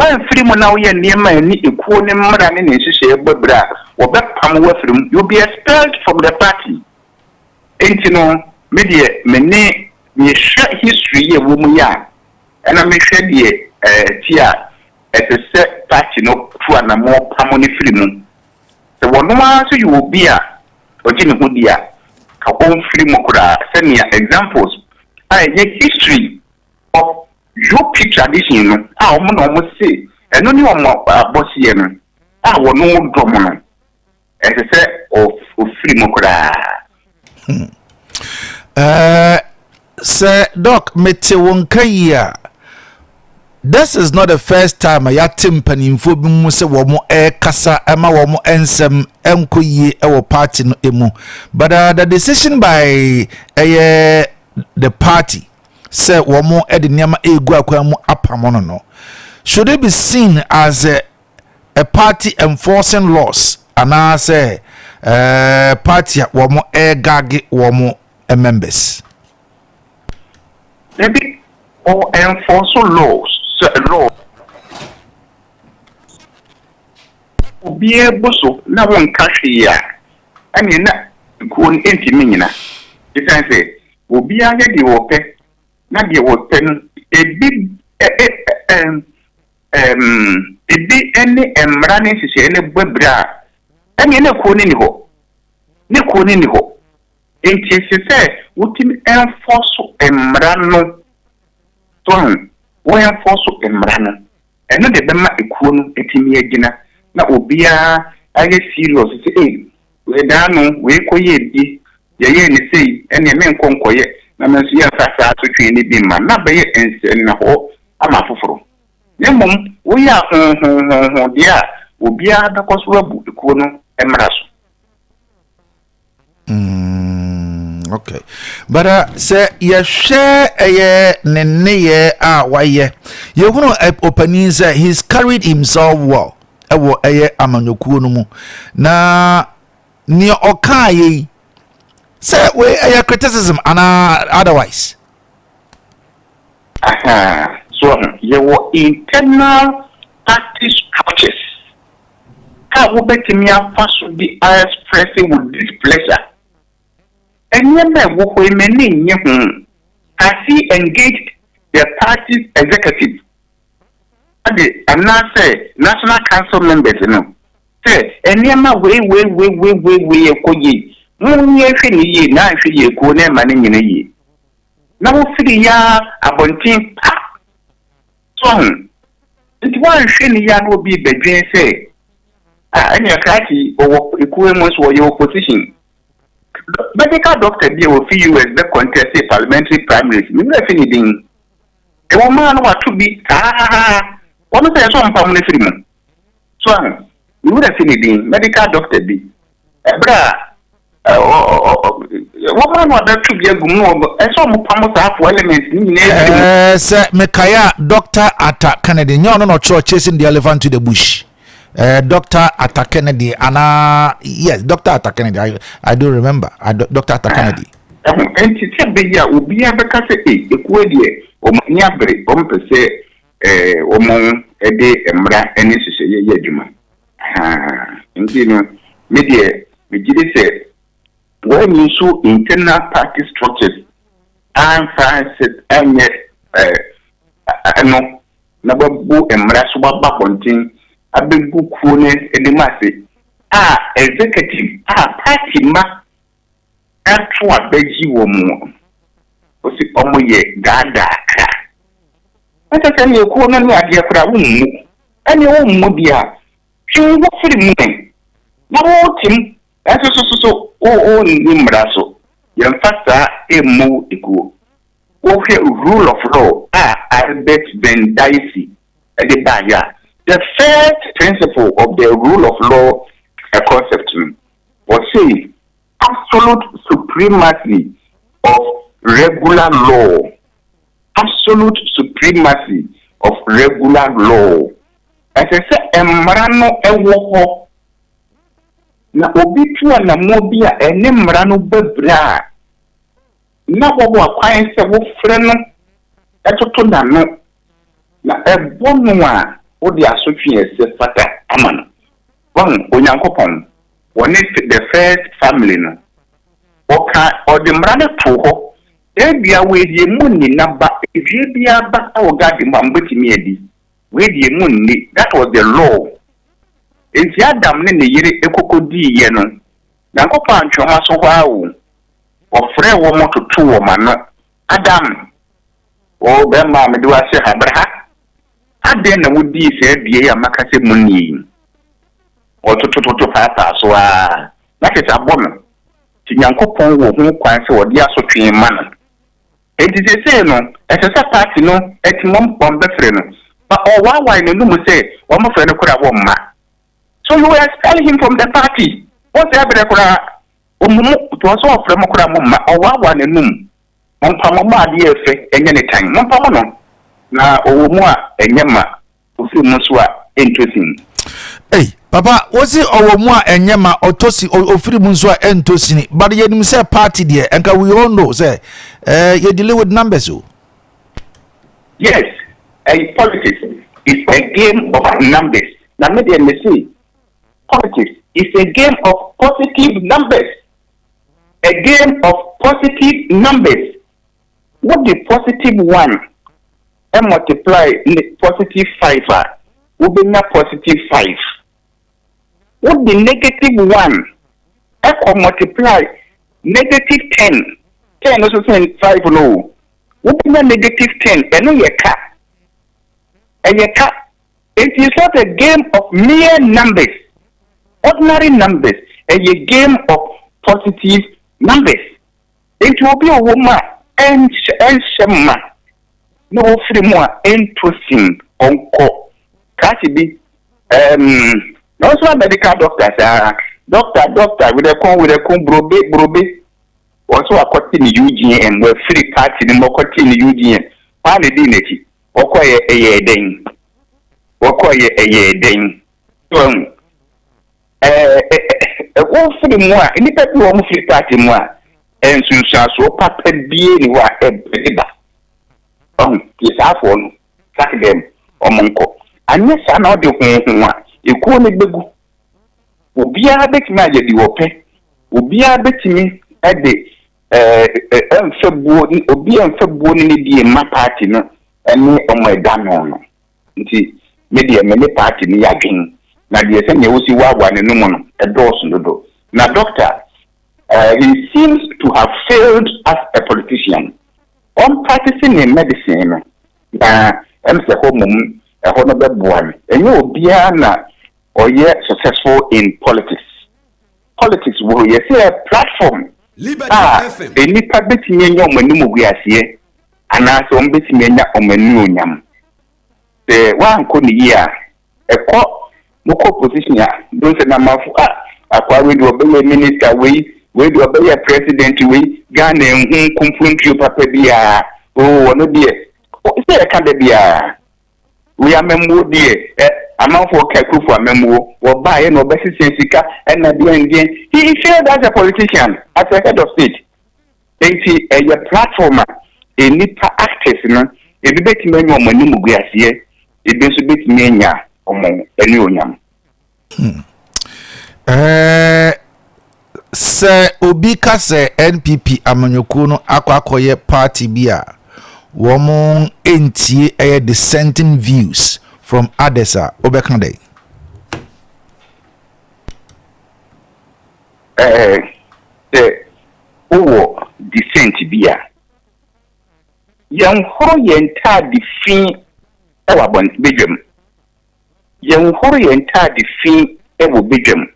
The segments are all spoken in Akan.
Woamfiri mu na woyɛ nneɛma a ɛne ekuo no mmara ne ne nhyehyɛeɛ bɔ abira a, wɔbɛpam wo afiri mu. You will be expelled from the party. Enti no, me deɛ me ne mehwɛ history yi a ɛwɔ mu yi a, ɛna mehwɛ deɛ ɛte a, ɛsɛ sɛ party no tu anammɔn pamo no firi mu. Sɛ wɔno ara nso yɛ obi a ɔgye ne ho di a, ka ɔmfiri mu koraa sɛnea examples a ɛyɛ history of UP tradition no a wɔn na wɔn se ɛno ne wɔn abɔseɛ no a wɔn dɔm no, ɛsɛ sɛ ɔfiri mu koraa. Sɛ Doc, mete wo nka yi a, this is not the first time a yɛate mpanimfoɔ bi mu sɛ wɔn ɛrekasa ma wɔn nsɛm nkɔ yie wɔ party no mu, but the decision by ɛyɛ the party sɛ wɔn de nneɛma egu akwan mu apam no, should it be seen as a party enforcing laws anaasɛ party a wɔn ɛregage wɔn members? Ebi or enforce laws sɛ law obiara bu so na wɔnka hwee a, ɛneɛ na kuo no ntumi nyina, ɛsiane sɛ obiara yɛ deɛ wɔpɛ na deɛ wɔpɛ no ebi ɛ ɛ ɛm ɛm ebi ne mmara ne nhyehyɛeɛ no bɔ abira a, ɛneɛ na kuo no ni hɔ ne kuo no ni hɔ. Nti ɛsɛ sɛ wotumi enforce mmara no so ho. Wɔ enforce mmara no, ɛno de bɛma ekuo no etumi agyina na obiara ayɛ serious sɛ, ee, wei daa no wei kɔyɛ bi, yɛyɛ ne sei, ɛneɛ menkɔ nkɔyɛ na me nso yɛmfa saa asotwe no bi mma na bɛyɛ nsɛnnahɔ ama afoforɔ. Na mmom woyɛ ahohohoho deɛ a, obiara bɛkɔ so abu ekuo no mmara so. Okay, but sɛ yɛhwɛ ɛyɛ ne nneyɛɛ a wayɛ, yɛhunu ɔpanin sɛ he's carried himself well ɛwɔ ɛyɛ amanyɔkuo no mu, na nea ɔkaa yɛ yi sɛ wei ɛyɛ criticism anaa otherwise? Aha, so yɛwɔ internal party structures a wobɛtumi afa so de express wo displeasure. Nneɛma a ɛwɔ hɔ yi, m'ani nnye ho. Has he engaged the party's executive ade anaasɛ national council members no sɛ nneɛma wei wei wei wei wei wei ɛkɔ yie, mo hwɛ ne yie na anhwɛ yie kuo na ɛma ne nyina yie, na wofiri ya abɔnten pa so ho? Nti woanhwɛ ne yie a, na obi bɛdwen sɛ a ɛnea krakye ɔwɔ ekuo mu nso wɔyɛ opposition. Medical doctor bi a wofi US bɛ contest parliamentary primaries, mi wura fi ne din, ɛwɔ maa no wato bi saa, wɔn sɛ ɛsɔ mpam no firi mu so ahu. Mi wura fi ne din, medical doctor bi, ɛbrɛ a wɔn maa no abɛto bi agu mu na wɔn ɛsɛ ɔmo pam saa afo elements ne nyinaa firi mu. Sɛ mekae a, Dr Ata Kennedy, nyɛ ɔno na ɔtwerɛ Chasing the Elephant to the Bush? Dr Ata Kennedy anaa? Yes, Dr Ata Kennedy. I do remember Dr Ata Kennedy. Ɛho nti sɛ bɛyi a, obiara bɛka sɛ e ekuo deɛ, wɔn ani abere, wɔn pɛ sɛ wɔn de mmara ne nhyehyɛeɛ yɛ adwuma. Nti no, me deɛ megye di sɛ wɔn nso internal party structures amfa sɛ ɛnyɛ ɛno na wɔabu mmara so, wɔaba abɔnten abɛgu kuo no anim ase a, executive a party ma ɛto abɛgye wɔn mu wosi wɔn yɛ daadaa kra ɛsɛ sɛ ne kuo no ne adeɛ koraa wommu, ɛne wommu deɛ a, twe wo ho firi mu na wotem ɛnso so so so wonni mmara so. Yɛmfa saa emmu ekuo. Wohwɛ rule of law a Albert Venn Dicey ɛde baayɛ a, the first principle of the rule of law concept no, wɔse absolute supremacy of regular law. Absolute supremacy of regular law, ɛsɛ sɛ mmara no ɛwɔ hɔ na obi tu anammɔ bi a ɛne mmara no bɛbrɛ a, na wɔwɔ akwan sɛ wofrɛ no ɛtoto n'ano na ɛbɔ no a. Wode asotwe a ɛsɛ fata ama no. Wahu, Onyankopɔn, wɔne the first family no, Ɔka, Ɔde mmara no too hɔ, Saa dua wei deɛ monni n'aba, dua biara ba wɔ garden mu a mobɛtumi adi, wei deɛ monni. That was the law. Enti Adam ne ne yere kɔkɔdiiɛ no, Nyankopɔn antwe wɔn aso hɔ ara o. Ɔfrɛɛ wɔn totoo wɔn ano, Adam, O bɛrima a mede wo ahyɛ ha, bra ha. Adɛn na wodii saa dua yi a maka sɛ munni yi? Ɔtotototo paapaa so ara, na kyerɛ sɛ abɔ no. Nti Nyankopɔn wɔ ho kwan sɛ ɔde asotwe ma no. Enti seesei no, ɛsɛ sɛ party no ti wɔn wɔbɛfrɛ no. But ɔwaawae n'anum sɛ wɔfrɛ no koraa a wɔmma. So you expel him from the party. Wonsɛe berɛ koraa. Ɔmmu mo, nti ɔsɛ ɔfrɛ mo koraa a momma. Ɔwaawaa n'anum. Mompamo mo adeɛ a ɛfɛ nyɛ ne tan, mompamo no, na ɔwɔ mu a ɛnyɛ ma, ɔfiri mu nso a ɛntɔ sin. Ei papa wosi ɔwɔ mu a ɛnyɛ ma ɔtɔ si ɔfiri mu nso a ɛntɔ sini, but yɛnim sɛ party deɛ ɛnka we all know sɛ eh, yɛ dealing with numbers o. Yes, ɛyi politics is a game of numbers, na me deɛ me se politics is a game of positive numbers. A game of positive numbers, Wode positive one multiply ne positive five a, wobɛnya positive five. Wode negative one kɔ multiply negative 10, 10 no nso sen five no o, wobɛnya negative 10, ɛno yɛ ka. Ɛyɛ ka. Enti it's not a game of mere numbers, ordinary numbers, ɛyɛ game of positive numbers. Enti obi a ɔwɔ mu a ɛnhyɛ ɛnhyɛ ma na ɔfiri mu a ɛntɔ sin, ɔnkɔ. Krakye bi, ɛɛm, na ɔno nso medical doctor saa, doctor, doctor, werɛko, werɛko, brobe, brobe. Wɔn nso wakɔte ne UGM, wafiri party no mu, ɔkɔte ne UGM. Hwan na ɛdii n'akyi? Wɔkɔeɛ ɛyɛɛ dɛn? Wɔkɔeɛ ɛyɛɛ dɛn? So wahu? Ɛɛ ɛ wofiri mu a, nnipa bi wɔ wɔn firi party mu a, nsunsuansoɔ papa bie ni hɔ a ɛde ba. Wahu? Nti saafoɔ no, sack them, wɔn nkɔ. Anyɛ saa na ɔde honhom a, ekuo no bɛgu. Obiara bɛtumi ayɛ deɛ ɔpɛ. Obiara bɛtumi de ɛmfa buo ne obi ɛmfa buo ne ne die mma party no ne wɔn a ɛda no no nti me deɛ me ne party no yɛ adwen na deɛ sɛnea wosi waawa n'anum no ɛdɔɔso dodo na doctor uh, he seems to have failed as a politician. Ɔn practice ne medicine no na ɛm sɛ hɔ mmom ɛhɔ no bɛboa no. Ɛnyɛ obiara na ɔyɛ successful in politics. Politics wɔ hɔ yɛ sɛ platform a nnipa bɛtumi anya wɔn animguaseɛ anaasɛ wɔn bɛtumi anya wɔn anuonyam. Sɛ woankɔ no yie a, ɛkɔ mokɔ opposition a, bohu sɛ namafo a akwaa wei deɛ ɔbɛyɛ minister wei, wei deɛ ɔbɛyɛ president wei, Ghana nhu nkompontuo papa biara, oo ɔno deɛ, sɛ yɛka da biara. Wei amammuo deɛ ɛ amanfoɔ ka Akuffo amammuo wɔbaeɛ na ɔbɛsesa sika ɛna deɛn deɛn, he failed as a politician, as a head of state. Enti ɛyɛ platform a nnipa actors no ebi bɛtumi anya wɔn animguaseɛ, ebi nso bɛtumi anya wɔn anuonyam. Ɛɛ sɛ obi ka sɛ NPP amanyɔkuo no akɔ akɔyɛ party bi a wɔn ntie ɛyɛ dissenting views from others a, wobɛka dɛn? Ɛɛ sɛ wowɔ dissent bi a, yɛnhoro yɛn ntaade fi wɔ abɔnten badwam. Yɛnhoro yɛn ntade fi wɔ badwam.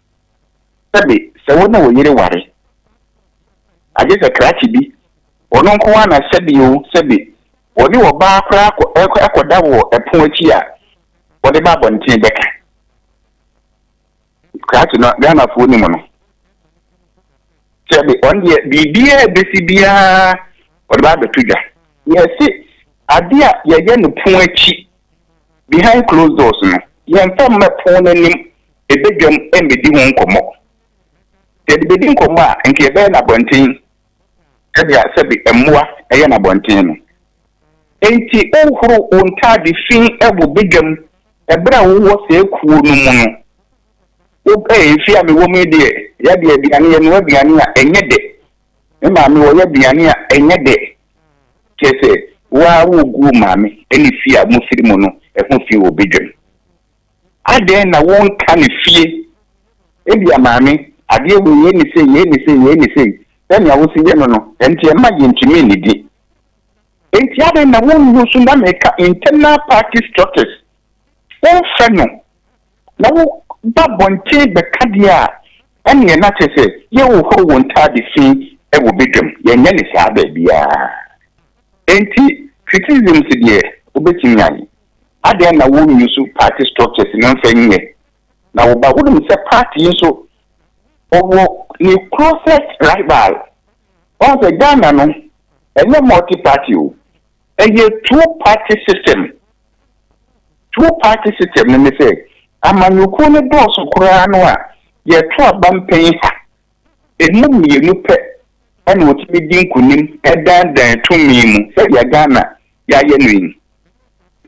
Sɛbe sɛ wo ne wo yere ware, agye sɛ krakye bi, ɔno nko ara na sɛbe o, sɛbe, ɔne ɔbaa koraa kɔ, kɔda wɔ ɛpono akyi a, ɔde ba abɔnten bɛka. Krakye no, Ghanafoɔ nim no. Sɛbe ɔno deɛ, biribiara a ɛbɛsi biara, ɔde ba abɛto dwa. Yɛse adeɛ a yɛyɛ no pono akyi, behind closed doors no, yɛmfa mma pon no anim badwam mmedi ho nkɔmmɔ. Sɛ yɛde bedi nkɔmmɔ a, anka yɛbɛyɛ no abɔnten sɛnea sɛbe mmoa yɛ no abɔnten no. Enti wohoro wo ntade fi wɔ badwam. Ɛberɛ a wowɔ saa kuo no mu no, wo ɛɛ efie a mewɔ mu yi deɛ, yɛde aduane, yɛnoa aduane a ɛnyɛ dɛ. Me maame wɔyɛ aduane a ɛnyɛ dɛ. Kyerɛ sɛ, wo ara woregu wo maame ne fie a mofiri mu no ho fi wɔ badwam. Adɛn na wonka no fie? Ebia maame, adeɛ wei yei ne sei, yei ne sei, yei ne sei, sɛnea wosi yɛ no no, ɛnti ɛmma yɛntumi nnidi. Enti adɛn na wonnu so na meka internal party structures, womfrɛ no na wo ba abɔnten bɛka deɛ a, ɛneɛ na kyerɛ sɛ yɛrehohoro wo ntaade fi wɔ badwam. Yɛnyɛ no saa baabiara. Enti criticisms deɛ wobɛtumi ayɛ. Adɛn na wonnu so party structures no mfa nyɛ na wo ba? Wonim sɛ party yi nso ɔwɔ ne closest rival. Wahu sɛ Ghana no ɛnyɛ multi party o, ɛyɛ two party system. Two party system no ne sɛ amanyɔkuo no dɔɔso koraa no a, yɛto aba mpɛn ha, ɛmu mmienu pɛ ɛna wɔtumi di nkunim ɛdandan tumi mu sɛdeɛ Ghana yɛayɛ no yi.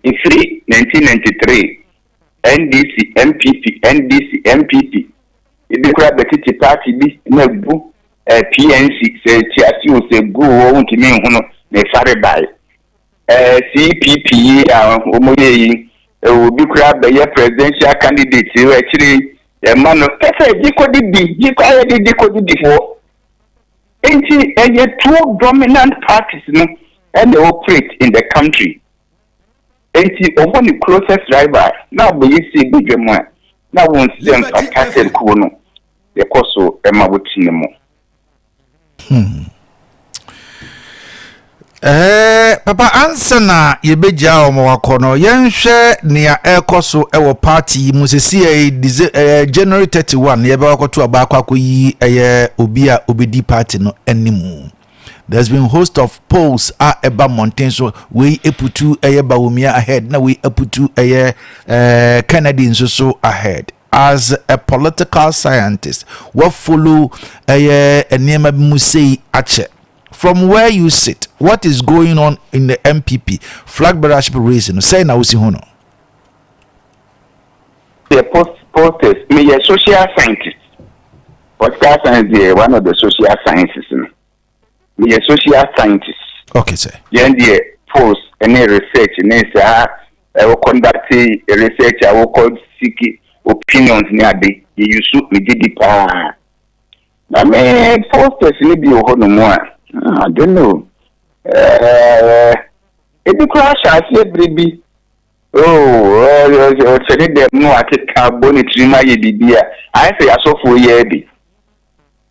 Ɛfiri 1993, NDC, NPP, NDC, NPP, ebi koraa bɛtete party bi na agu eh, PNC, sɛ ɛte ase o, sɛ gu o, wontumi nhu no, na ɛfare bae. Eh, CPP yi a wɔyɛ yi, eh, obi koraa bɛyɛ presidential candidate akyire yi, ɛma no kɛsɛ gye kɔdidi, gye kɔ ayɛ de gye kɔdidifoɔ. Enti ɛyɛ two dominant parties no ɛna operate in the country. Enti ɔwɔ ne closest rival na abɛyɛ sie badwa mu a, na wɔn sɛ mfata sɛ kuo no yɛkɔ so ma wɔti ne mu. Papa, ansa na yɛbɛgyaa wɔn wakɔ no, yɛnhwɛ nea ɛrekɔ so wɔ party yi mu sɛsi ɛyɛ January 31 yɛbɛkɔ akɔto aba akɔ akɔyi ɛyɛ obi a obɛdi party no anim. There's been host of polls a ɛba mmɔnten so, wei eputu ɛyɛ Bawumia ahead, na wei aputu ɛyɛ Kennedy nso so ahead. As a political scientist, what follow ɛyɛ nneɛma bi mu sei akyɛ, from where you sit, what is going on in the NPP flag bearership race no, sɛn na wosi ho no? Yɛ post posters, meyɛ social scientist. Political science deɛ, one of the social sciences no. Meyɛ social scientist. Okay, sir. Yɛn deɛ, polls ne research ne saa ɛwɔ conduct research a wokɔ seek opinions ne ade, yɛyi so, megye di paa. Na me posters ne bi wɔ hɔ nom a, I don't know. Ebi koraa hyɛ aseɛ bere bi. Oh, ɔkyɛ ne dɛm no akeka bɔ ne tirim ayɛ biribi a ayɛ sɛ yɛasɔfoɔ yi bi.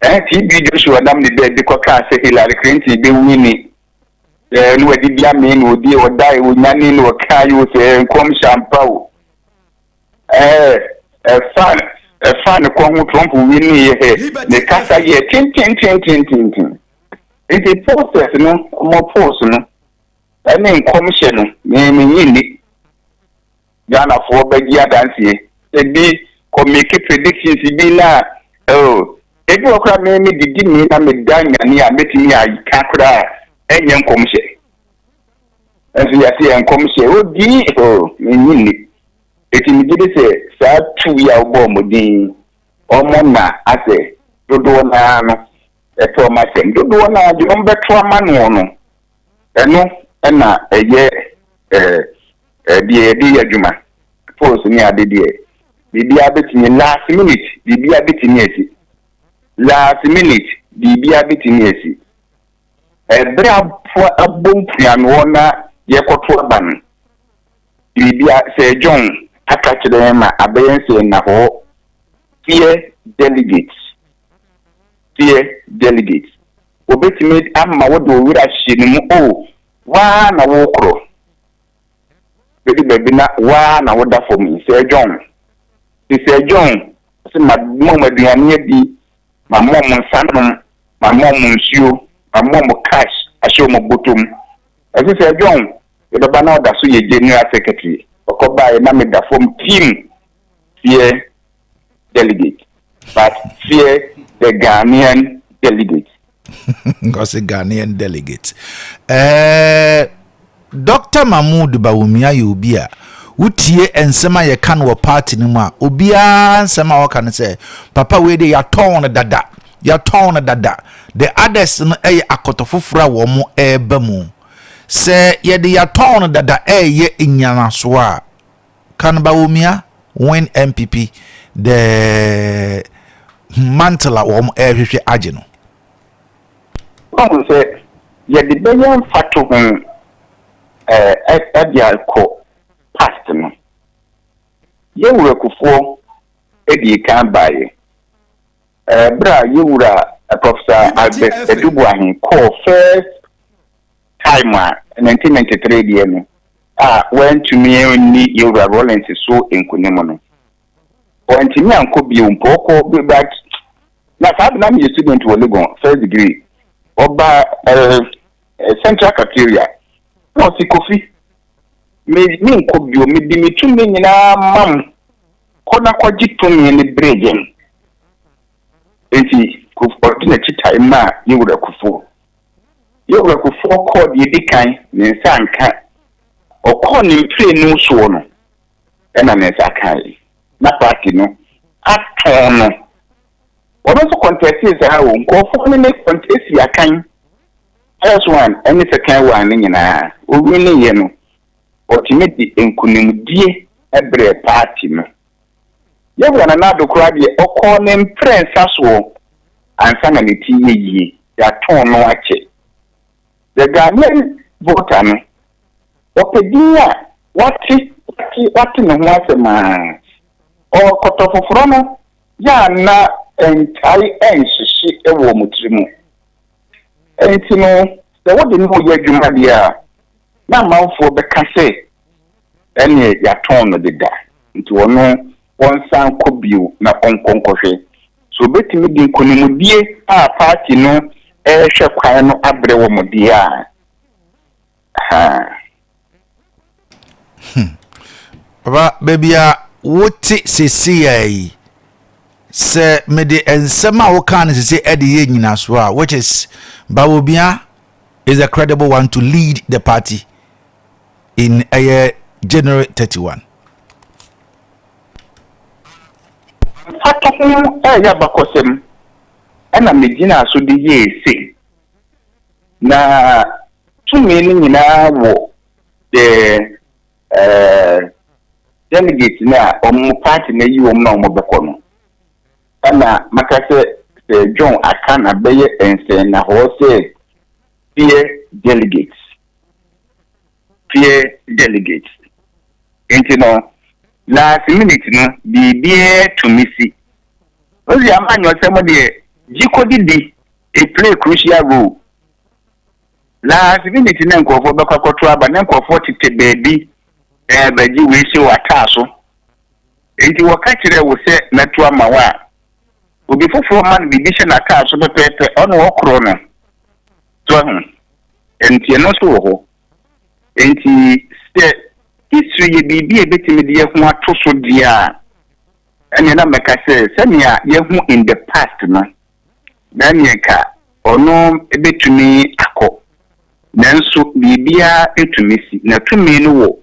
TB Joshua nam ne baabi kɔkaa sɛ Hillary Clinton bɛwi ni. Ne wadi bi amee na odi ɔda onyane na ɔkaa yi o sɛ nkɔmhyɛ ampa o. Ɛfa ne kɔn ho Trump wi ne yɛ hɛ ne kasa yɛ tentententententen. Nti posters no, ɔmo polls no, ɛne nkɔmhyɛ no, me menyi nni. Ghanafoɔ bɛgye adanseɛ. Ebi kɔ make predictions bi na oh, ebi wɔ koraa me didi me na me da nyane a metumi aka koraa ɛnyɛ nkɔmhyɛ. Nso yɛse yɛ nkɔmhyɛ odi, oh, menyi nni. Eti megye di sɛ saa tu yi a wobɔɔ mo din, ɔmo na asɛ dodoɔ naa no ɛpɛ ɔmo asɛm. Dodoɔ naa deɛ ɔmo bɛto ama no no, ɛno ɛna ɛyɛ deɛ yɛde yɛ adwuma. Polls ne ade deɛ, biribiara bɛtumi last minute, biribiara bɛtumi asi. Last minute, biribiara bɛtumi asi. Ɛberɛ abɔ mpuanoɔ na yɛkɔto aba no, biribiara sɛ John aka kyerɛ yɛn ma abɛyɛ nsɛ na hɔ. Fear delegates, fear delegates. Obetumi ama wode wo werɛ ahyɛ ne mu o, waa na wokorɔ. Bɛdu baabi na waa na woda fam yi, sɛ John. Te sɛ John, sɛ ma ma mo aduane adi, ma mo mo nsa nom, ma mo mo nsuo, ma mo mo cash ahyɛ mo bɔtɔm. Ɛsɛ sɛ John, yɛbɛba na ɔda so yɛ general secretary. Ɔkɔ baeɛ na meda fam team fear delegate, but fear the Ghanaian delegate. Ɔsɛ Ghanaian delegate. Dr. Mahmood Bawumia yɛ obi a Wotie nsɛm a yɛka no wɔ party no mu a, obiara nsɛm a wɔka no sɛ papa wei de, yɛatɔn no dada, yɛatɔn no dada. The others no yɛ akɔtɔ foforɔ a wɔn ɛreba mu. Sɛ yɛde yɛatɔn no dada ɛreyɛ nyanasoɔ a, can Bawumia win NPP the mantle a wɔn ɛrehwehwɛ agye no? Ɔhu sɛ yɛde bɛyɛ mfato ho ɛde akɔ past no, yɛwura Kufuor edi kan baeɛ bere a yɛwura Professor Albert Adu Boahen kɔɔ first time a 1993 deɛ no a wɔntumi nni yɛwura Rawlings so nkunim no, wɔntumi ankɔ bio mpo. Ɔkɔ, but na saa de na meyɛ student wɔ Legon, first degree. Ɔba Central Cafeteria na ɔsi, "Kofi, me me nkɔ bio, me di me tumi nyinaa mam kɔ na kɔgye tumi ne bere yɛn." Nti ɔde n'akyi tae maa yɛwura Kufuor. Yɛwura Kufuor kɔɔ deɛ edi kan, ne nsa nka. Ɔkɔɔ ne mprenu soɔ no ɛna ne nsa kae na party no atɔn no. Wɔn nso contest saa o, nkurɔfoɔ ne ne contest akan first one ɛne second one ne nyinaa. Owi ne yɛ no, ɔtumi de nkunimdie ɛbrɛ party no. Yɛwura Nana Addo koraa deɛ, ɔkɔɔ ne mprɛnsa soɔ ansa na ne ti yɛ yie. Yɛatɔn no akyɛ. The Ghanaian voter no, ɔpɛ din a wate wate wate ne ho asɛm a ɔkɔtɔ foforɔ no yɛ a na ntae nhyehye wɔ wɔn tiri mu. Nti no sɛ wode ne wɔyɛ adwuma deɛ a, na amanfoɔ bɛka sɛ ɛneɛ yɛatɔn no deda, nti ɔno wɔnsan kɔ bio na ɔnkɔ nkɔhwɛ so obetumi de nkonimdie a party no ɛrehwɛ kwan no abrɛ wɔn deɛ a ha. Papa, baabi a wote seesei yi, sɛ mede nsɛm a wokaa no sese ɛde yɛ nyinasoɔ a, which is Bawumia is a credible one to lead the party in ɛyɛ January 31? Mfato ho ɛyɛ abakɔsɛm ɛna megyina so de yɛɛ se na tumi no nyinaa wɔ the delegate no a ɔmo party no ayi wɔn na ɔmo bɛkɔ no. Ɛna maka sɛ sɛ John aka na bɛyɛ nsɛnnahɔ sɛ fear delegates, fear delegates. Nti no last minute no biribiara tumi si. Ozi amanyɔsɛm deɛ, gye kɔdidi e play crucial role. Last minute na nkurɔfoɔ bɛkɔ akɔto aba na nkurɔfoɔ tete baabi bɛgye wei hyɛ wɔ ataa so. Nti wɔka kyerɛ wo sɛ mɛto ama wo a, obi foforɔ ma no biribi hyɛ n'ataa so pɛpɛɛpɛ, ɔno ɔkorɔ no so ho. Nti ɛno nso wɔ hɔ. Nti sɛ history yɛ biribi a ebɛtumi de yɛho ato so deɛ a, ɛnea na mɛka sɛ sɛnea yɛho in the past no na ɛneɛ ka ɔno ebɛtumi akɔ, nanso biribiara etumi si na tumi no wɔ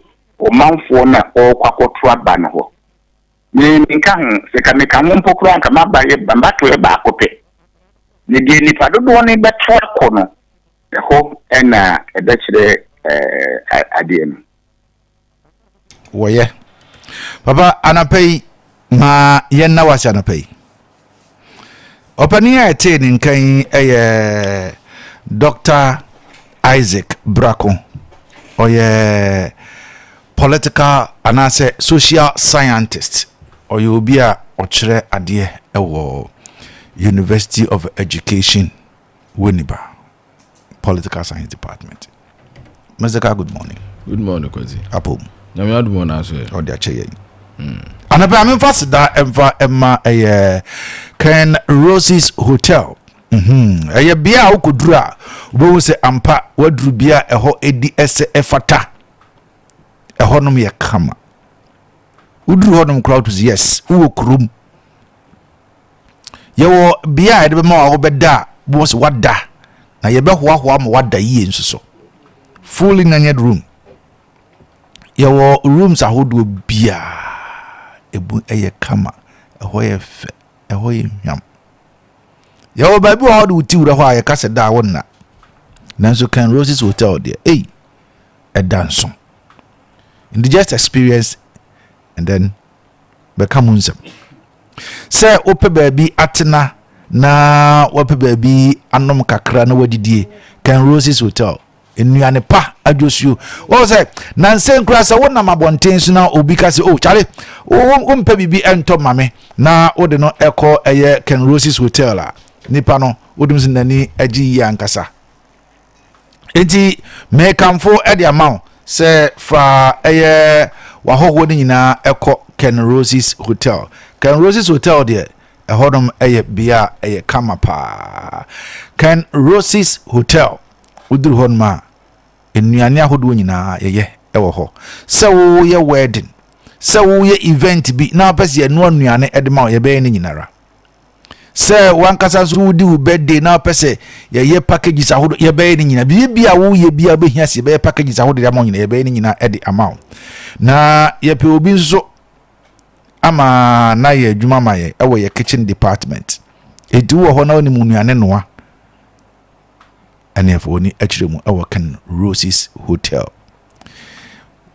ɔmanfoɔ no a ɔrekɔ akɔto aba no hɔ. Me nka ho sɛ ka meka ho mpo koraa nka maba yɛ mbato yɛ baako pɛ ne deɛ nipa dodoɔ no bɛto akɔ no, ɛhɔ ɛna ɛbɛkyerɛ adeɛ no. Wɔyɛ papa anapa yi ma yɛnna wase. Anapa yi, ɔpanin a ɛtee ne nkan yi yɛ Dr Isaac Brako. Ɔyɛ political anaasɛ social scientist. Ɔyɛ obi a ɔkyerɛ adeɛ wɔ University of Education Winneba, Political Science Department. Mr. Ka, good morning. Good morning, Kwasi. Apom? Nyame adom wɔ n'aso yɛ. Ɔde akyɛ yɛn. Anapɛ a memfa seda ɛmfa ɛma ɛyɛ Ken Roses Hotel. Ɛyɛ bea a wokɔduru a wobɛhu sɛ ampa woaduru bea a ɛhɔ ɛdi ɛsɛ ɛfata. Ɛhɔnom yɛ kama. Woduru hɔnom koraa wotu sɛ yes, wowɔ kurom. Yɛwɔ bea a yɛde bɛma wo a wobɛda a wobɛhu sɛ wada na yɛbɛhoahoa ma wada yie nso so. Fully naned room. Yɛwɔ rooms ahodoɔ biaa, ebu ɛyɛ kama, ɛhɔ yɛ fɛ, ɛhɔ yɛ hwam. Yɛwɔ baabi wɔ hɔ de wo ti wura hɔ a, yɛka sɛ da a wonna. Nanso Ken Roses Hotel deɛ, ei, ɛda nso. Nti just experience and then bɛka mu nsɛm. Sɛ wopɛ baabi atena na wopɛ baabi anom kakra na wadidie, Ken Roses Hotel, nnuane pa adwosuo. Wɔn sɛ nansa nkura sɛ wonam abɔnten so na obi ka sɛ, "Oh Charlie, wompɛ biribi ɛntɔ ma me," na wode no ɛkɔ ɛyɛ Ken Roses Hotel a, nipa no wodum sɛ n'ani agye yie ankasa. Nti mekamfo ɛde ama wo sɛ fa ɛyɛ wahɔhoɔ no nyinaa ɛkɔ Ken Roses Hotel. Ken Roses Hotel deɛ, ɛhɔnom ɛyɛ bea a ɛyɛ kama paa. Ken Roses Hotel, woduru hɔnom a, nnuane ahodoɔ nyinaa yɛyɛ ɛwɔ hɔ. Sɛ woyɛ wedding, sɛ woyɛ event bi na wopɛ sɛ yɛnoa nnuane ɛde ma wo, yɛbɛyɛ no nyinara. Sɛ wankasa nso wodi wo birthday na wopɛ sɛ yɛyɛ packages ahodoɔ, yɛbɛyɛ no nyinaa. Biribi a woyɛ bi a wobɛhia sɛ yɛbɛyɛ packages ahodoɔ de ama wo nyinaa, yɛbɛyɛ no nyinaa ɛde ama wo. Na yɛpɛ obi nso ama na yɛ adwuma ma yɛ ɛwɔ yɛ kitchen department. Ɛnti wowɔ hɔ na wonim nnuane noa, ɛne ɛfɔ w'ani akyerɛ mu ɛwɔ Ken Roses Hotel.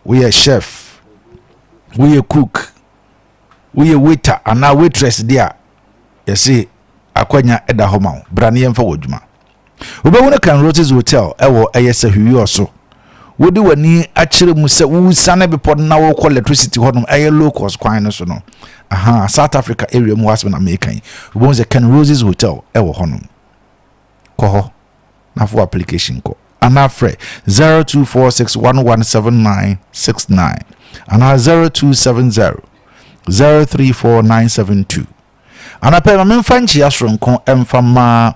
Woyɛ chef, woyɛ cook, woyɛ waiter anaa waitress deɛ a, yɛse akwanya ɛda hɔ ma wo. Bra ne yɛmfa wɔ adwuma. Wobɛhu no Ken Roses Hotel ɛwɔ ɛyɛ Sahwiwiɔ so. Wode w'ani akyerɛ mu sɛ wosane bepɔ no na wokɔ electricity hɔnom, ɛyɛ low cost kwan no so no, aha, South Africa area mu hɔ asɛm na meka yi. Wobɛhu sɛ Ken Roses Hotel ɛwɔ hɔnom. Kɔ hɔ na fo application kɔ anaa frɛ 0246117969 anaa 0270 034972. Anapɛ ma memfa nkyia soronko ɛmfa ma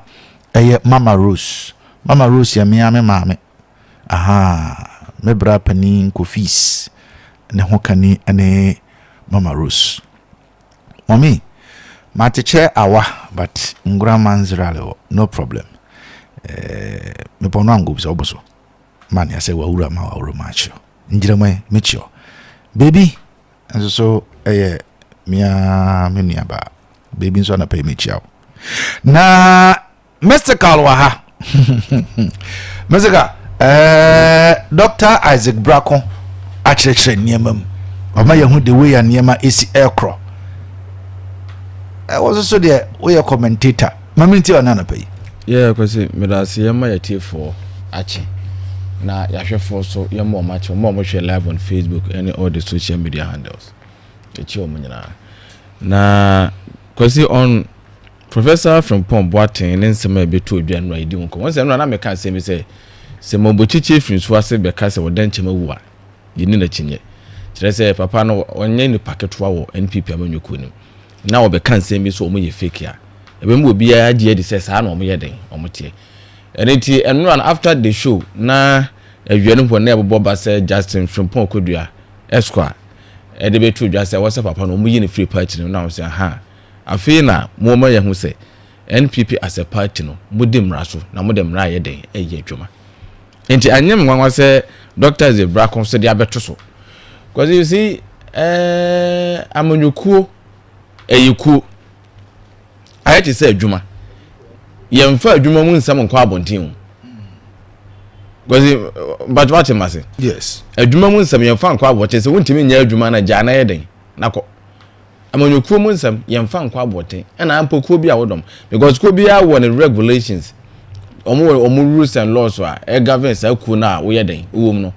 ɛyɛ Mama Rose. Mama Rose yɛ mea me maame. Aha, me bra panin Kofis ne ho kani ne Mama Rose. Mɔmi matekyɛ awa, but ngura manzirale wɔ no problem. Mepɔ no ango sɛ wobɔ so ma nea sɛ wawura ma wawura ma akyerɛ ngyerɛmɛ mekyerɛ baby nso so ɛyɛ mea me nuabaa baby nso. Anapa yi mekyia wo na Mystical wɔ ha. Mystical, Dr Isaac Brako akyerɛkyerɛ nneɛma mu, ɔma yɛhu the way a nneɛma ɛsi ɛkorɔ. Ɛwɔ so so deɛ woyɛ commentator mame nti ɔne anapa yi. Yɛ Kwasi, meda ase. Yɛma yɛtiefoɔ akye na yɛahwɛfoɔ so yɛma ɔmo akye, ɔmo a ɔmohwɛ live on Facebook ɛne all the social media handles, yɛkyi ɔmo nyinaa. Na Kwasi, on Professor Frimpong Boateng ne nsɛm a ɛbɛtu odwa no a yɛdi ho nkɔmmɔ nsɛm no, na meka asɛm bi sɛ mɔbɔkyikyi firi nsuo ase bɛka sɛ wɔda nkyɛm awu a, yɛni n'akyi nyɛ. Kyerɛ sɛ papa no ɔnyɛ nipa ketewa wɔ NPP amanyɔkuo no mu na wɔbɛka nsɛm bi so ɔmo yɛ fake a, ɛbɛn mu obiara gye adi sɛ saa na ɔmo yɛ den ɔmo teɛ. Ɛno nti ɛnora no after the show na awia no mpo na ɛbobɔ ba sɛ Justin Frimpong Kodua Esquire ɛde bɛtu dwa sɛ wɔsɛ papa no ɔmo yi ne firi party no, na wɔn sɛ aha, afei na mo ma yɛn ho sɛ NPP as a party no, mo di mmara so na mo de mmara ayɛ den ɛyɛ adwuma. Nti anyɛ me nwanwa sɛ Dr Zebrako so de abɛto so, because you see, amanyɔkuo ɛyɛ kuo, ayɛ te sɛ adwuma. Yɛmfa adwuma mu nsɛm nkɔ abɔnten o. Because mpatwa ate ma se adwuma mu nsɛm yɛmfa nkɔ abɔnten. Sɛ wontumi nyɛ adwuma no, gyaa na yɛ den na kɔ. Amanyɔkuo mu nsɛm yɛmfa nkɔ abɔnten, ɛna mpo kuo bi a wodɔm, because kuo biara wɔ ne regulations, ɔmo wɔ ɔmo rules and laws a ɛgovern saa kuo no a woyɛ den wowɔ mu no.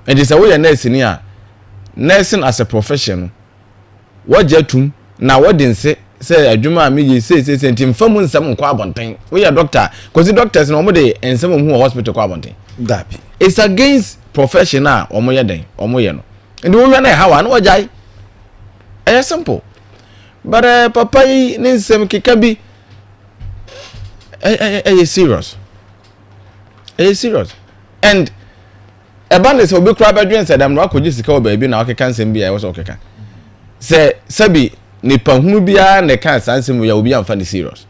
Nti sɛ woyɛ nurse ni a, nursing as a profession no, wɔgye atum na wɔde nse sɛ adwuma a meyɛ seeseese, nti mfa mu nsɛm nkɔ abɔnten. Woyɛ doctor, kɔsi doctors na wɔn de nsɛm wɔn hu wɔ hospital kɔ abɔnten? Dabi. It's against profession a wɔn yɛ den wɔn yɛ no. Nti wohwɛ na ɛha wa na wɔgyae, ɛyɛ simple. But papa yi ne nsɛm keka bi ɛyɛ serious, ɛyɛ serious, and ɛba ne sɛ obi kura bɛdwen sɛ dɛm na wakɔgye sika wɔ baabi na wakeka nsɛm bi a ɛwɔ sɛ ɔkeka sɛ sɛbi nipa hunu biara na ɛka saa nsɛm yi a, obi amfa ne serious.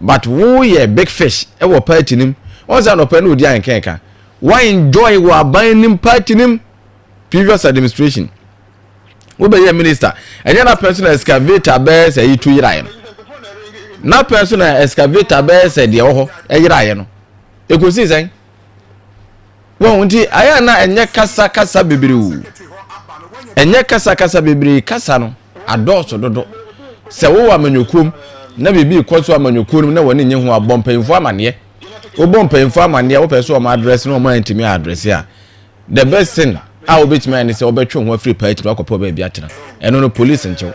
But woyɛ big fish ɛwɔ party nim, wɔn sɛ anɔpɛ no odi ankɛnka wa enjoy wɔ aban nim, party nim. Previous administration wobɛyɛ minister, ɛnyɛ na pɛn so na excavator bɛyɛ sɛ yi tu yeraeɛ no, na pɛn so na excavator bɛyɛ sɛ deɛ wɔ hɔ ɛyeraeɛ no, ekosi sɛn wɔn nti ayɛ na ɛnyɛ kasa kasa bebree o, ɛnyɛ kasa kasa bebree. Kasa no adɔɔso dodo. Sɛ wowɔ amanyɔkuom na biribi kɔ so amanyɔkuo no mu na wɔne nye ho, abɔ mpanyinfoɔ amaneɛ. Wobɔ mpanyinfoɔ amaneɛ, wopɛ sɛ wɔn address na wɔn antumi address a, the best thing a wobɛtumi ayɛ ne sɛ wobɛtwe ho afiri party no, akɔpɛ baabi atena. Ɛno no police nkyɛw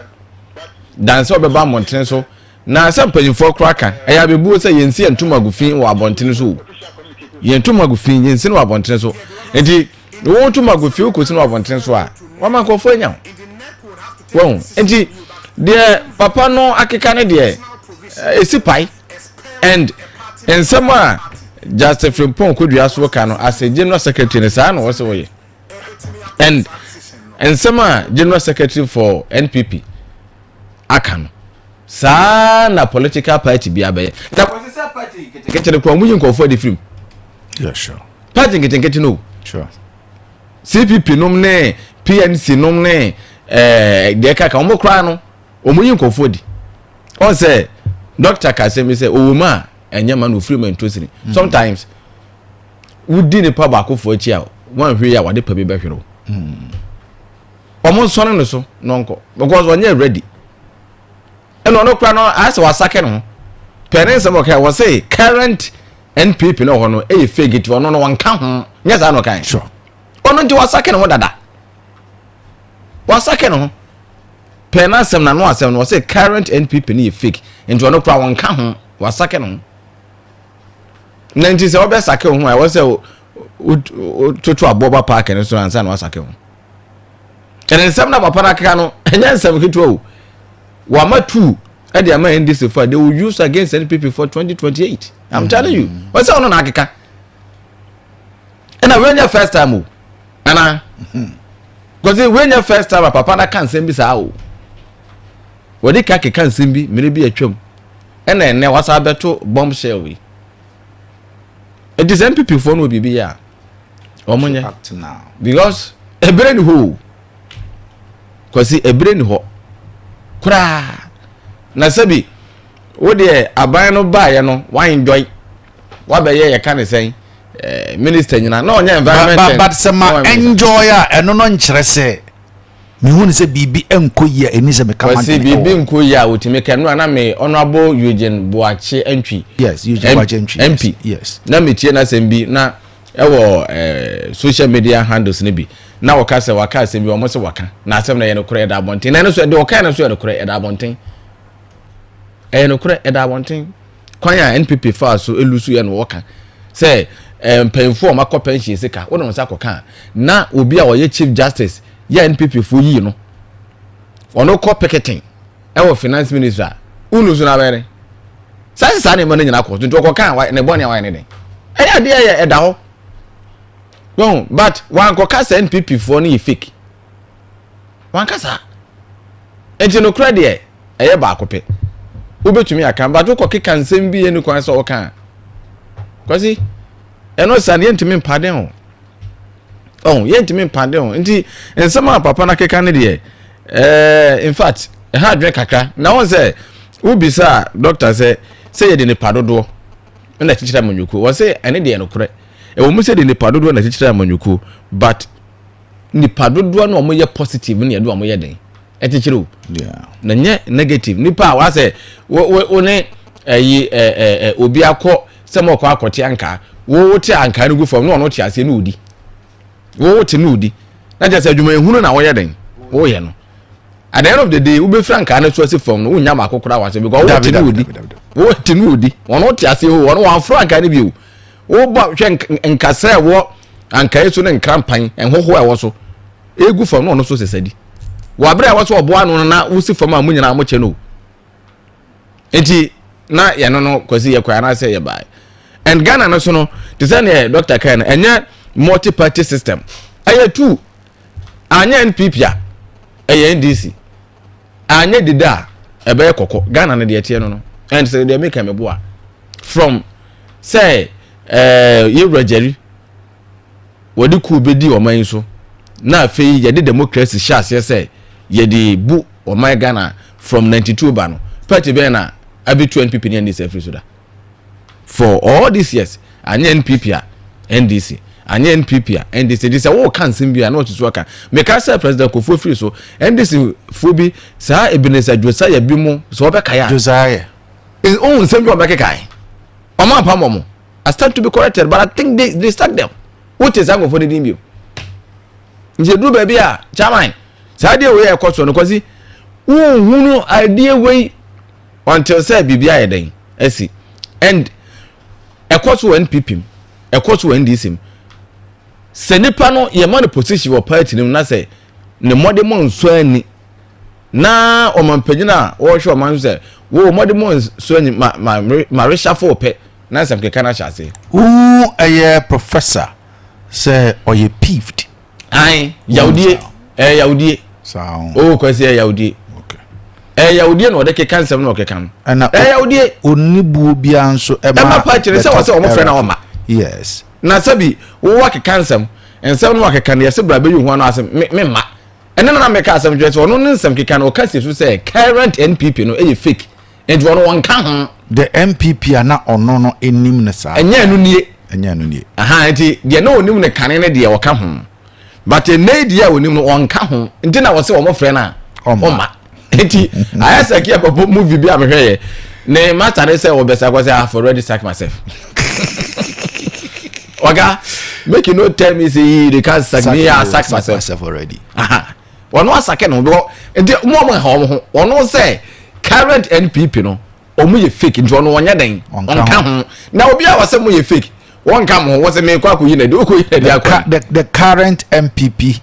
dan sɛ wobɛba mmɔntene so na sɛ mpanyinfoɔ koraa ka ɛyɛ abɛbuo sɛ yɛnsi yɛn ntoma gu fi wɔ abɔntene so o, yɛn ntoma gu fi, yɛnsi no wɔ abɔntene so. Nti wɔn ntoma gu fi wokɔsi no wɔ abɔntene so a, wɔma nkurɔfoɔ anya wɔn. Nti deɛ papa no akeka ne deɛ esi pae and nsɛm a Justin Frimpong Kodua so ka no as a general secretary no, saa na wɔsɛ wɔyɛ, and nsɛm a general secretary for NPP aka no, saa na political party bi abɛyɛ na wɔsɛ sɛ party nketenkete no kora wɔn yi nkɔfoɔ de firim. Party nketenkete no. CPP nom ne PNC nom ne deɛ kaka wɔn koraa no, wɔn yi nkɔfoɔ di. Ɔn sɛ doctor ka asɛm bi sɛ owó mu a ɛnyɛ ma na ofiri mu ntosiri. Sometimes wodi nipa baako fo akyi a, wɔn ahwɛ yi a wɔde pa bi bɛhwere o. Wɔn nsɔre no so na ɔnkɔ because ɔnyɛ ready. Ɛna ɔno koraa no ayɛ sɛ wasake ne ho pɛɛ ne nsɛm. Ɔka wɔ sɛ current NPP no wɔ hɔ no ɛyɛ fake, ti ɔno no wɔnka ho. Nyɛ saa na ɔka? Ɔno nti wasake ne ho dada, wasake ne ho pɛɛ n'asɛm na no asɛm no, wɔsɛ current NPP no yɛ fake, nti ɔno koraa wɔnka ho, wasake ne ho. Na nti sɛ wɔbɛsake wo ho a, ɛwɔ sɛ wototo aboɔ ba paaki no so ansa na wasake ho. Ɛne nsɛm na papa no akeka no, ɛnyɛ nsɛm ketewa o. Wama two ɛde ama NDC for they will use against NPP for 2028. I'm telling you, wɔn sɛ ɔno na akeka. Ɛna wei nyɛ first time o, ana kɔsi wei nyɛ first time a papa no aka nsɛm bi saa o. Wɔde ka keka nsɛm bi mmiri bi atwam, ɛna ɛnɛ wasa abɛto bombshell yi. Eti sɛ NPP foɔ no wɔ biribi yɛ a, wɔn nyɛ Up to now. Because ebere ni hɔ o, kwasi, ebere ni hɔ koraa. Na sɛbi wo deɛ, aban no baayɛ no, wa enjoy, wabɛyɛ yɛ ka ne sɛn minister nyina na ɔnyɛ environment. But sɛ ma enjoy a, ɛno no nkyerɛ sɛ mehu ne sɛ biribi nkɔ yie a ɛni sɛ meka. Kwasi, biribi nkɔ yie a wotumi kɛ no a, na me Honourable Eugene Boakye Antwi. Yes, Eugene Boakye Antwi. MP. Na metie n'asɛm bi na ɛwɔ social media handles no bi na wɔka sɛ waka asɛm bi, wɔn sɛ waka na asɛm no yɛ nokorɛ, ɛda abɔnten. Na ɛno so ɛde ɔka no so yɛ nokorɛ, ɛda abɔnten, ɛyɛ nokorɛ, ɛda abɔnten. Kwan a NPP faa so elusu yɛ no, wɔka sɛ mpanyinfoɔ a wɔakɔ pension sika wɔn nsa kɔka a, na obi a ɔyɛ chief justice yɛ NPP foɔ yii no, ɔno kɔ picketing ɛwɔ finance ministry a unu so na abɛyɛ ne saa saa nneɛma no nyinaa kɔ so. Nti ɔkɔka ne bɔne a wayɛ ne den, ɛyɛ adeɛ yɛ ɛda hɔ wɔn, but wankɔka sɛ NPP foɔ no yɛ fake. Wanka saa. Nti nokorɛ deɛ ɛyɛ baako pɛ wobɛtumi aka, but wokɔ keka nsɛm bi yɛ ne kwan sɛ ɔka a, kwasi, ɛno sa no yɛntumi mpaden ho ɔho, yɛntumi mpaden ho. Nti nsɛm a papa no akeka no deɛ, in fact, ɛha adwene kakra. Na wɔn sɛ wobisa doctor sɛ yɛde nipa dodoɔ na akyekyere amanyɔkuo, wɔ sɛ ɛne deɛ nokorɛ ɛwɔ mu sɛ de nipa dodoɔ na akyekyere amanyɔkuo, but nipa dodoɔ na wɔn yɛ positive ne yɛde wɔn yɛ den ɛkyekyere o, na nyɛ negative nipa a wasɛ wo wo wo ne ɛyi ɛ ɛ ɛ obi akɔ sɛ mo kɔ akɔte ankaa, wo te ankaa no gu fam na ɔno te aseɛ na odi, wo te na odi, na kyerɛ sɛ adwuma ehunu na wɔyɛ den wɔyɛ no. At the end of the day, wobɛfiri ankaa no so asi fam no, wonya baako koraa wase because wo te na odi, wo te na odi, ɔno te aseɛ hɔ, ɔno wɔamforo ankaa no bio. Wobɔ hwɛ nkasa ɛwɔ ankaa yi so ne nkrampan nhoho a ɛwɔ so egu fam na ɔno so sesa di wɔ abere a wɔsɛ ɔboa ano no na wosi fam a mo nyinaa mo kyɛ no. Nti na yɛno no, kwasi, yɛ kɔ anaasɛ yɛ baa. And Ghana no so no, te sɛ neɛ doctor kan no, ɛnyɛ multi party system, ɛyɛ two. Anyɛ NPP a, ɛyɛ NDC. Anyɛ deda a, ɛbɛyɛ kɔkɔ. Ghana no deɛ ɛteɛ no, and sɛ deɛ meka me boa from sɛ yɛwura Jerry wɔde kuo bɛdi ɔman yi so. Na afei yɛde democracy hyɛ aseɛ sɛ yɛde bu ɔman Ghana from 92 ba no, party bɛn na abɛtu NPP ne NDC afiri so da? For all these years, anyɛ NPP a, NDC, anyɛ NPP a, NDC. Nti sɛ wɔreka nsɛm bi a na wɔsusu aka. Meka sɛ President Kufuor firi so, NDC foɔ bi saa, Ebenezer Josiah bi mu sɛ wɔbɛkae a, Josiah. Ohun nsɛm bi a wɔbɛkekae, ɔmo ampam wɔn. I stand to be corrected, but I think they sack them. Wote saa nkurɔfoɔ no din bio? Nti eduru baabi a, chairman, saa adeɛ wei a ɛkɔ soɔ no, Kwasi, wonhunu adeɛ wei until sɛ biribi ayɛ dɛn asi. And ɛkɔ so wɔ NPP mu, ɛkɔ so wɔ NDC mu. Sɛ nipa no yɛma no position wɔ party no mu na sɛ ne mmɔde mɔ nso ani na ɔmanpanyin a wɔrehwɛ ɔman so sɛ wo mmɔde mɔ nso ani ma ma ma reshuffle pɛ na nsɛm keka no ahyɛ ase. Wo ɛyɛ professor sɛ ɔyɛ peeved. Ayi yawudie, ɛyɛ yawudie. Saa o. O Kwasi, ɛyɛ yawudie. Ɛyɛ yawudie na ɔde keka nsɛm na ɔkeka no. Ɛna ɛyɛ yawudie. Onibuo biara nso ɛma. Ɛma party no sɛ wɔsɛ wɔn frɛ na ɔma. Na sɛbi wo wakeka nsɛm nsɛm no wakeka no, yɛsɛ bra bɛyi ho ano asɛm me me ma ɛne na meka asɛm kyerɛ sɛ ɔno ne nsɛm keka no, ɔka si so sɛ current NPP no ɛyɛ fake, nti ɔno wɔnka ho. The NPP a na ɔno no anim no saa. Ɛnyɛ ɛno nie. Ɛnyɛ ɛno nie. Aha, nti deɛ na onim no kane no deɛ, ɔka ho, but ɛnɛ deɛ a onim no, ɔnka ho. Nti na wɔsɛ wɔn frɛ no a ɔmma. Nti ayɛ sɛ kí ɛbɛbɔ movie bi a mehwɛ yɛ ne master ne sɛ ɔbɛsa kɔ sɛ, "I have already sacked myself." Oga, make you no tell me say you can sack me, I sack myself, myself already. Ɔno asake no because nti mo ɔmo ha ɔmo ho, ɔno sɛ current NPP no ɔmo yɛ fake, nti ɔno ɔnyɛ den, ɔnka ho. Na obi a wɔsɛ mo yɛ fake, wɔnka mo ho, wɔsɛ mekɔ akɔyi na de wokɔ yi na de akɔ. The current NPP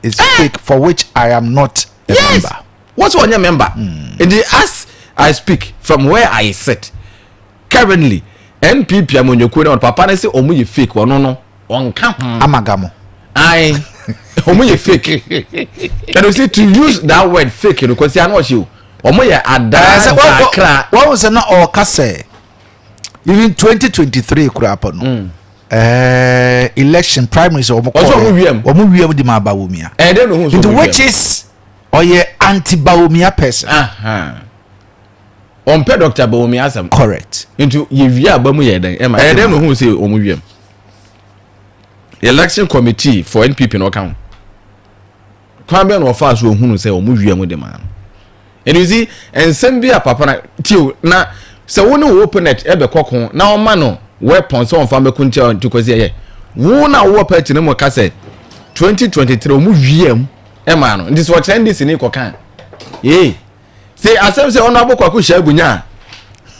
is fake, for which I am not a member. Wọ́n sọ ɔnyɛ member. Nti as I speak from where I sit currently, NPP amanyɔkuo na papa ne sɛ ɔmo yɛ fake, ɔno no ɔnka ho. Amagamo. Ayi, ɔmo yɛ fake, and you see, to use that word fake no, Kwasi, ano ɔhyɛ o, ɔmo yɛ adaa dakra. Wɔn sɛ na ɔka sɛ even 2023 kura pɔ no, election primaries wɔn kɔ Ɔsɛ ɔmo wiem. Wɔn wiem di ma Bawumia. Ɛdɛ no ho so. Nti which is ɔyɛ anti Bawumia person. Ɔmpɛ Dr. Bawumia asɛm. Nti yɛwie aba mu yɛ dɛn ɛma ɛdɛ no ho sɛ ɔmo wiem election committee for NPP na ɔka ho kwan bɛn na ɔfa so ohunu sɛ ɔmo wie mu de maa no? And you see, nsɛm bi a papa na tio na sɛ wo ne wo opponent ɛbɛkɔ ko na ɔma no weapon sɛ ɔmfa mbɛko ntia, nti Kwasi, ɛyɛ wo na wowɔ party no mu ka sɛ 2023 ɔmo wie mu ɛma no, nti sɛ ɔkyerɛ NDC ne kɔka ee sɛ asɛm sɛ ɔno abɔkɔ akɔ hyia agunya a,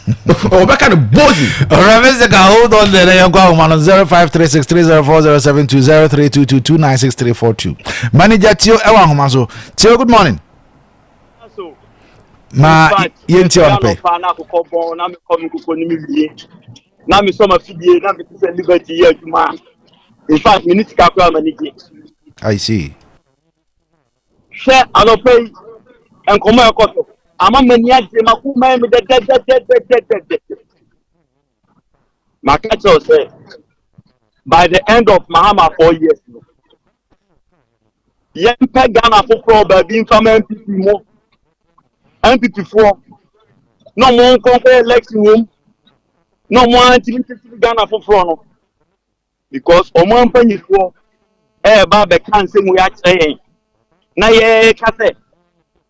ɔbɛka no boldly. Alright, Mr. Ka, hold on there. Then you go on 0536304072 0322296342. Manager Tio Ewa Homa so. Tio, good morning. Ma yɛntie ɔno pɛ. Na akokɔ bɔn na mekɔ me nkokɔ no me wie na mesɔ ma fidie na mete sɛ Liberty yɛ adwuma. In fact, mene sika koraa ma ne gye. I see. Hwɛ, anɔpa yi nkɔmmɔ a ɛkɔ so ama m'ani agye, makoma yɛ me dɛdɛdɛdɛdɛdɛdɛ. Maka kyerɛ wo sɛ by the end of Mahama 4 years no, yɛmpɛ Ghana foforɔ baabi mfama NPP mu, NPP foɔ na ɔmo nkɔnkɔ election wɔm na ɔmo antimi titiri Ghana foforɔ no, because ɔmo mpanyinfoɔ ɛɛba abɛka nsɛm wei akyerɛ yɛn na yɛreka sɛ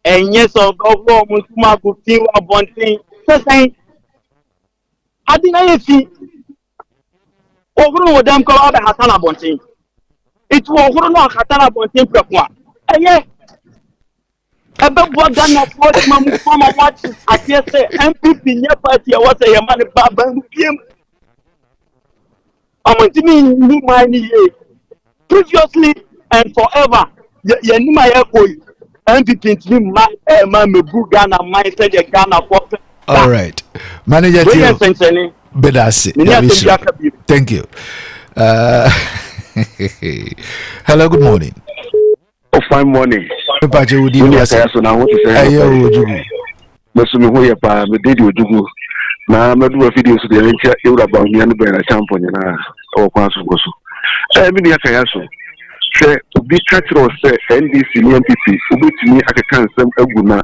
ɛnyɛ sɛ ɔbɛwɔ ɔmo ntoma ago fi wɔ abɔnten sɛ sɛn ade na yɛ fi ɔhoro wɔ dɛm kɔ abɛhata no abɔnten. Nti ɔhoro no ahata no abɔnten prɛko a, ɛyɛ ɛbɛboa Ghanafoɔ de ma mu fama mo ate aseɛ sɛ NPP nyɛ party a ɛwɔ sɛ yɛma ne ba aban mu biem. Ɔmo ntumi nni man no yie previously and forever. Yɛnim a yɛkɔ yi, NPP ntumi mma ɛɛma mmebu Ghana man sɛdeɛ Ghanafoɔ pɛ. All right. Manager Wei yɛ Tio. nsɛnkyerɛnne. Bedase. Mene asɛm bi aka bio. Thank you. Hello, good morning. Oh, fine morning. Mepache wudi Woni no ase. akaya so na ho te sɛ Ɛyɛ o, Ojugu. Mɛso me ho yɛ paa, mede di Ojugu. Na mɛdu afidie so deɛ nkyɛ ewura Bawumia no bɛn na champɔ nyinaa ɛwɔ kwan so kɔ so. Ɛɛ, me nua kaya so. Hwɛ, obi ka kyerɛ wo sɛ NDC ne NPP wobɛtumi akeka nsɛm agu no a,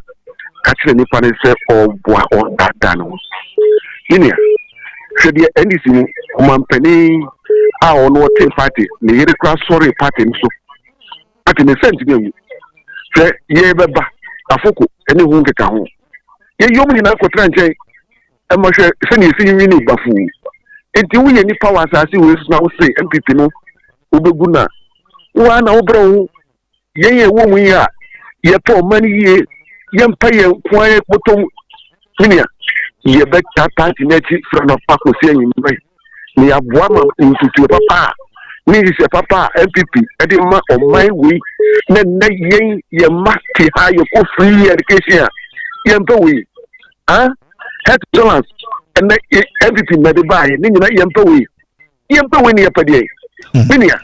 ka kyerɛ nipa no sɛ ɔreboa, ɔredaadaa ne ho. Me nua, hwɛ deɛ NDC mu ɔmampanin a ɔno ɔtee party, ne yere koraa sɔree party no so. Party ne nsa ntumi angu. Hwɛ, yɛrebɛba afoko ne ho nkeka ho. Yɛyi wɔn nyinaa kɔtena nkyɛn. Ɛma hwɛ sɛnea esi nwini bafuu. Enti woyɛ nipa wɔ asase wei so na wose NPP no wobɛgu no a, wo ara na wobrɛ wo ho. Yɛn a ɛwɔ mu yi a yɛpɛ ɔman yie, yɛmpɛ yɛn nko ara yɛn bɔtɔ mu. Me nua, yɛbɛtaa party no akyi firi anɔpa kɔsi anwummerɛ na yɛaboa ma ntutuo papa a ne nhyehyɛ papa a NPP de ma ɔman wei na nnɛ yɛn yɛn mma te ha yɛkɔ free education a yɛmpɛ wei. Ah, health insurance ɛnɛ npp na ɛde baayɛ ne nyina yɛmpɛ wei yɛmpɛ wei ne yɛpɛ deɛ hmm. me nua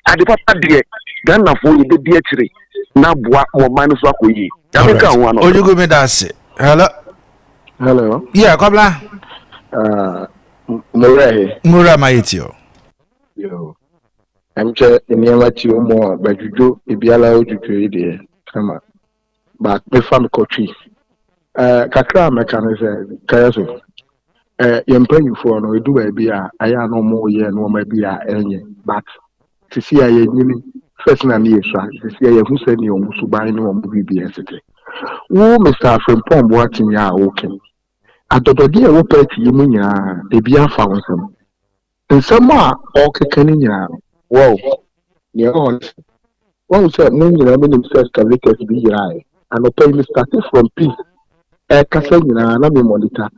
ade papa deɛ ghanafoɔ yɛbɛdi akyire na aboa ma ɔman no so akɔ yie nyame ka ho ano ojugu mi da ase hello hello yeah kwabla uh, mowura he nwura ma yɛ ti o yo ɛmkyɛ nneɛma ti o mu a badwudwo ebiara odwudwo yi deɛ kama But mefa me kɔtwi. Eh, kakra a mɛka ne sɛ, kɛyɛ so. Eh, yɛn mpanyinfoɔ no, edu baabi a, ɛyɛ a na wɔn yɛ nneɛma bi a ɛnyɛ. But sisi a yɛnyini, first na ne yɛsua, sisi a yɛhu sɛ nea wɔn suban ne wɔn biribi ɛsete. Wo Mr. Frimpong Boateng a woke, adɔdɔdeɛ a ɛwɔ party yi mu nyinaa, ebi afa wo nsam. Nsɛm a ɔrekeka no nyinaa no, wow, nea ɛwɔ hɔ ne sɛ, wahu sɛ mo nyinaa monim sɛ excavators bi yeraeɛ. Anɔpa yi me starte from Peace ɛrekasa nyinaa na me monitor.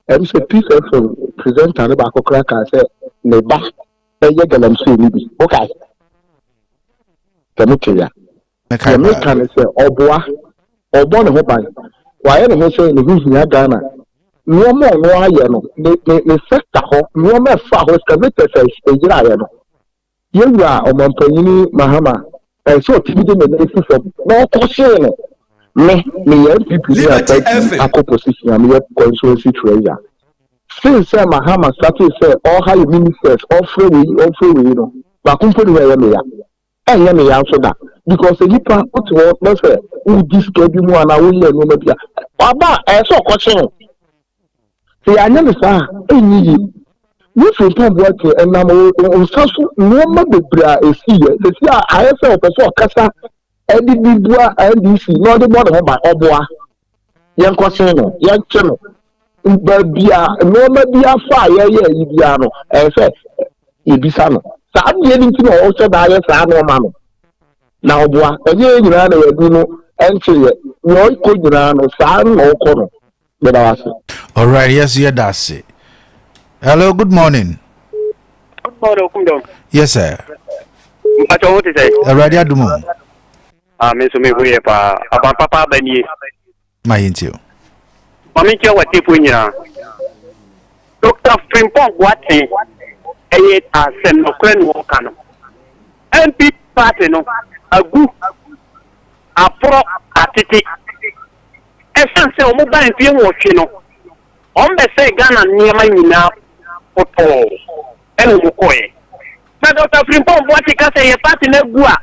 Ɛm sɛ Peace FM presenter no baako koraa kaa sɛ ne ba ɛyɛ galamsey no bi. Wokae? Sɛ mote a. Mekae Deɛ paa. meka ne sɛ ɔboa, ɔbɔ ne ho ban, wayɛ ne ho sɛ ne ho hia Ghana. Nnoɔma a ɔno ayɛ no, ne ne ne sector hɔ, nnoɔma a ɛfa hɔ, excavators a ɛyeraeɛ no, yɛn wura Ɔmampanyini Mahama, ɛsɛ sɛ ɔtumi de ne nan si fam na ɔkɔhyee no. Me, meyɛ NPP ni a Liberty party FM. akɔ position a meyɛ constituency treasurer. Since sɛ Mahama startee sɛ ɔhire ministers, ɔfrɛ wei, ɔfrɛ wei no, baako mpo nni hɔ a ɛyɛ me ya. Ɛnyɛ me ya nso da because sɛ nipa wote hɔ na sɛ wodi sika bi mu anaa woyɛ nneɛma bi a waba a ɛyɛ sɛ ɔkɔkye wo. Sɛ yɛanyɛ no saa a ɛnyɛ yie. Ne Frimpong Boateng ɛnam wo nsa so nneɛma bebree a ɛsiiɛ sɛsi a ayɛ sɛ ɔpɛ sɛ ɔkasa ɛde bi bua NDC na ɔde bɔ ne ho ban ɔboa. Yɛnkɔsen no, yɛnkye no. Baabi a nneɛma bi afa a yɛyɛ yi biara no, ɛyɛ sɛ yɛbisa no. Saa adeɛ no nti na ɔhyɛ da ayɛ saa nneɛma no. Na ɔboa. Ɛnyɛ yɛn nyinaa na yɛde no ɛnkyeeɛ. Nea ɔkɔ nyinaa no, saa na ɔkɔ no. Meda wo ase. Alright, yes, yɛda ase. Hello, good morning. Good morning, Okumdom. Yes, sir. Mpakyɛ wo te sɛ? Awurade adom o. Ah, me nso me ho yɛ paa. Aban papa aba nie. Ma yɛntie o. Ma menkyia w'atiefoɔ nyinaa. Dr. Frimpong Boateng ɛyɛ asɛm nokorɛ na ɔka no. MP party no agu, aporɔ, atete. Ɛsiane sɛ wɔn baa mfie nwɔtwe no, wɔn bɛsɛe Ghana nneɛma nyinaa pɔtɔɔ ɛna wɔn kɔɛ. Na Dr. Frimpong Boateng ka sɛ yɛ party no agu a,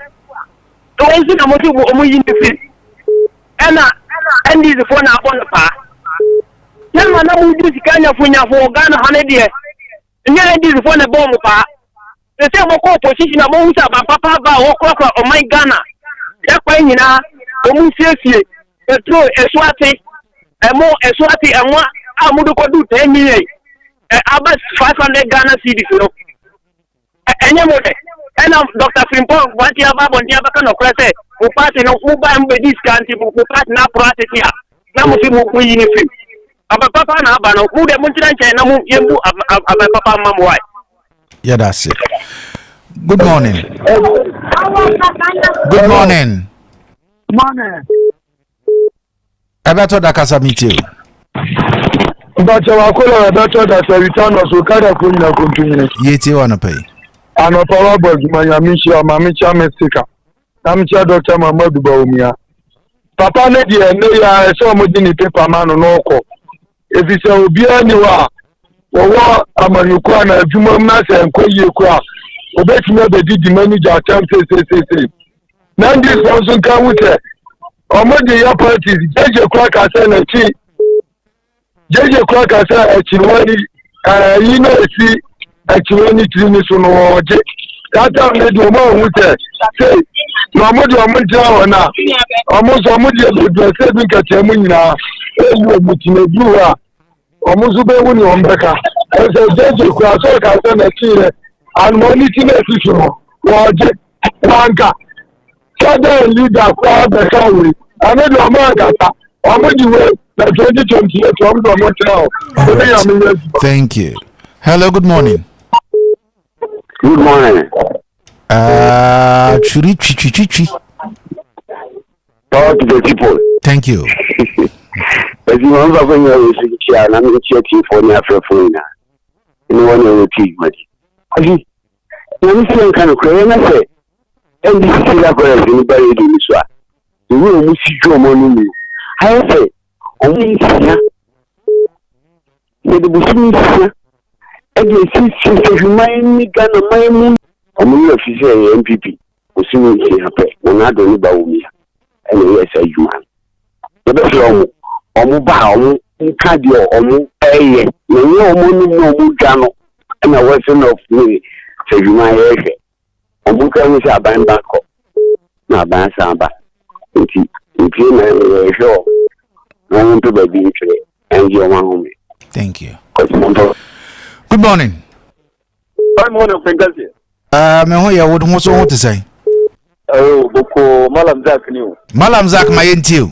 Ɛwɔ nso na mo se wɔn yi no firi ɛna NDC foɔ na abɔ no paa. Yɛma na mo di sika nyafunyafo wɔ Ghana ha ne deɛ nyɛ NDC foɔ na ɛbɔ mo paa. Sɛ sɛ mo kɔ opposition a mo hu sɛ aban papa aba a wɔkorakora ɔman Ghana yɛkwan nyinaa wɔn nsiesie petrol ɛso ate ɛmo ɛso ate ɛnwa a mo de kɔdu 10 million ɛ aba 500 Ghana cedis no. Ɛnyɛ mo dɛ. Ɛna Dr. Frimpong Boakye aba abɔnten abɛka nɔkorɛ sɛ mo party no mo bae mo bɛdi sika nti mo party no aporɔ atete a na mo se mo mo yi no firim. Aba papa na aba no mo dɛ mo ntena nkyɛn na mo yɛmbu aba papa mma mo wae. Yɛda ase. Good morning. Good morning. Morning. Ɛbɛtɔ da kasa mi tie o. Mpakyɛ wakola ɛbɛtɔ da sɛ return of okada ko nyina kontu nyina. Yie tie wɔ anɔpa yi. Anɔpa wabɔ adwuma nyame nhyira maame kyia me sika na mekyia Dr. Mamadu Bawumia. Papa ne deɛ ɛnɛ yi ara ɛsɛ ɔmo gye ne pepa ma no na ɔkɔ. Efisɛ obiara ni hɔ a wɔwɔ amanyɔkuo anaa adwuma mu na sɛ nkɔ yie koraa. Obetumi abɛdidi manager atɛm seeseeseesei. Na NDC foɔ nso nka ho sɛ ɔmo de yɛ parties gyegye kora ka sɛ n'akyi gyegye kora ka sɛ akyiriwa ni ɛyi na esi akyiriwa ni tiri ni so no ɔgye. That time ne deɛ ɔmo ahu sɛ sei na ɔmo deɛ ɔmo nkyerɛ hɔ na ɔmo nso ɔmo deɛ bebree sɛ bi nkakyɛ mu nyinaa eyi ɔmo ti na eduru hɔ a ɔmo nso bɛhu nea ɔmo bɛka. Ɛsɛ gyegye kura sɛ ɔka sɛ n'akyi yɛ anoma ne ti na esi so no wɔgye wanka sɛdeɛ leader koraa bɛka wei ɛno deɛ ɔmo ankasa ɔmo de wei na 2028 ɔmo de ɔmo tena hɔ ɔmo yɛ ɔmo yɛ adwuma. Thank you. Hello, good morning. Good morning. Churi twi twi twi twi. Power to the people. Thank you. Ɛti wɔn mfa kɔnya wɔ so kyia na mekyia tiefoɔ ne afrɛfoɔ nyinaa ne wɔn a wɔtie dwumadi. Afi, nyame sɛ yɛnka nokorɛ yɛna sɛ NDC senior chorus no ba radio no so a, ɛwu a wɔn si dwa wɔn ano mu ayɛ sɛ wɔn nsia yɛde bosome nsia ɛde asiesie sahwiman ne Ghana man mu. Wɔn werɛ fi sɛ ɛyɛ NPP bosome nsia pɛ na Nado ne Bawumia ɛna ɛyɛɛ saa adwuma no. Yɛbɛsrɛ wɔn, wɔn ba a wɔn nka deɛ wɔn ɛyɛ na ɛnyɛ wɔn anim na wɔn dwa no ɛna Western North ne sahwiman yɛrehwɛ. Wɔn nka hu sɛ aban ba kɔ na aban asan aba nti mfie nan no yɛrehwɛ wɔn na wɔn mpɛ baabi ntwere ɛngye wɔn ahome. Thank you. Good morning. Good morning, Fenkasi. Me ho yɛ wo ho so ho te sɛn? Oh, boko Malam Zak ni o. Malam Zak ma yɛntie o.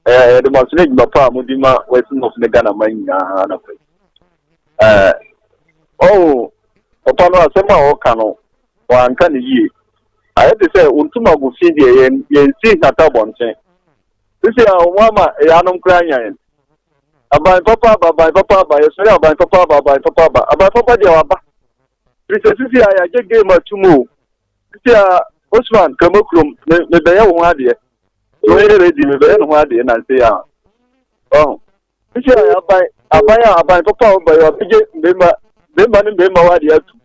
Eh, yɛde mo aso ne adwuma pa a modi ma West North ne Ghana man nyinaa na pɛ. Eh, oh, papa no asɛm a ɔka no, wanka ne yie. Ayɛ te sɛ wo ntoma gu fi deɛ yɛn yɛnsi nhata bɔnten. Sisi a wɔn ama ɛyanom koraa nya yɛn. Aban papa aba, aban papa aba, yɛsɔre aban papa aba, aban papa aba. Aban papa deɛ waba. Firi sɛ sisi a yɛagye game atum o. Sisi a Osman Kramokurom, me mebɛyɛ wo ho adeɛ. Sɛ ɔyɛ ready mebɛyɛ ne ho adeɛ nanse a. Ɔho. Sisi a aban aban a aban papa a ɔba yi wabɛgye mmarima mmarima ne mmarima wɔ adeɛ atum.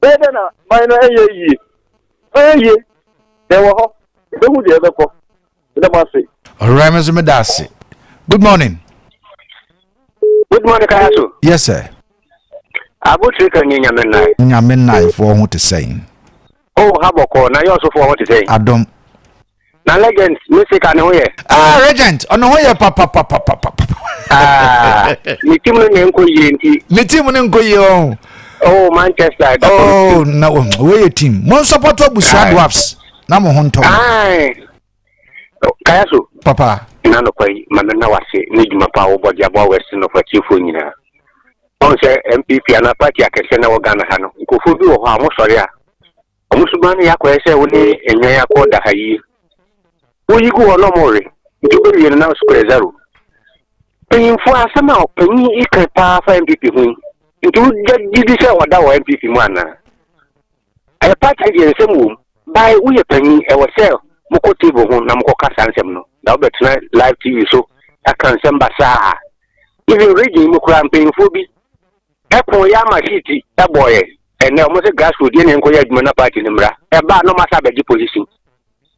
Bɛyɛ dɛ na man no ɛnyɛ yie. Ɛyɛ yie. Deɛ wɔ hɔ. Ɛbɛhu deɛ ɛbɛkɔ. Meda mo ase. Alright, me nso meda ase. Good morning. Good morning, Kayaso. Yes, sir. Abotire ka ni nyame nnan. Nyame nnan foɔ ho te sɛn? Oh, ha bɔkɔ na yɛ ɔsofoɔ ho te sɛn? Adom. Na legend ne sika ne ho yɛ? Ah, regent, ɔno ho yɛ papapapapapa. Ah, ne team no na nkɔ yie nti. Ne team no nkɔ yie ɔn. Oh, Manchester. Oh, na wɔyɛ team. Mo support abusua dwarfs na mo ho ntɔ. Aye. Kaya so. Papa. Na nɔkwa yi, ma me na wase ne dwuma pa a wobɔ de aboa West North atiefoɔ nyinaa. Ɔn sɛ NPP anaa party akɛseɛ na ɛwɔ Ghana ha no, nkurɔfoɔ bi wɔ hɔ a wɔsɔre a, wɔn suban no yɛ akɔyɛ sɛ wo ne nnwan akɔ da ha yie. Woyi gu hɔ na wɔrewe, nti wobɛwie no na square zero. Mpanyinfoɔ asɛm a ɔpanyin yi ka paa fa NPP ho yi, nti wogye di sɛ ɔda wɔ NPP mu anaa? Ɛyɛ party no deɛ nsɛm wom. By woyɛ panyin ɛwɔ sɛ mokɔ table ho na mokɔka saa nsɛm no na wobɛtena live TV so aka nsɛm basaa. Even region mu koraa mpanyinfoɔ bi ɛko yɛ ama seat ɛbɔɔ yɛ ɛnɛ ɔmo sɛ grassroot yɛne nkɔyɛ adwuma na party no mmra ɛbaa na ɔmo asa abɛgye position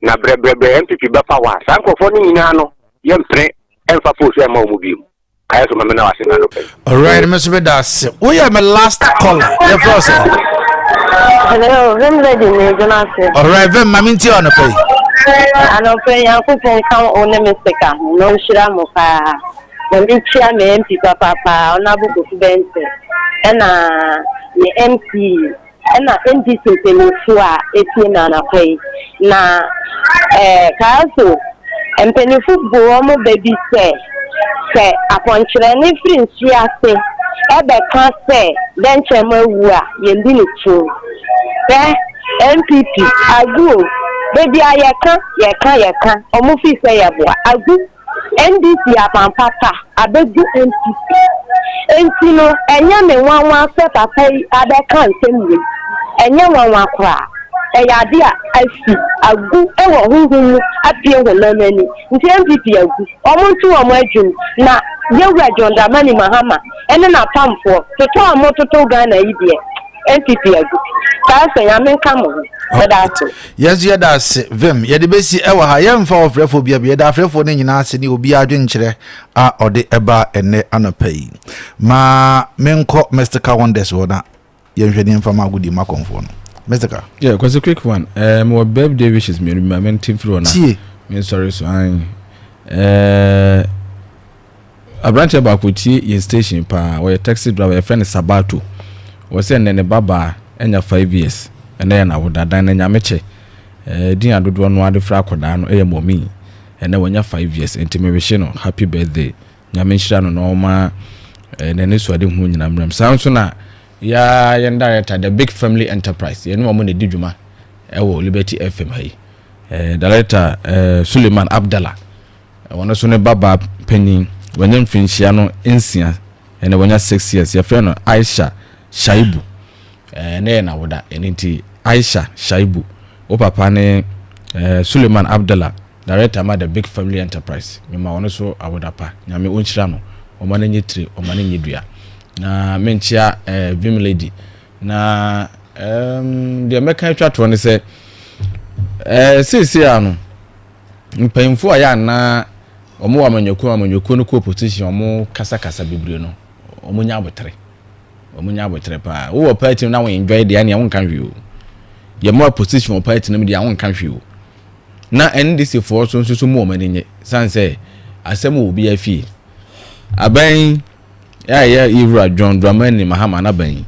na brɛbrɛbrɛ NPP bɛfa hɔ a saa nkurɔfoɔ no nyinaa no yɛmpene ɛmfa post ɛmma ɔmo bio. Kaya so mame na wase na anɔpa yi. Alright, me nso meda ase. Woyɛ me last caller. Yɛfrɛ wo sɛ? Hello, Vim Lady ne gyina ase. Alright, Vim, ma mentie anɔpa yi. Anɔpa yi, Nyankopɔn ka wo ne me sika ho na ɔnhyira mo paa. Na mekyia me MP papaapa, Honourable Kofi Benson, ɛna me MP Ɛna NDC mpaninfoɔ a ɛtie me anapa yi, na ɛɛ kaa so mpaninfo bu wɔn bɛ bi sɛ, sɛ apɔnkyerɛne firi nsuo ase ɛbɛka sɛ dɛnkyɛm awu a, yɛndi ne tuo. Hwɛ NPP, agu o, da biara yɛka, yɛka, yɛka, wɔn firi sɛ yɛboa, agu. NDC aban papa abɛgu NPP. Enti no ɛnyɛ me nwanwa sɛ papa yi abɛka nsɛm wei. Ɛnyɛ nwanwa koraa. Ɛyɛ ade a asi, agu wɔ honhom mu apue honam ani. Nti NPP agu. Wɔn nto wɔn adwene na Yɛwura John Dramani Mahama ne n'apamfoɔ toto a wɔtoto Ghana yi deɛ. NPP agu. Saa sɛ Nyame nka mo ho. Yɛda ase. Yɛn nso yɛda ase vim yɛde bɛsi ɛwɔ ha yɛmfa ɔfrɛfoɔ bia bi yɛda afrɛfoɔ no nyinaa ase ne obiara adwenkyerɛ a ɔde ɛba ɛnnɛ anɔpa yi ma menkɔ Mystical Wonders hɔ na yɛnhwɛ ne yɛmfa ma agodi ma kɔmfoɔ no Mystical. Yeah, kwasi quick one. Eh, mewɔ birthday wishes mmienu bi ma mente mfiri hɔ na Tie. mensɔre so an. Eh, Aberanteɛ baako tie yɛn station paa, ɔyɛ taxi driver, yɛfrɛ no Sabato. Ɔsɛ ɛnnɛ ne babaa anya 5 years, ɛnnɛ yɛ n'awoda, dan no Nyamekyɛ. Ɛɛ din a dodoɔ no ara de frɛ akwadaa no yɛ Mummy. Ɛnnɛ wanya 5 years, nti me wishe no happy birthday. Nyame nhyira no na ɔma ɛɛ n'anisoadehunu nyinaa mmram. Saa nso na yɛa yɛn director, The Big Family Enterprise, yɛne wɔn na ɛdi dwuma ɛwɔ Liberty FM ha yi. Ɛɛ director ɛɛ Suleiman Abdallah. Ɔno nso ne babaa panyin, wanya mfirinhyia no nsia, ɛnɛ wanya 6 years. Yɛfrɛ no Aisha Shaibu. Ɛnɛ yɛ n'awoda, ɛno nti Aisha Shaibu, wo papa ne Suleiman Abdallah, director ma The Big Family Enterprise. Mema ɔno nso awoda pa. Nyame ɔnhyira no, ɔma no nyɛ tire, ɔma no nyɛ dua. Na menkyea Vim Lady. Na deɛ mɛka atwa toɔ ne sɛ, seesei a no, mpanyinfoɔ a yɛ anaa wɔn wɔ amanyɔkuo amanyɔkuo no kɔ opposition, wɔn kasakasa bebree no, wɔn nya abotere, wɔn nya abotere paa. Wowɔ party no na wɔn enjoy deɛ, ɛnea wɔn nka hwee o. Yɛ mo opposition wɔ party no mu deɛ, wɔn nka hwee o. Na NDC foɔ so nso so mu wɔn ani nye san sɛ asɛm wɔ obi afie. Aban a ɛyɛ Yewura John Dramani Mahama n'aban yi,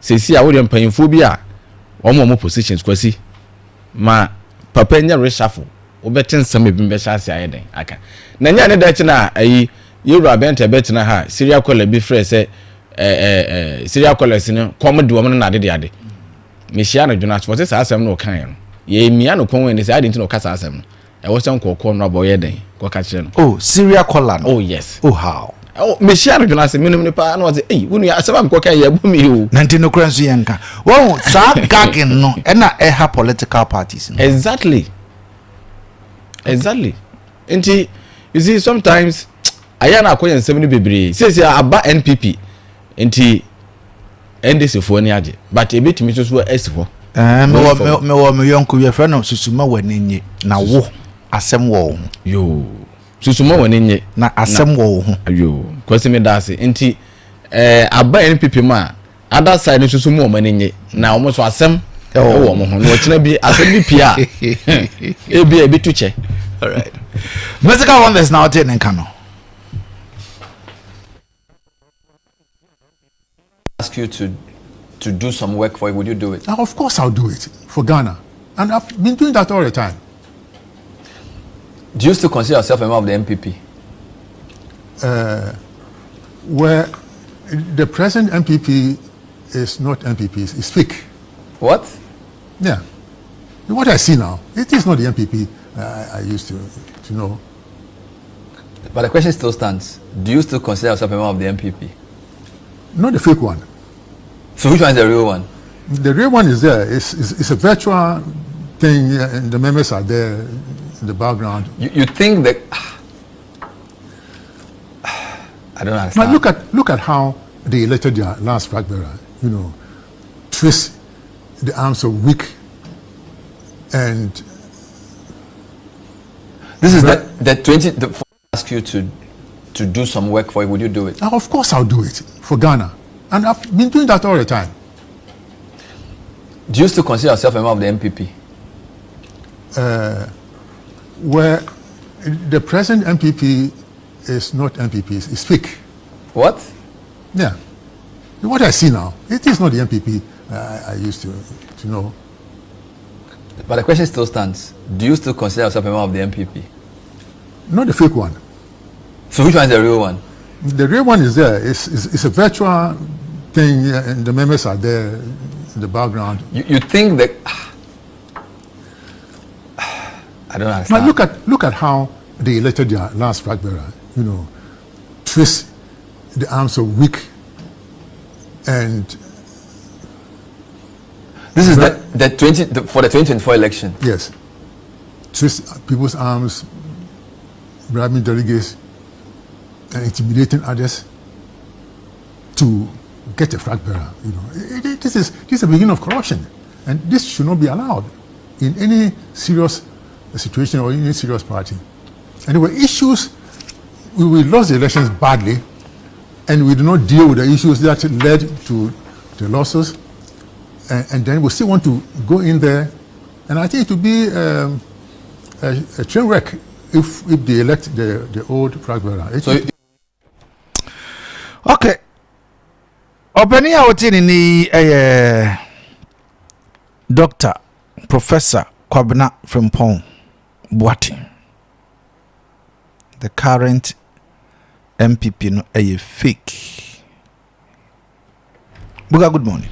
sɛsi a wodeɛ mpanyinfoɔ bi a wɔn positions, Kwasi, ma papa nyɛ reshuffle, wobɛte nsɛm ebi bɛhyɛ ase ayɛ den aka na nyɛ ne da akyi na ayi yɛwura bɛntɛ bɛtena ha. Serial caller bi frɛ sɛ ɛɛ ɛɛ serial callers no kɔm de wɔn no na ade de ade mehyia no dwena so, wɔte saa asɛm no ɔkaeɛ no, yɛmia no kɔn wɔ ne sɛ ade nti na ɔka saa asɛm no. Ɛwɔ sɛ nkɔkɔ no abɔ yɛ den kɔka kyerɛ no. Oh, serial caller no. Oh yes. Oh, how? Oh, mehyia no dwena ase, menim ne paa, na ɔsɛ, "Ei, wo nua, asɛm a mekɔka yɛ ɛbɔ mi o." Na nti nokora nso yɛnka wɔn saa gagging no ɛna ɛha political parties no. Exactly. Nti you see, sometimes ayɛ na akɔyɛ nsɛm no bebree. Seesei aba NPP nti NDC foɔ ani agye, but ebetumi nso so asi hɔ. Ɛɛ, mewɔ me yɔnko, yɛfrɛ no Susuma W'ani Nye, na wo asɛm wɔ wo ho. Yoo, Susuma W'ani Nye. Na asɛm wɔ wo ho. Yoo, Kwasi, mi da ase. Nti aba NPP mu a, other side nso so mu wɔn ani nye, na wɔn nso asɛm ɛwɔ wɔn ho na ɔkyerɛ bi asɛm bi pie a ebi a ebi tu kyɛ. Alright, Musical Wonders na ɔte ne nka no. Ask you to do some work for it, would you do it? Now, of course, I'll do it for Ghana. And I've been doing that all the time. Do you still consider yourself a member of the NPP? Where the present NPP is not NPP, it's fake. What? Yeah. What I see now, it is not the NPP I used to know. But the question still stands. Do you still consider yourself a member of the NPP? Not the fake one. So which one is the real one? The real one is there. It's a virtual thing, and the members are there in the background. You think that... I don't understand. Now look at how they elected their last flag bearer. Twist the arms of weak and This is the 20 the, ask you to do some work for it, would you do it? Now, of course, I'll do it for Ghana. And I've been doing that all the time. Do you still consider yourself a member of the NPP? Where the present NPP is not NPP, it's fake. What? Yeah. What I see now, it is not the NPP I used to know. But the question still stands. Do you still consider yourself a member of the NPP? Not the fake one. So which one is the real one? The real one is there. It's a virtual thing, and the members are there in the background. You think that... I don't understand. Now look at how they elected their last flag bearer. Twist the arms of weak and This is the 20 the, for the 2024 election. Yes, twist people's arms, bribing delegates, and intimidating others to get a flag bearer. You know, it, it, this is this is the beginning of corruption, and this should not be allowed in any serious situation or any serious party. Anyway, issues we, we lost the elections badly, and we do not deal with the issues that led to the losses, and, and then we still want to go in there, and I think it would be um, a, a train wreck if if they elect the the old flag bearer. So okay ɔpanin a wote ne ne yi yɛ Doctor Professor Kwabena Frimpong Boateng. The current MPP no ɛyɛ fake. Buga good morning.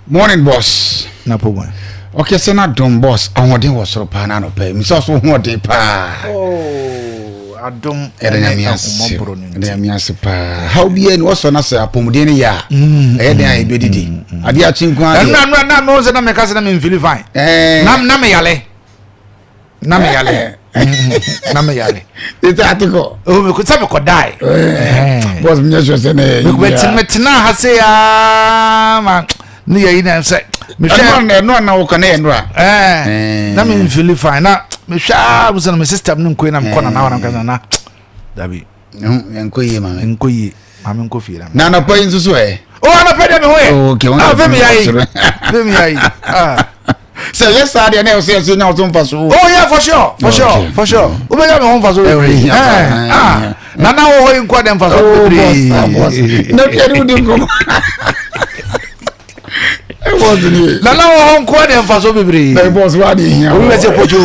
Morning boss. Na po bɔn. Okay sɛ na dom boss ahoɔden wɔ soro paa na anɔpa yi mesɛ ɔso hoɔden paa. Oh, adom ɛda nyame ase ɛda nyame ase paa haw biara ni wɔsɔ na sɛ apɔmuden no yɛ a mm, ɛyɛ den a mm, yɛbɛdidi mm, adeɛ akye nko adeɛ. Ɛnna nna nna mi sɛ na mi ka sɛ na mi nfili fine. Na na mi yale. Na mi yale. Na mi yale. Tete atikɔ. O mi sɛ mi kɔ die. Bɔs mi nyɛ sure sɛ ne yɛ yi bia. Mi tena ha se yaa ma ne yɛ yi na sɛ. Mehwɛ ɛno ana wokɔ ne yɛ nora. Ɛɛ na mi nfili fine na mehwɛ aa mo sɛ na mi system ne nkoe na mi kɔ nana hɔ na mi ka sɛ nana dabi. Nkɔ yie maame. Nkɔ yie maame nkɔ fie na. Na anɔpa yi nso so ɛ. O anɔpa deɛ mi ho yɛ. Oh, okay, ah fɛn mi ya yi fɛn mi ya yi ah. Sɛ yɛ saa deɛ na ɛwɔ sɛ yɛ so nya ɔso nfa so. Oh yeah for sure for sure for sure o bɛ nya mi ho nfa so bebree. Ɛɛ ah nana wɔ hɔ yi nkɔ dɛ nfa so bebree. Na fia ni o di nkɔmɔ. Nana wɔ hɔ nko deɛ nfa so bebree. Na bɔs wa de hia. Obi bɛ se kojo.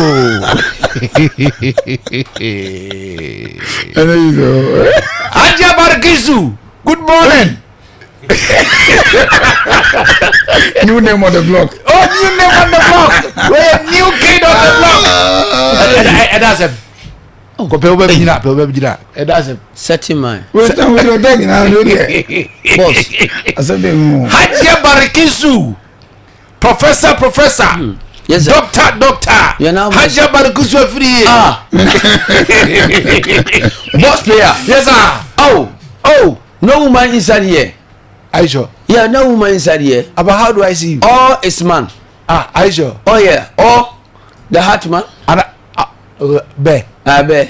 Ɛnɛ yi so. Ajia Barikisu, good morning. New name on the block. Oh, new name on the block. We're new kid on the block. Ɛda sɛm. Kɔpɛ wo bɛ bi gyina, pɛ wo bɛ bi gyina. Ɛda sɛm. Certain man. Wait, wait, wait, wait, wait, Boss. Asɛm bɛ mu. Hajia Barikisu. Professor, professor. Mm. Yes, sir. Doctor, doctor. Hajia Barikisu afiri. Ah. Boss player. Yes, sir. Oh, oh. No woman inside here. Are you sure? Yeah, no woman inside here. But how do I see you? All is man. Ah, are you sure? Oh yeah. All the heart man. And bɛ. Ah, bɛ.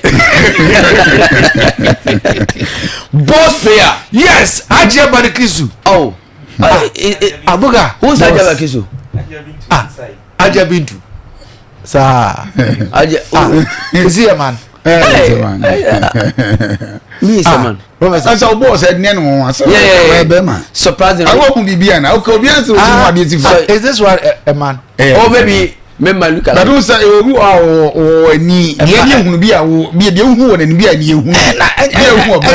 Boss player. Yes, Hajia Barikisu. Oh. Ah, Abuga. Who's Hajia Barikisu? Ah, Hajia Bintu. Saa. Hajia. Ah, is he a man? Hey, man. Me is a man. Asa o boss ɛdeɛ no wɔn asa. Yeah, yeah, yeah. Surprising. Awo kun bibi ana. Okay, obi ansa obi mu adeɛ ti fa. Is this one a, a man? Oh, maybe mema look at. Bàtú sɛ obi wɔ wɔ wɔ ani deɛ ni ehunu bi a wo bi deɛ ehu wɔ n'ani bi a ni ehunu. Ɛna ehu ɔbaa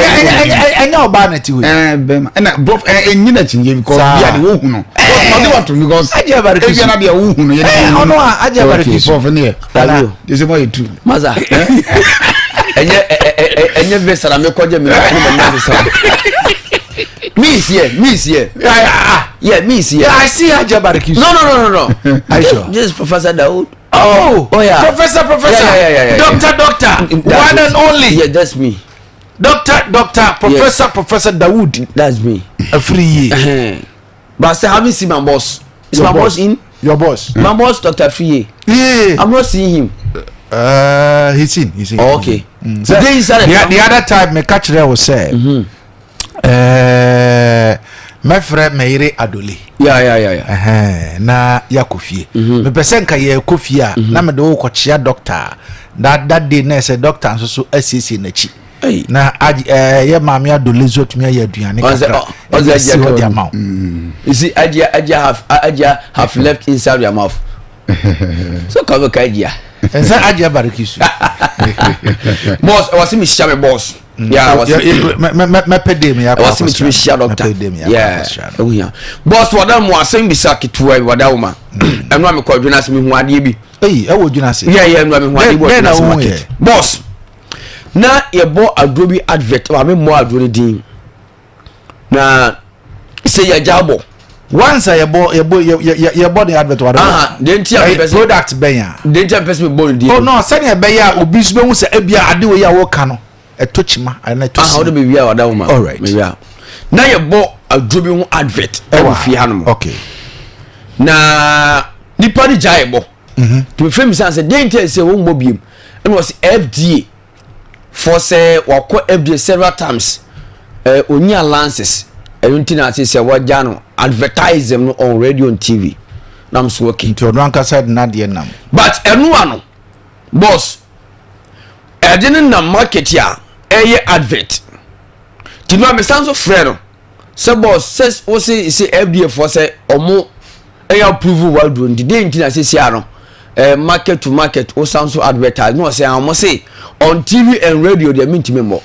ɛnyɛ ɔbaa na ti wei. Ɛɛ bɛma ɛna bɔf ɛ enyi na kyinye because bi a de wo hu no. Ɔde wa to because ebi ana deɛ wo hu no yɛ de hu. Ɔno a agye abari kisu. Okay bɔf ne yɛ. De sɛ mo yɛ tu. Masa ɛnyɛ ɛnyɛ vesa na mekɔ gye mi na ma nya vesa. Me is here. Me is here. Yeah, yeah, yeah. Me is here. Yeah, I see Haja Barikisu. No, no, no, no, no. Are you sure? This is Professor Daoud. Oh, oh yeah. Professor, Professor. Yeah, yeah, yeah, yeah, Doctor, doctor. That's One and only. Yeah, that's me. Doctor, doctor, Professor, yes. Professor Daoud. That's me. A free year. But I still haven't seen my boss. Is Your my boss. boss in? Your boss. My boss, Doctor Friye. Yeah. I'm not seeing him. He's in. He's in. Oh, okay. Mm. So, the, the other time, me catch there was say. Mm-hmm. Eh, mɛfrɛ mɛyere adole yeah, yeah, yeah, yeah. na yɛakɔ fie mm-hmm. mepɛ sɛ nka yɛkɔ fie a mm-hmm. na mede wo kɔkyea dɔkta that that day na ɛsɛ dɔkta nso so asiesie n'akyi na eh, yɛ maame adole nso atumi ayɛ aduane kakra ɛde asi hɔ de ama wo mm. you see ajia ajia have ajia have left inside your mouth so kɔmi ka ajia nsɛ ajia barikisu boss ɛwɔ se mi hyia mi boss. Mm. Yeah, mɛpɛ de mi akɔ akɔsra mi tumi hyia dɔkta ɛho hia bɔs wɔda mu asɛm bisa ketewa bi wɔda wo ma ɛnu a mekɔ adwene ase mehu adeɛ bi eyi ɛwɔ adwene ase yɛ yɛ ɛnu a mehu adeɛ bi wɔ adwene ase market bɔs na yɛbɔ aduro bi advert maame mmɔ aduro no din na sɛ yɛgya bɔ once a yɛbɔ yɛbɔ yɛ yɛbɔ ne advert wa de nti a mepɛ sɛ product bɛn a de nti a mepɛ sɛ mebɔ ne din oh no sɛnea ɛbɛyɛ a obi nso bɛhu sɛ ebia ade wei a wɔka no ɛtɔ kyima anaa ɛtɔ si. Aha, wode mewia wada wo ma. All right. Mewia. Na yɛbɔ aduro bi ho advert ɛwɔ fie hanom. Okay. Na nipa no gya yɛbɔ. Mhm. Tumi fɛn mi san sɛ den tɛ sɛ wɔn mmɔ biem ɛna wɔsi FDA for sɛ wakɔ FDA several times ɛɛ onya lances ɛno nti na ase sɛ wɔgya no advertise no on radio and TV na mo so okay. Nti ɔno ankasa de n'adeɛ nam. But ɛno ano boss ɛde no nam market a ɛyɛ advert ti no a mesan so frɛ no sɛ boss sɛ wose sɛ FDA foɔ sɛ ɔmo ɛyɛ approve waduro nti den nti na sɛsi ano eh, market to market wosan so advertise na ɔsɛ ɔmo se on TV and radio deɛ mentumi mmɔ.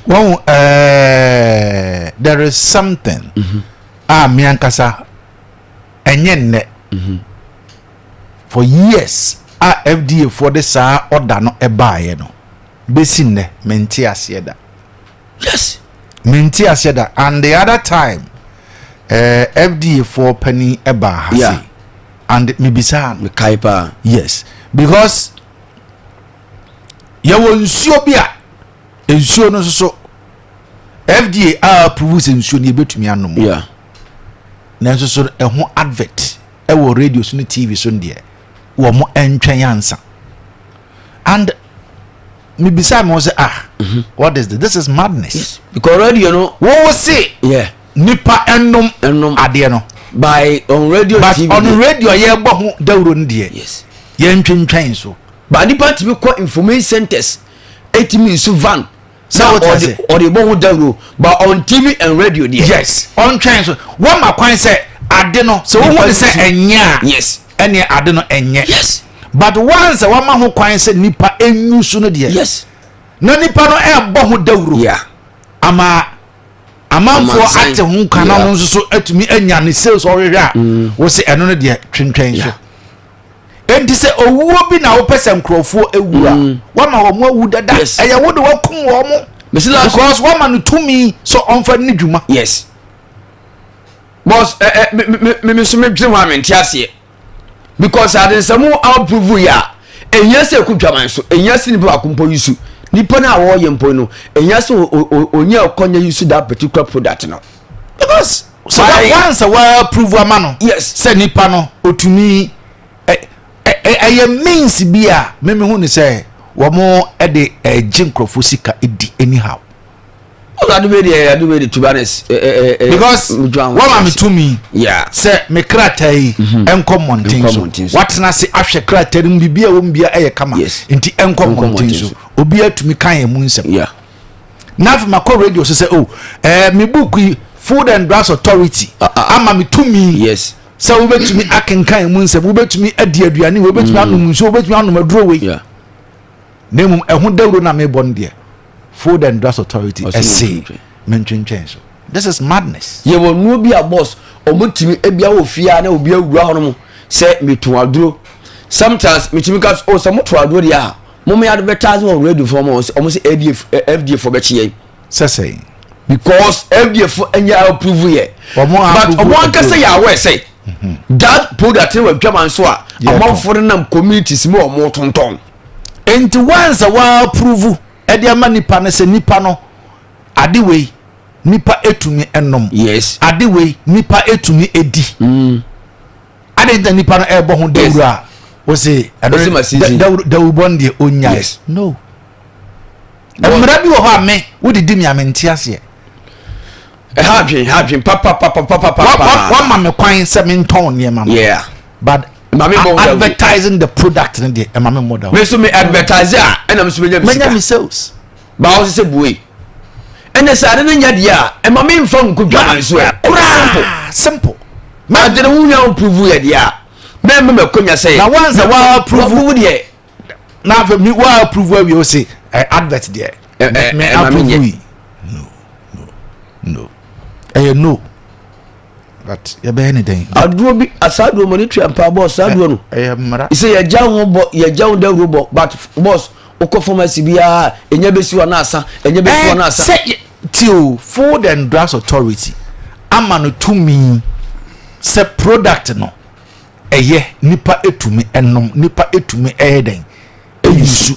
Wɔn ɛɛ there is something mm -hmm. a me ankasa ɛnyɛ nnɛ mm -hmm. for years a FDA foɔ de saa ɔda no ɛbaeɛ no bɛsi nnɛ mente aseɛ da. Yes. Mente aseɛ da and the other time eh, FDA foɔ panin ɛbaa ha yeah. sei and mebisaa no. Mekae paa. Yes because yɛwɔ nsuo bi a nsuo no nso so FDA a approve sɛ nsuo no yɛbɛtumi anom. Yeah. Nanso so ɛho advert ɛwɔ radio so ne TV so no deɛ wɔn ntwɛn ansa and mebisa me ho sɛ ah mhm. what is this this is madness yes. because radio no wo se yeah. nipa ɛnom ɛnom adeɛ no by on radio but TV on radio yɛbɔ ho dawuro no deɛ yes. yɛntwentwɛn so but nipa tumi kɔ information centers etumi nso van sɛ wote ase ɔde bɔ ho dawuro but on tv and radio deɛ yes ɔntwɛn so wɔma kwan sɛ ade no sɛ wohu ne sɛ ɛnyɛ a yes ɛneɛ ade no ɛnyɛ yes but once a wama ho kwan sɛ nipa enyu so no deɛ yes na nipa no ɛbɔ ho dawuro yeah ama amanfoɔ ate ho nka na ɔno nso so atumi anya ne sales ɔhwehwɛ a mm. wɔsi ɛno no deɛ twentwɛn so enti sɛ owuo bi na wopɛ sɛ nkurɔfoɔ ewu a mm. wama wɔn awu dada ɛyɛ wo de wakum wɔn because wama no tumi sɛ ɔnfa ne dwuma. yes boss ɛ ɛ mi mi mi nso mi dwene ho a mi nte aseɛ because adensɛm approve yɛ a ehia sɛ ɛkɔ dwaman so ehia sɛ nipa baako mpo yi su nipa no a wɔyɛ mpo no ehia sɛ onye ɔkɔnya yi su that particular product no. because sɛ once wa approve ama no yes sɛ nipa no otumi ɛyɛ means bi a mímí hu ni sɛ wɔn de ɛgye nkurɔfoɔ sika di anyhow. Ɔsɛ ade wei deɛ ade wei de to be honest. Eh, eh, eh, because wɔn ma mi tumi sɛ me krataa yi mhm. nkɔ mmɔnten so watena ase ahwɛ krataa no mu biribi a ɛwɔ mu bia ɛyɛ kama nti nkɔ mmɔnten so obi atumi kan yɛn mu nsɛm na afei ma kɔ radio so sɛ o oh, ɛɛ eh, me book yi Food and Drugs Authority ah, ah. ama mi tumi sɛ wobɛtumi akenkan mu nsɛm wobɛtumi adi aduane wobɛtumi mm. anom nsuo wobɛtumi anom aduro wei na mmom ɛho dawuro na mebɔ no deɛ Food and Drugs Authority ɛse mentwentwɛn so this is madness. Yɛwɔ nnuro bi a boss ɔmo tumi ebia wɔ fie a na obi awura hɔ nom sɛ meto aduro sometimes metumi ka oh sɛ moto aduro deɛ a mo mo advertise wɔ radio fo ɔmo ɔmo sɛ FDA FDA fo bɛkye yɛn. Sɛ sɛn. Because FDA fo ɛnyɛ approve yɛ. Ɔmo but ɔmo ankasa yɛ aware sɛ mhm. that product no wɔ adwaman so a amanfoɔ no nam communities mu a ɔmo tontɔn. Nti once a wa approve ɛde ama nipa no sɛ nipa no ade wei nipa etumi ɛnom. Yes. Ade wei nipa etumi edi. Mm. Ade nta nipa no ɛbɔ ho dawuro a wose ɛno dawuro dawuro bɔ no deɛ onya. Yes. No. Mmara bi wɔ hɔ a me wodidi mi a me nte aseɛ. Ɛha adwen ha adwen papapapapapa. Wama me kwan sɛ mentɔn nneɛma no. Yeah. But maame bɔ advertising the product no deɛ ɛma me mmɔ da. Me nso me advertise a ɛna me nso menya me sika. Menya me sales. Baa ɔsɛ sɛ bue. Ɛnna sɛ ade no nya deɛ a ɛma me nfa nko dwaman so ɛ. Koraa simple. Ade no wonya wo prove yɛ deɛ a mɛmma mɛkɔnya sɛ. Na once a wa approve. Wa deɛ. Na afei mi wa approve awie o se advert deɛ. Me approve yi. No no no ɛyɛ no. But yɛbɛyɛ ne dɛn. Aduro bi asa aduro mo ne tua mpa bɔs saa aduro no. Ɛyɛ mmara. Sɛ yɛgya ho bɔ yɛgya ho dawuro bɔ but bɔs wokɔ pharmacy biara ɛnya bɛsi hɔ na asa ɛnya bɛsi hɔ na asa. Sɛ ti o Food and Drugs Authority ama no tumi sɛ product no ɛyɛ nipa etumi ɛnom nipa etumi ɛyɛ dɛn ɛyusu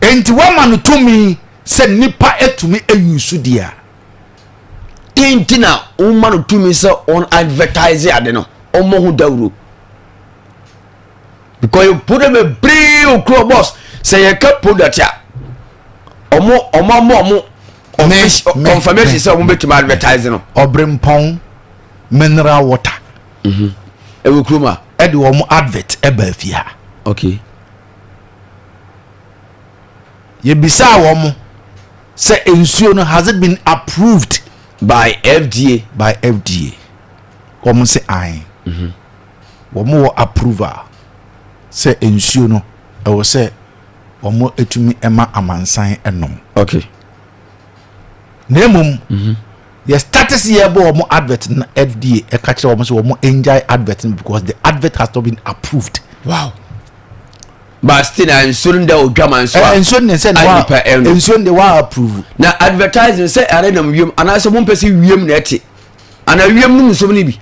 nti wama no tumi sɛ nipa etumi ɛyusu deɛ a. Den nti na woma no tumi sɛ ɔn advertise ade no, ɔmmɔ ho dawuro? Because yɛ product bebree wɔ kuro boss, sɛ yɛka product a, ɔmo ɔmo ama ɔmo official confirmation sɛ ɔmo bɛtumi advertise no. Ɔbrempɔn mineral water. Mhm. Ɛwɔ kurom a. Ɛde wɔn advert ɛba afie ha. Okay. Yɛbisaa wɔn sɛ nsuo no has it been approved by FDA? By FDA. Wɔn sɛ ae. Mhm. Wɔn wɔ approval sɛ nsuo no ɛwɔ sɛ wɔn etumi ɛma amansan ɛnom. Okay. Na emom mm -hmm. yɛ start sɛ yɛbɔ wɔn advert na FDA ɛka kyerɛ wɔn sɛ wɔn enjoy advert no because the advert has not been approved. Wow. But still na nsuo no da odwama nso a. Nsuo no sɛ na wa nsuo no de wa approve. Na advertising sɛ ɛre nam wiem anaasɛ mo mpɛ sɛ wiem na ɛte ana wiem no nsuo no bi.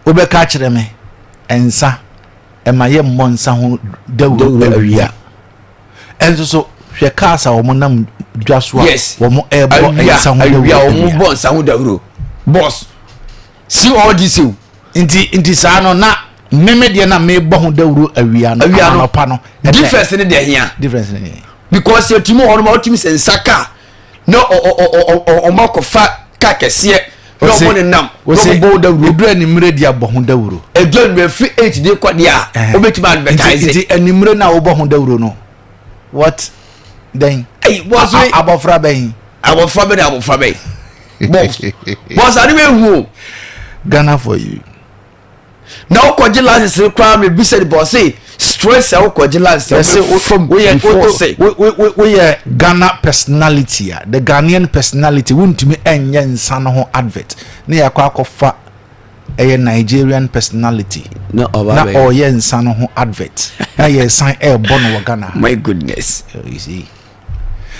Wobɛka akyerɛ me nsa ɛma yɛ mmɔ nsa ho dawuro awia. Ɛnso so hwɛ cars a wɔn nam dwa so a wɔn ɛrebɔ nsa ho dawuro awia. Wɔn bɔ nsa ho dawuro boss see all this o. Nti nti saa no na meme deɛ na mebɔ ho dawuro awia no awia no anɔpa no. Difference ne deɛ hia. Difference ne deɛ. Because yɛtumi hɔ no ma wotumi sɛ nsa kaa na ɔmo akɔfa kaa kɛseɛ na ɔmo ne nam na ɔmo bɔ dawuro. Edu anwummerɛ di abɔ ho dawuro. Edu anwummerɛ fi eight de kɔ deɛ a wobɛtumi advertise. Nti anwummerɛ na wobɔ ho dawuro no what then? Abɔfra bɛn. Abɔfra bɛn na abɔfra bɛn. Bɔs bɔs ade bɛ hu o. Ghana for you. Na wokɔgye license no koraa mebisa nipa ɔse stress a wokɔgye license a wofam before sɛ woyɛ Ghana personality a the Ghanaian personality wontumi ɛnyɛ nsa no ho advert ne yɛakɔ akɔfa ɛyɛ Nigerian personality na ɔyɛ nsa no ho advert na yɛsan ɛrebɔ no wɔ Ghana. My goodness. You see.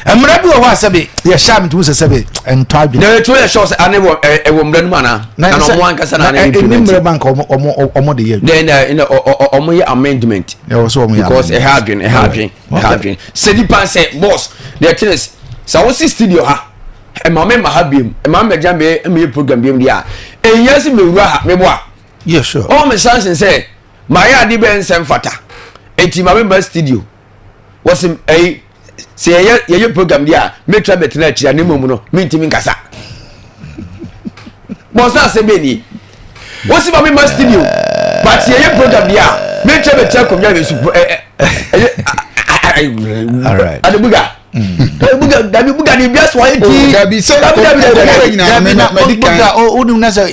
Mmerɛ bi wɔ hɔ a sɛbe yɛhyɛ a metumi sɛ sɛbe ɛntɔ adwene. Na ɛtumi yɛ sure sɛ ane wɔ ɛwɔ mmerɛ no mu anaa? Na ɔmo ankasa na ane implement. Ɛni mmerɛ banka ɔmo ɔmo ɔmo de yɛ adwuma. Then na ɔmo yɛ amendment. Ɛwɔ sɛ ɔmo yɛ amendment. Because ɛha adwene ɛha adwene ɛha adwene. Sɛ nipa sɛ boss deɛ ɛte ne sɛ wosi studio ha ɛma me ma ha biem ɛma me bɛgya me me yɛ program biem deɛ a ɛnyɛ sɛ mewura ha meboa. Yeah sure. Ɔmo me sansin sɛ mayɛ ade bɛn nsɛm fata eti ma me ba studio. Wɔsi ɛyi sɛ yɛyɛ yɛyɛ program deɛ a mɛtwa bɛtena akyiri a ne mmom no mentumi nkasa bɔsɛ asɛm bɛ nie wosi ma mema studio but yɛyɛ program deɛ a mɛtwa bɛtena akonnwa bɛ so ɛyɛ adebuga buga dabi buga ni bia so ayɛ ti dabi sɛ dabi dabi dabi dabi na buga o o na sɛ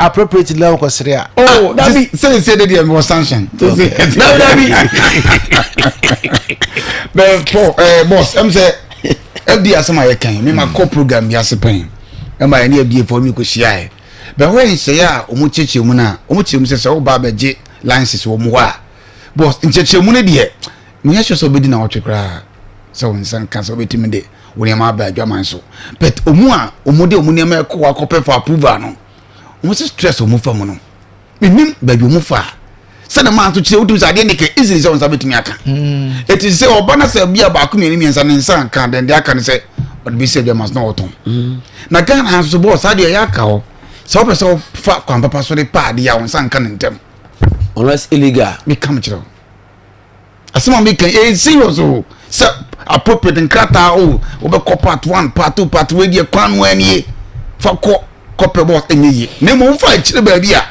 appropriate level kɔ sere a. oh dabi sɛ sɛ de deɛ mewɔ sanction. Dabi dabi. Bɛ Paul ɛɛ boss ɛm sɛ FDA asɛm a yɛka yi mema kɔ program bi ase pɛn ɛma yɛne FDA foɔ mi kɔ hyia yɛ bɛ hɔ yɛ nhyɛeɛ a wɔn kyerɛkyerɛ mu no a wɔn kyerɛ mu sɛ sɛ woba abɛgye license wɔ mu hɔ a boss nkyerɛkyerɛ mu no deɛ menyɛ sure sɛ wobɛdi na wɔtwe koraa sɛ wo nsa nka sɛ wobɛtumi de wo nneɛma aba adwaman so but ɔmu a ɔmu de ɔmu nneɛma ɛkɔ hɔ akɔpɛ for approval no wɔn sɛ stress ɔmu fa mu no menim baabi ɔmu fa sɛde maa nso kyerɛ wotumi sɛ adeɛ ne kɛ easily sɛ wo nsa bɛtumi aka ɛti sɛ ɔba no sɛ bia baako mmienu mmiɛnsa ne nsa nka dɛn deɛ aka ne sɛ ɔde bɛsi adwaman so na ɔtɔn na Ghana nso bɔɔ saa deɛ ɛyɛ aka hɔ sɛ wopɛ sɛ wofa kwan papa so de pa adeɛ a wo nsa nka ne ntɛm unless illegal meka mekyerɛ wo asɛm a meka ɛyɛ serious o sɛ appropriate nkrataa o wobɛkɔ part one part two part wei deɛ kwan no anie fa kɔ kɔpɛ bɔs ɛnyɛ yie na mmom fa akyire baabi a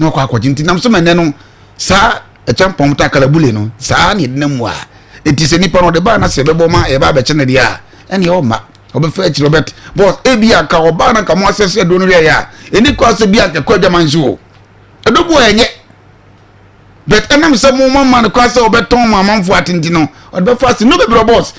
na wakɔ akɔgye nti nam so ma ɛnɛ no saa ɛkyɛ mpɔm ta kalabule no saa ne ɛdenam mu a ɛti sɛ nipa no ɔde baa na sɛ ɛbɛbɔ ma ɛba abɛkyɛ no deɛ a ɛneɛ ɔmma ɔbɛfa akyire ɔbɛt bɔs ebi anka ɔbaa na nka mo asɛsɛ aduro no wieɛ a ɛni kɔ asɛ bi anka kɔ adwaman so o ɛdɔbu a ɛnyɛ but ɛnam sɛ mo ma ma no kwan sɛ ɔbɛtɔn ma amanfoɔ ate nti no ɔde bɛfa ase no bebrɛ bɔs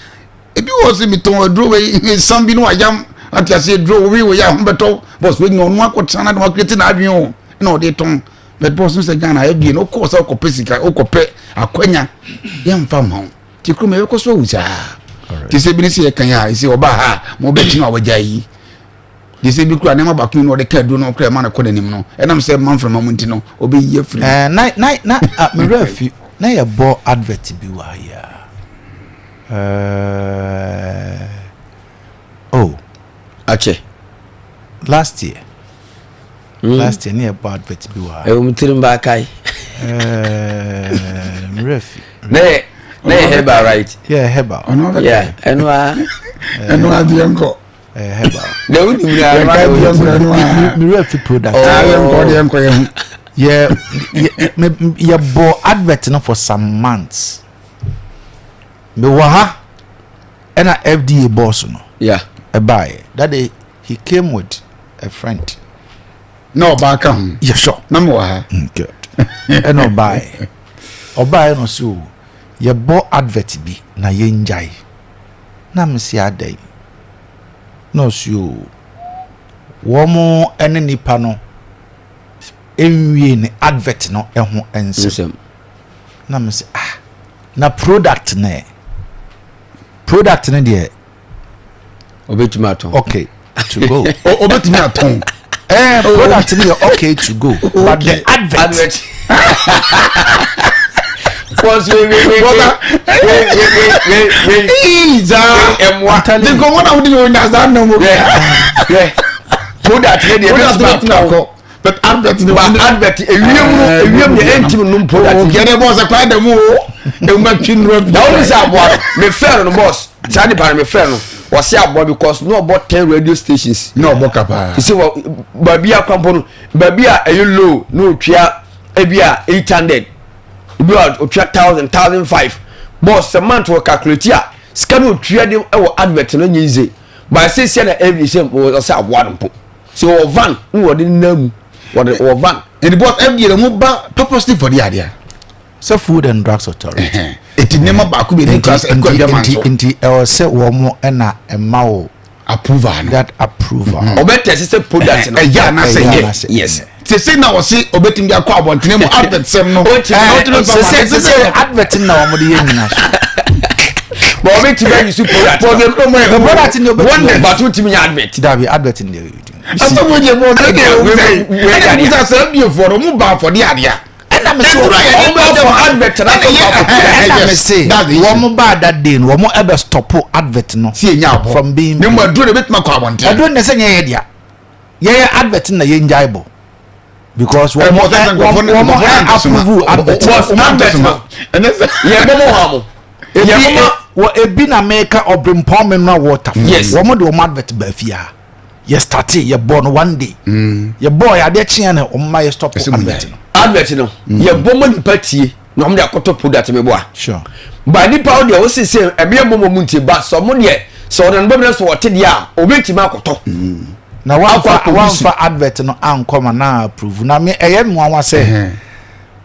ebi wɔ sɛ metɔn aduro wei san bi no wayam ate ase aduro wei wei a ho bɛtɔ bɔs wei nyina ɔno akɔtena na de wakireti n'adwene o ɛna ɔde tɔn but bɔs no sɛ Ghana abie no wokɔɔ sɛ wokɔpɛ sika wokɔpɛ akwanya yɛmfa ma wo nti kurom yɛbɛkɔ so awu saa te sɛ bi ne sɛ yɛkan a ɛsɛ ɔbaa ha ma wobɛkyene a wagya yi Gye sɛ bi kura nneɛma baako na ɔde ka aduro no kura ɛma no kɔ n'anim no ɛnam sɛ mma mframa mu nti no ɔbɛyi afiri mu. Eh, na na na ah, me werɛ afi na yɛbɔ advert bi wɔ ha yi a eh, oh akyɛ. Last year. Mm. Last year ne yɛ bɔ advert bi wɔ ha. Ɛwɔ mu tirim ba akae. Ɛɛ mmerɛ fi. Ne yɛ ne yɛ herbal right. Yeah herbal. Yeah ɛnu a. Ɛnu a deɛ nkɔ. Ɛɛ herbal. Na ewu ni mu na ɛnu a deɛ nkɔ. Mmerɛ fi product. Ɔɔ yɛ nkɔ deɛ nkɔ yɛ ho. Yɛ yɛ yɛ bɔ advert no for some months. Mewɔ ha ɛna FDA boss no. Yeah. Ɛbaayɛ that day he came with a friend. Na ɔbaa ka ho. Yeah sure. Na mewɔ ha. Mm, good. Ɛna ɔbaayɛ ɔbaayɛ na ɔsi o yɛbɔ advert bi na yɛngyae na mesi adɛn na ɔsi o wɔn ɛne nipa no nwie ne advert no ɛho nsɛm na mesi ah na product no ɛ product no deɛ obetumi atɔn okay to go obetumi atɔn eh product no yɛ okay to go but the advert, advert. Bọ́sù wei wei wei wei wei wei wei wei zaa ɛmoa. Nkɔmɔ na wodi yɛ o nya zaa nna mu. Product ne deɛ ebetumi atɔn. But advert ni ba advert ewiem no eh, ewiem deɛ ɛntim no mpo that. Yɛ dɛ bɔs ɛkwan dɛm o ewuma twi nura bi. Na wɔn sɛ aboa no me fɛ no bɔs saa nipa no me fɛ no wɔsi aboa because na ɔbɔ ten radio stations. Na ɔbɔ kapaa. Sisi wɔ baabi a kwampo no baabi a ɛyɛ low na otua ebi a 800 ebi a otua thousand 1005 bɔs sɛ month wɔ calculate a sika na otua de wɔ advert no nye yize ba sisi na ɛbi sɛ wɔsɛ aboa no mpo. So wɔ van na wɔde nenam mu wɔde wɔ van. Ɛdi bɔ FDA na wɔn ba purposely for the adeɛ. Sɛ Food and Drugs Authority. Eti nneɛma baako bi ne kura sɛ ɛkɔ adwama nso. Nti ɛwɔ sɛ wɔn ɛna ɛma wo. Approval no. That approval. Ɔbɛ tɛsi sɛ product no. Ɛyɛ anasɛ yɛ. Yes. Sese na wɔsi obetumi de akɔ abɔntene mu advert sɛm no. Sese sese advert na wɔn de yɛ nyina so. But obi ti bɛ yusu product. But the product ni obi ti bɛ. But o ti mi nya advert. Dabi advert ni de. Asɛm wo deɛ bɔ ɔsɛ deɛ o sɛ ɛna musa sɛ ɛbi efuɔ no ɔmo ba afɔde adeɛ. Ɛna mi se ɔmo ba fɔ advert na kɔ ba fɔ product. Ɛna mi se wɔn ba that day no wɔn ɛbɛ stop advert no. Si enya abɔ from being. Ne mu aduro de betuma kɔ abɔnten. Aduro ne sɛ nyɛ yɛ dea yɛyɛ advert na yɛn gyae bɔ because wɔn wɔn wɔn approve advert. Advert no yɛ bɔ mo hɔ mo. Ebi wɔ ebi na meka ɔbrempɔn mineral water. Yes. Wɔn de wɔn advert ba fie ha. Yɛ starte yɛ bɔ no one day. Mm. Yɛ bɔ yɛ adeɛ kyeɛ na wɔn ma yɛ stop advert no. Advert no mm. yɛ bɔ ma nipa tie na wɔn de akɔtɔ product mi bɔ a. Sure. Ba nipa wo deɛ wosi sɛ ɛmi yɛ mɔmɔ mu nti ba sɛ ɔmo deɛ sɛ ɔnam bɛbi na sɛ ɔte deɛ a obi ntumi akɔtɔ. Mm. Na wɔnfa wɔnfa advert no ankɔ ma na approve na mi ɛyɛ mmoawa sɛ.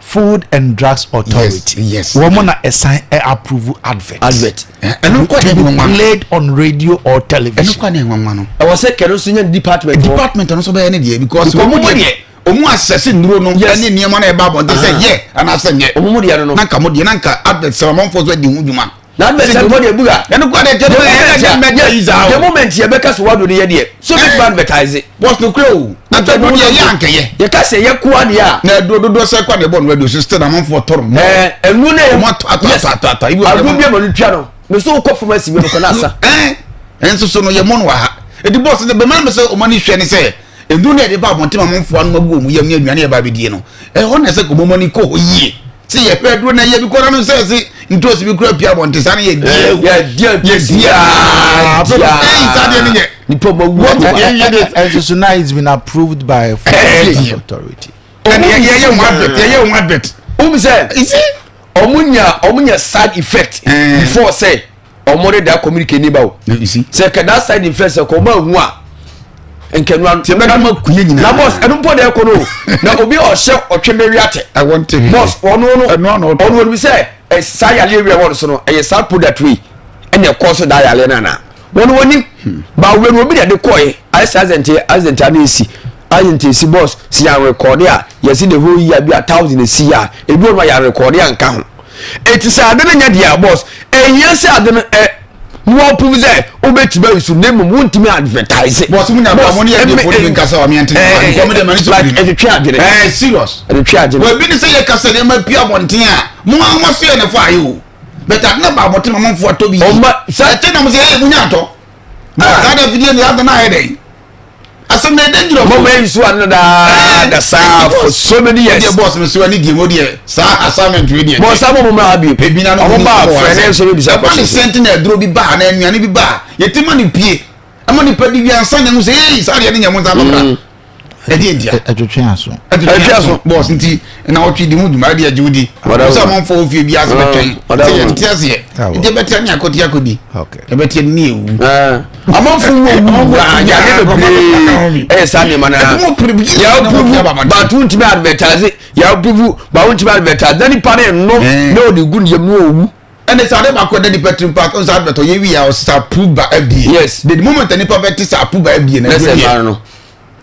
Food and Drugs Authority. Yes. Wɔn na ɛsan ɛ approve advert. Advert. Ɛno nkɔ to be played on radio or television. Ɛno kɔ ne nwanwa no. Ɛwɔ sɛ kɛno nso nya department. Department no nso bɛyɛ ne deɛ because wɔn mu deɛ wɔn asɛse nnuro no ɛne nneɛma na ɛba abɔnten sɛ yɛ anaasɛ nyɛ. Wɔn mu deɛ no no. Nanka mo deɛ nanka advert sɛ wɔn afɔ so adi ho dwuma. Na advert sɛ mo deɛ buga. Ɛno kɔ de kyɛ no ɛyɛ mɛgya yi saa o. The moment yɛ bɛka so wado ne yɛ deɛ so bɛ tuma advertise. Bɔs no kura o. Na tɛ do deɛ yɛ ankɛyɛ. Yɛ ka sɛ yɛ koa deɛ a. Na ɛduro dodoɔ sɛ kɔ de bɔ no radio so still na amanfoɔ tɔrɔ mɔ. Ɛɛ ɛnu ne yɛ. Ɔmo atɔ atɔ atɔ atɔ atɔ. Ibi wɔ bi ama no tua no. Mɛ so kɔ pharmacy bi no kɔ na asa. Ɛɛ ɛnso so no yɛ mɔ no wɔ ha. Edi bɔs de bɛmɛ mi sɛ ɔmo ani hwɛ ne sɛ ɛduro ne yɛde ba abɔnten ma amanfoɔ anom agu wɔn yam ne aduane yɛ ba abɛdie no ɛhɔ na ɛsɛ kɔ ɔmo ani kɔ hɔ yie sɛ yɛhwɛ aduro na yɛ bi kɔra no sɛ ɛse ntoosi bi kura pia abɔnten saa no yɛ die yɛ die aa ɛyi saa deɛ no yɛ nipa ma wu ɛnso so now it's been approved by food authority ɛne yɛyɛ ho advert yɛyɛ ho advert wọ́n sɛ ɔmo nya ɔmo nya side effect before sɛ ɔmo de da communicate ni ba o sɛ kɛ that side effect sɛ kɔ ɔmo ahu a nkɛnua tí ɛbɛka ma kuye nyinaa na boss ɛnu mpɔ de ɛkɔ no na obi a ɔhyɛ ɔtwe bɛ wi atɛ ɛwɔ nte boss ɔno no ɔno ɔno bi sɛ ɛ saa yaleɛ wi ɛwɔ no so no ɛyɛ saa product wi ɛna ɛkɔ so da yaleɛ no ana wɔn wɔn nim ba wɛ no obi na ɛde kɔɛ ayɛ sɛ accident accident ano esi accident esi boss si yan rekɔde a yɛsi the whole year bi a thousand esi a ebi wɔn a yan rekɔde a nka ho eti sɛ ade no nyɛ deɛ a boss ɛnyɛ sɛ ade no ɛ wɔn pum sɛ wobɛtumi ayi so na mmom wontumi advertise. bɔs mu nyaba mo ne yɛ deɛ fo ne nkasa wa miɛnti ne nkɔm de ma ne sɛ like ɛtwetwe adwene. ɛɛ serious. ɛtwetwe adwene. wɔ ebi ne sɛ yɛ kasa nneɛma pia abɔnten a mo a mo so yɛ ne fa ayi o bɛtɛ adi na ba abɔnten ma mo nfo atɔ bi yi. ɔma sɛ ɛkyɛ na mo sɛ ɛyɛ mo nya atɔ. na saa de fidie ne yɛ adana ayɛ dɛ. Asɛm na ɛdɛ gyina. Mo mɛ nsu ano daa da saa for so many years. Ɛdeɛ bɔs mi so ɛne deɛ mo deɛ saa assignment wei deɛ. Bɔs sábà mo mìíràn bi. Ebi na ɔmo ba fɛ ne nso bi bisa kɔsi. Ɛba ne sɛnti na ɛduro bi ba na nnuane bi ba yɛte ma ne pie ɛma nipa di wiansa na ɛho sɛ ee saa deɛ ne nyɛ mo nsa bɛbra. Ɛdeɛ ntia. Ɛtwetwe aso. Ɛtwetwe aso bɔs nti na ɔtwe di ho dwuma ɛde agye wo di. Sɛ ɔmanfoɔ wɔ fie bi ase bɛtwɛn sɛ yɛn ti aseɛ nti ɛbɛte ne akɔte akɔdi ɛbɛte ne ewu. Amanfo wo wu yare bebree ɛyɛ saa nneɛma na yà approve but wontumi advertise yà approve but wontumi advertise na nipa ne no na ɔde gu ne yam na owu. Ɛnna sɛ ade baako ɛda nipa tirim paaki ɔnsa advert ɔyɛ wi a ɔsɛ approved by FDA. Yes. The moment nipa bɛ ti sɛ approved by FDA na ɛduro yɛ.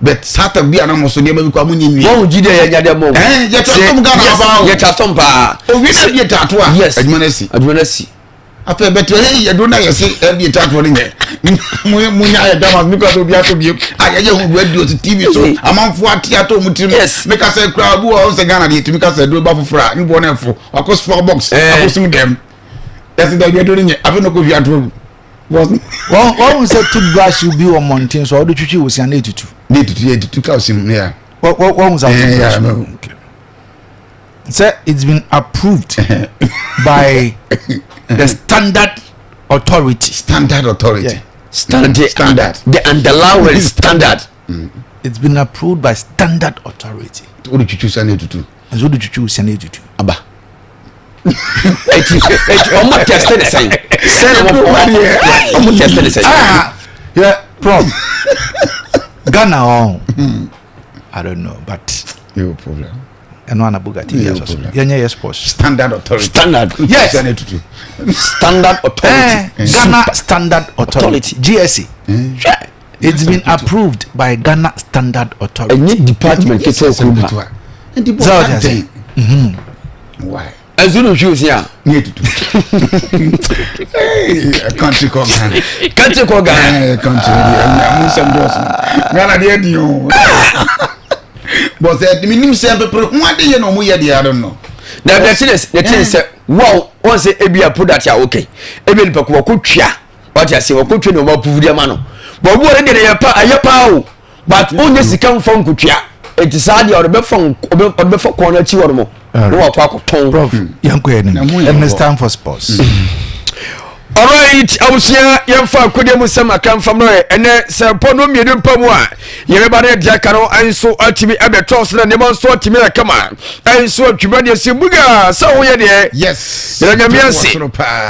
But sata bi a na mo so nneɛma bi kɔ a mo nye nwie. Wɔn gyi dɛ yɛ nya dɛ mɔ. Ɛn yɛ twa tom Ghana aba o. Yɛ twa tom paa. Owi na bi tato a. Yes. Adwuma na si. Adwuma na si. Afei bɛtɛ ɛyɛ yɛ do na yɛ se ɛbi tato ne nyɛ. Mo mo nya ayɛ dama mi kura sɛ obi ato bi a yɛ yɛ hu radio so TV so amanfo ate ato ɔmo tirim. Yes. Mi kasa kura obi wɔ ɔn sɛ Ghana deɛ tumi kasa duro ba foforɔ a ne bɔ ne fo wakɔ small box akɔ sum dɛm. Yɛsɛ dɛ ɛbi do ne nyɛ afei na kɔ fi ato agu. Wɔn wɔn sɛ toothbrush bi wɔ mmɔnten so a wɔde twitwi wosia na etutu. Ne etutu yɛ etutu ka osim ne ya. Wɔn wɔn sɛ toothbrush. Sɛ it's been approved by the standard authority. Standard authority. Yeah. Standard. Standard. The underlying word is standard. It's been approved by standard authority. O de twitwi wosia na etutu. Nso o de twitwi wosia na etutu. Aba. Eti eti ɔmo test ne sɛn sɛn ɔmo ɔmo test ne sɛn. Ah, yeah, prof. Ghana oh. I don't know, but no problem. ɛno ana Bugatti bi asɔ so. Yɛnyɛ yɛ sports. Standard authority. Standard. Yes. Standard authority. Eh, Ghana Standard Authority. GSA. Hwɛ. It's been approved by Ghana Standard Authority. Ɛnyɛ department ketewa kuro pa. Nti bɔ Sɛ ɔte ɔte ase. Why? Ɛnso no hwiw si a. Ne etutu. Hey, country called Ghana. Country called Ghana. Eh, country deɛ ɛnyɛ mo nsɛm dɔɔso. Ghana deɛ di o. But sɛ mi nim sɛ pepere ho ade yɛ na ɔmo yɛ deɛ I don't know. Na na kyerɛ na kyerɛ sɛ wɔn wɔn sɛ ebi a product a okay ebi nipa ko wɔkɔ twia wɔte ase wɔkɔ twia na wɔn apuvu deɛ ma no but obi wɔ ne deɛ yɛ pa ɛyɛ paa o but ɔnyɛ sika nfa nkotua eti saa deɛ ɔde bɛfa ɔde bɛfa kɔn n'akyi wɔ no mo na wakɔ akɔtɔn. Prof, yɛn kɔ yɛn nim. And it's time for sports. Alright, abusua yɛmfa akodeɛ mu sɛm aka mfam no ɛ ɛnɛ sɛ pɔ no mmienu mpa mu a yɛbɛba no ɛde aka no nso atumi ɛbɛtɔ so na nneɛma nso atumi ɛkama nso atwuma deɛ si buga sɛ woyɛ deɛ yes yɛda nyame ase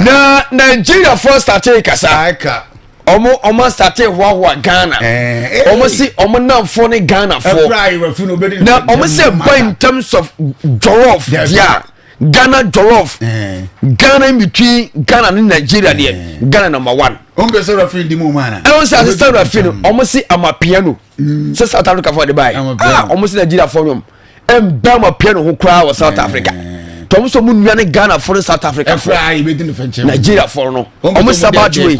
na nigeriafoɔ state kasa ɔmo ɔmo asate hoahoa ghana ɔmo si ɔmo namfoɔ ne ghanafoɔ na ɔmo sɛ ba in terms of jollof deɛ ghana jollof ghana in between ghana ne nigeria deɛ ghana number one. ɔmo bɛ sɛ referee di mu mu ana. ɛwɔn sɛ asesa referee no ɔmo si amapiano sɛ south africa fɔ de ba yi ah ɔmo si nigeria fɔ nom ɛnbɛn amapiano ho koraa wɔ south africa tɔm sɛ ɔmo nua ne ghana fɔ ne south africa fɔ nigeria fɔ no ɔmo sabati wei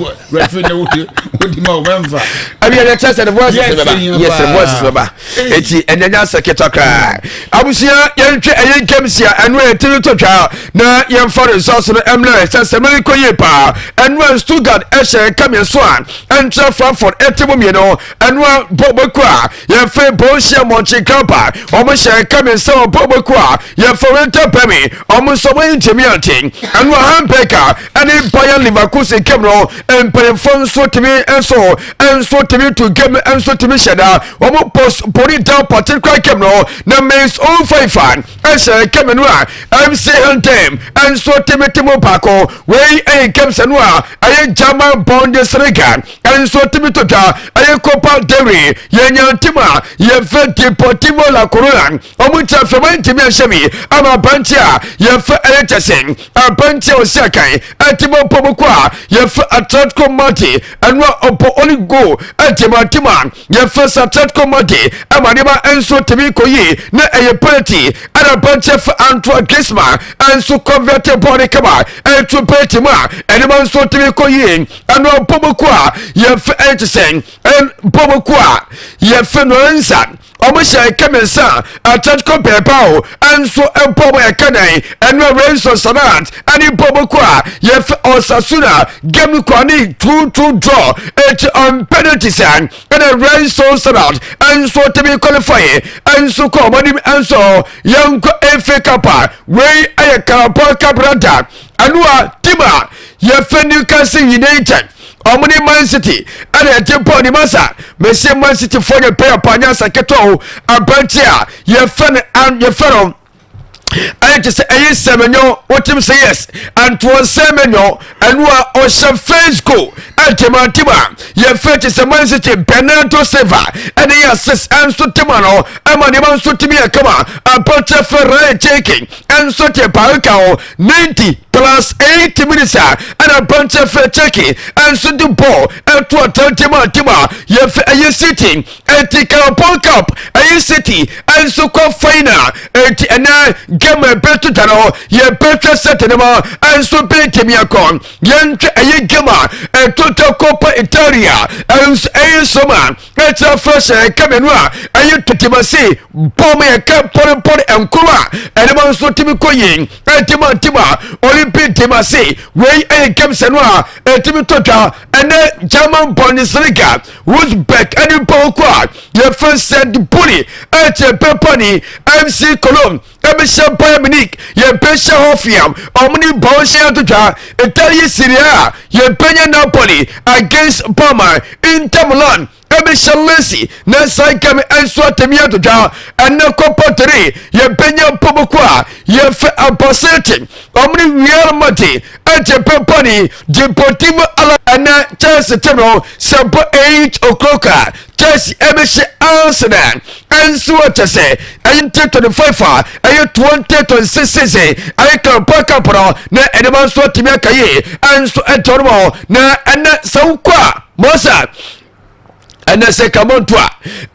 ɛbi ɛdɛ kyɛ sɛ ne voice sɛ bɛba yes ne voice sɛ bɛba eti ɛnyɛ nya sɛ ketewa koraa abusua yɛntwɛ ɛyɛ games a ɛno yɛ tiri to twa na yɛmfa results no ɛmmerɛ sɛ sɛ mɛri kɔ yie paa ɛno a stuttgart ɛhyɛ nka mmiɛnso a ɛnkyerɛ frankfurt ɛte mu mmienu ɛno a bɔbɔku a yɛfɛ Borussia Mönchengladbach wɔn hyɛ nka mmiɛnsa wɔ bɔbɔku a yɛfɛ Werder Bremen wɔn nso wɔn ntumi ante ɛno a Hamburg ɛne Bayer Leverkusen game no mpanimfoɔ nso tumi nso nso tumi to game nso tumi hyɛ da wɔn post poni down particular game no na Mainz 05 ɛhyɛ game no a MC Heidenheim nso tumi te mu baako wei ɛyɛ game sɛ no a ɛyɛ German Bundesliga nso tumi to dwa ɛyɛ Copa del Rey yɛnya ntim a yɛfɛ Deportivo La Corona wɔn nkyɛn fɛ wɔn ntumi ahyɛ bi ama aberanteɛ a yɛfɛ ɛyɛ kyɛsɛn aberanteɛ a ɔsi akan ɛte bɔ mpɔ mu kɔ a yɛfɛ Atletico Madrid ɛno a ɔbɔ only goal ɛte ma tim a yɛfɛ sɛ Atletico Madrid ɛma nneɛma nso tumi kɔ yie na ɛyɛ penalty ɛna aberanteɛ fɛ Antoine Griezmann ɛnso convert bɔɔl ne kama ɛto penalty mu a nneɛma nso tumi kɔ yie ɛno mpɔ mu kɔ a yɛfɛ ɛte sɛn mpɔ mu kɔ a yɛfɛ no nsa. Ɔmo hyɛ ɛka mmiɛnsa a Atletico Bilbao nso bɔ ɔmo ɛka nan. Ɛno a Real Sociedad ɛne bɔ ɔmo kɔ a yɛfɛ Osasuna game no kɔ ne 2-2 draw eti on penalties a ɛna Real Sociedad nso tumi qualify nso kɔ ɔmo anim nso yɛnkɔ FA Cup a wei ɛyɛ Carabao Cup rada ɛno a team a yɛfɛ Newcastle United ɔmo ne Man City ɛna ɛte bɔɔl ne masa mɛsi Man City foɔ yɛ pɛyɛ pa nyɛ ketewa o aberante a yɛfɛ no yɛfɛ no ɛyɛ te sɛ ɛyɛ sɛmɛnyɔ wotim sɛ yes antoɔ sɛmɛnyɔ ɛno a ɔhyɛ face goal ɛntimantim a yɛfɛ te sɛ Man City Bernardo Silva ɛne yɛ assist ɛnso tema no ɛma nneɛma nso tumi yɛ kama aberante fɛ Ryan Cherki ɛnso te parika o 90 plus 8 minutes a ɛna aberanteɛ fɛ Turkey ɛnso de bɔɔl ɛto atantam a tim a yɛfɛ ɛyɛ City ɛnti Carabao Cup ɛyɛ City ɛnso kɔ final ɛnti ɛnɛ game ɛbɛto da no yɛbɛhwɛ sɛte no ma ɛnso bɛntumi akɔ yɛntwɛ ɛyɛ game a ɛto da Coppa Italia ɛnso ɛyɛ soma ɛkyerɛ fresh ɛka mmienu a ɛyɛ totimase bɔm ɛka pɔrepɔre nkoro a ɛnema nso tumi kɔ yie ɛtima ntima Olympic timase wei ɛyɛ games no a ɛtumi tɔ dwa ɛnɛ German Bundesliga Wolfsburg ɛne mpɔnkɔ a yɛfɛ sɛ Buli ɛkyɛ pɛpɔni MC Cologne ɛbɛhyɛ Bayern Munich yɛbɛhyɛ Hoffenheim ɔmo ne Borussia ato dwa Italy Serie A yɛbɛnya Napoli against Parma Inter Milan ɛbɛhyɛ Lecce na saa game nso atumi ato dwa ɛnɛ Copa del Rey yɛbɛnya mpɔbɔkɔ a yɛfɛ Albacete ɔmo ne Real Madrid ɛgye pɛpɔni Deportivo Ala ɛnɛ Chelsea team no sɛ bɔ 8 o'clock a Chelsea ɛbɛhyɛ Arsenal ɛnso ɛkyɛ sɛ ɛyɛ 2025 a ɛyɛ 2026 season ɛyɛ Carabao Cup no na ɛnema nso atumi aka yie ɛnso ɛtɔ no wɔ na ɛnɛ sɛ wokɔ a mɔsa ɛnɛ sɛ kamonto a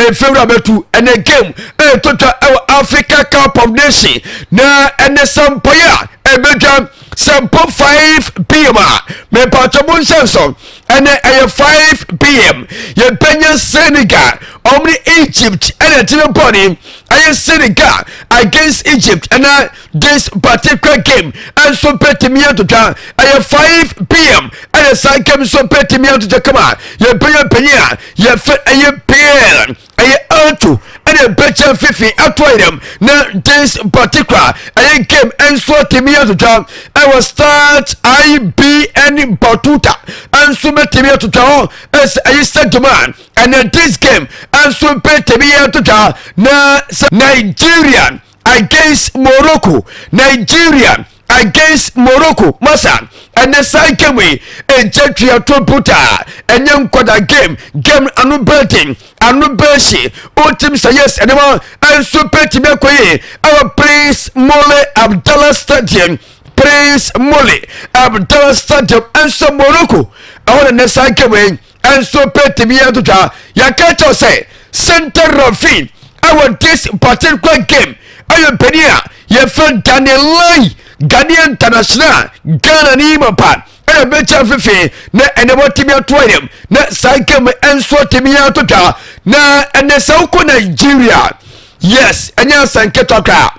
mfewura bɛtu ɛnɛ game ɛtotwa ɛwɔ Africa Cup of Nation na ɛnɛ sɛmpɔyɛ a ɛbɛdwa sɛmpo 5 pm a mepatwa mo nhyɛ nso ɛnɛ ɛyɛ 5 pm yɛbɛnya Senegal ɔmo ne Egypt ɛna ɛtumi bɔne ɛyɛ Senegal against Egypt ɛna this particular game ɛnso bɛtumi atotwa ɛyɛ 5 pm ɛna saa game nso bɛtumi atotwa kama yɛbɛnya panyin a yɛfɛ ɛyɛ pl ɛyɛ alto ɛna ɛbɛkyɛ fifi ato ayɛm na this particular ɛyɛ game ɛnso atumi atotwa ɛwɔ start ibn batuta ɛnso bɛtumi atotwa hɔ ɛsɛ ɛyɛ stadium a ɛna this game ɛnso bɛtumi atotwa na sɛ Nigeria against Morocco Nigeria against Morocco masa ɛnɛ saa game yi ɛgya tuato buta ɛnyɛ nkɔda game game ano bɛden ano bɛhye wotim sɛ yes ɛnɛma ɛnso bɛtumi akɔ yi ɛwɔ Prince Moulay Abdallah Stadium Prince Moulay Abdallah Stadium ɛnso Morocco ɛhɔ na ɛnɛ saa game yi ɛnso bɛtumi atotwa yɛka kyɛw sɛ center referee ɛwɔ this particular game ɛyɛ mpanin a yɛfrɛ Daniel Lai Ghanaian international Ghana ne yima pa ɛna bɛkyɛ fefe na ɛnɛ wɔtumi ato ayɛm na saa game ɛnso atumi atotwa na ɛnɛ sɛ wokɔ Nigeria yes ɛnyɛ asɛnketewa koraa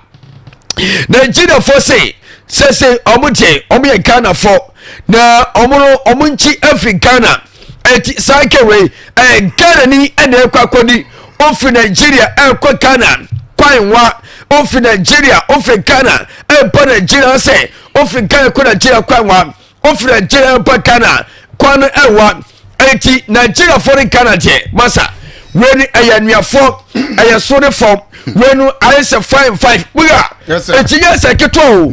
Nigeriafoɔ se sɛsɛ ɔmo gye ɔmo yɛ Ghanafoɔ na ɔmo no ɔmo nkyi afiri Ghana ɛti saa kɛwei ɛyɛ Ghana ni ɛna ɛkɔ akɔdi ofiri Nigeria ɛkɔ Ghana kwan wa ofiri Nigeria ofiri Ghana ɛbɔ Nigeria sɛ ofiri Ghana kɔ Nigeria kwan wa ofiri Nigeria ɛbɔ Ghana kwan no ɛwa eti Nigeriafoɔ ne Ghana deɛ masa wei ni ɛyɛ anuafoɔ ɛyɛ so ne fam wei no ayɛ sɛ fine fine buga eti yɛ sɛ ketewa o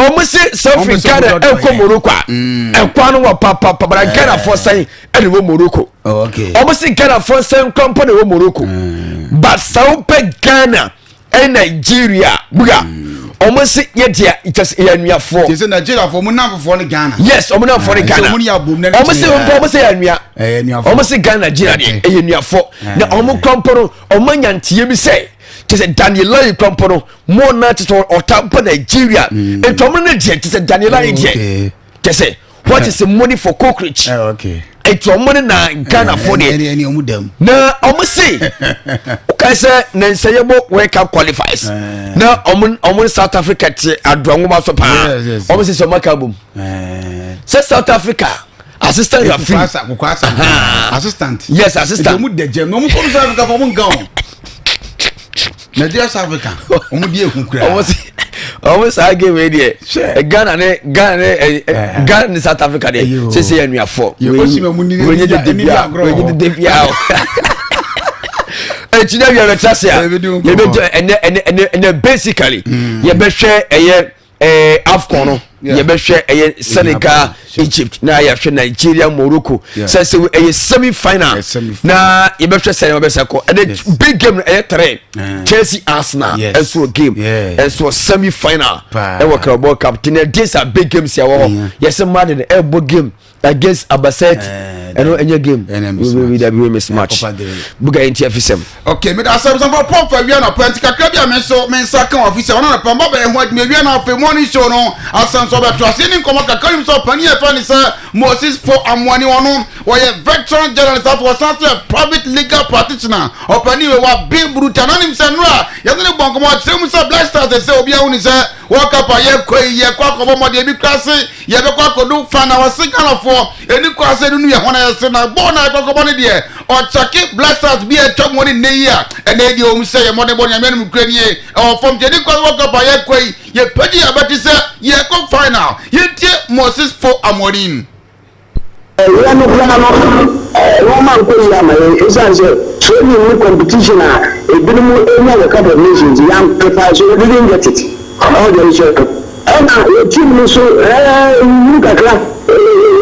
ɔmo se sɛ ofiri Ghana ɛkɔ Morocco a ɛkwan no wɔ papapapa na Ghanafoɔ sɛn ɛna ɛwɔ Morocco ɔmo se Ghanafoɔ sɛn kɔmpɔ na ɛwɔ Morocco but sɛ wopɛ Ghana ɛne Nigeria buga ɔmo se yɛ deɛ kyɛ sɛ yɛ anuafoɔ. Kyɛ sɛ Nigeriafoɔ ɔmo namfofoɔ ne Ghana. Yes ɔmo namfoɔ ne Ghana. Ɔmo ne yɛ abom na ne ɔmo se mpo ɔmo se yɛ anua. Ɛyɛ anuafoɔ. Ɔmo se Ghana Nigeria deɛ ɛyɛ anuafoɔ na ɔmo kɔmpɔ no ɔmo anya nteɛ bi sɛ kyɛ sɛ Daniel Layi kɔmpɔ no mo na kyɛ sɛ ɔta mpo Nigeria nti ɔmo ne deɛ kyɛ sɛ Daniel Layi deɛ kyɛ sɛ. What is money for cockroach? Okay. Eti ɔmo ne na Ghana fo deɛ. Na ɔmo se wokae sɛ na nsɛ yɛbɔ World Cup qualifiers na ɔmo ɔmo ne South Africa te adoa nwoma so paa. Ɔmo se sɛ ɔmo aka bom. Sɛ South Africa assistant referee. Assistant. Yes, assistant. Ɔmo dɛjɛ na ɔmo kɔ South Africa fɔ ɔmo nka o. Nigeria South Africa ɔmo di ehu kura. Ɔmo si ɔmo saa game yi deɛ Ghana ne Ghana ne ɛ ɛ Ghana ne South Africa deɛ sese yɛ nuafɔ. Wei nye dede bia wei nye dede bia o. Eti na wia bɛ tra se a yɛ bɛ jɛ ɛnɛ ɛnɛ ɛnɛ ɛnɛ basically yɛ bɛ hwɛ ɛyɛ. eh, afcon no yɛbɛhwɛ ɛyɛ senegal egypt na yɛahwɛ nigeria morocco sɛ sɛ ɛyɛ semi final na yɛbɛhwɛ sɛ yɛbɛsɛ kɔ ɛnɛ big game no ɛyɛ tere chelsea arsenal ɛnso game ɛnso semi final ɛwɔ carabao cup tene these are big games yɛwɔ hɔ yɛsɛ madrid ɛbɔ game against abasɛti eh, ɛno ɛnyɛ game we dabi we mismatch buga yɛn ti afisɛm. ok mi da asɛm sanfɔ pɔmp awia na pɛ nti kakra bi a mi nso mi nsa kan wɔ afisɛm ɔno na pɛ mba bɛyɛ ho adwuma awia na afei morning show no asɛm so ɔbɛto ase ne nkɔmɔ kakra nim sɛ ɔpanin yɛ fɛ ne sɛ moses fo amoani ɔno wɔyɛ veteran journalist afɔ ɔsan so yɛ private legal practitioner ɔpanin wɔ wa bin buruta na nim sɛ nnora yɛne ne bɔ nkɔmɔ ɔkyerɛ mu sɛ black stars sɛ obi ahu ne sɛ World Cup a yɛkɔ yi yɛkɔ akɔbɔ mmɔden ebi kura se yɛbɛkɔ akɔdu fa na wɔse Ghanafoɔ ɛni kɔ ase nunu yɛ ho na yɛse na bɔɔl na yɛkɔ akɔbɔ no deɛ ɔkyɛke Black Stars bi a atwa mu ne nnɛ yi a ɛnɛ yi deɛ wɔn sɛ yɛ mmɔden bɔ nyame anim kura nie ɛwɔ fam nti ɛni kɔ ase World Cup a yɛkɔ yi yɛpɛgye yɛbɛte sɛ yɛkɔ final yɛntie Moses Fo Amorim. Ɛberɛ no koraa no, nnoɔma ankɔ yie amma yɛn ɛsiane sɛ training ne competition a ebinom nya wɔ Cup of Nations nti, yɛn qualify so we didn't get it. Ɔho deɛ nso ɛna yɛ team no nso ɛhunu kakra,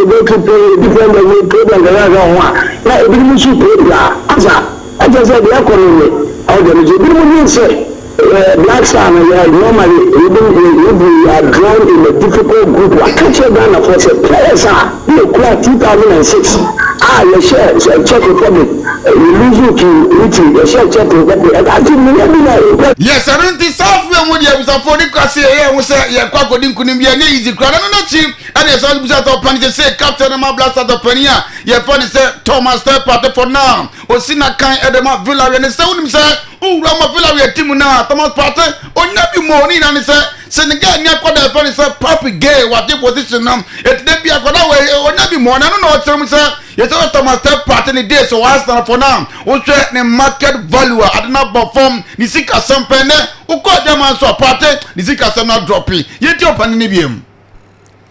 goalkeeper, defender yi problem kakra kakra wɔ ho a, na ebinom nso pirapira asa ɛkyerɛ sɛ deɛ ɛkɔ no nyɛ. Ɔho deɛ no nso ebinom dwen sɛ. Black Star no yɛ normally even if we are drawn in a difficult group a ka kyerɛ Ghanafoɔ sɛ players a na ɛkura 2006 a yɛhyɛɛ Czech Republic we lose to Italy yɛhyɛɛ Czech Republic ɛda team no yɛ bi na ɛkura Yes, ɛno nti saa afei mu deɛ abusuafoɔ ne kura se yɛyɛ ho sɛ yɛkɔ akɔdi nkunim bi ɛnyɛ easy kura na no n'akyi ɛna yɛsan bisa sɛ ɔpani sɛ sɛ captain no ma Black Stars ɔpani a yɛfɛ ne sɛ Thomas Partey for now osi na kan ɛde ma Villarreal ne sɛ wonim sɛ Owura ma Villarreal ti mu no a, Thomas Partey, onya bi mu o, ne nyinaa ne sɛ Senegal ni akwadaa a yɛfrɛ no sɛ Pape Gueye wagye position no. Eti da bi akwadaa wɔ onya bi mu ɔno ɛno na ɔkyerɛ mu sɛ yɛsɛ sɛ Thomas Partey ne days wɔ Arsenal for now. Wohwɛ ne market value a ade no abɔ fam, ne sikasɛm pɛn nɛ wokɔ German nso a Partey ne sikasɛm no adrɔpe. Yɛntie ɔpanin no biom.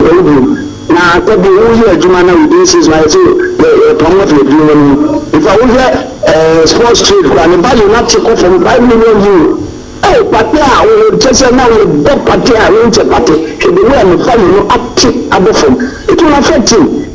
Ohu, na sɛ bi wo yɛ adwuma na within 6 months yɛse yɛ yɛ promote wɔ adwuma no mu. Nfa wo hwɛ eh, sports trade koraa ne value no ate kɔ fam €5 million. Oh, pate a wo kyɛ sɛ na yɛ bɔ pate a wo nkyɛ pate, hwɛ the way a ne value no ate abɔ fam. It will affect him.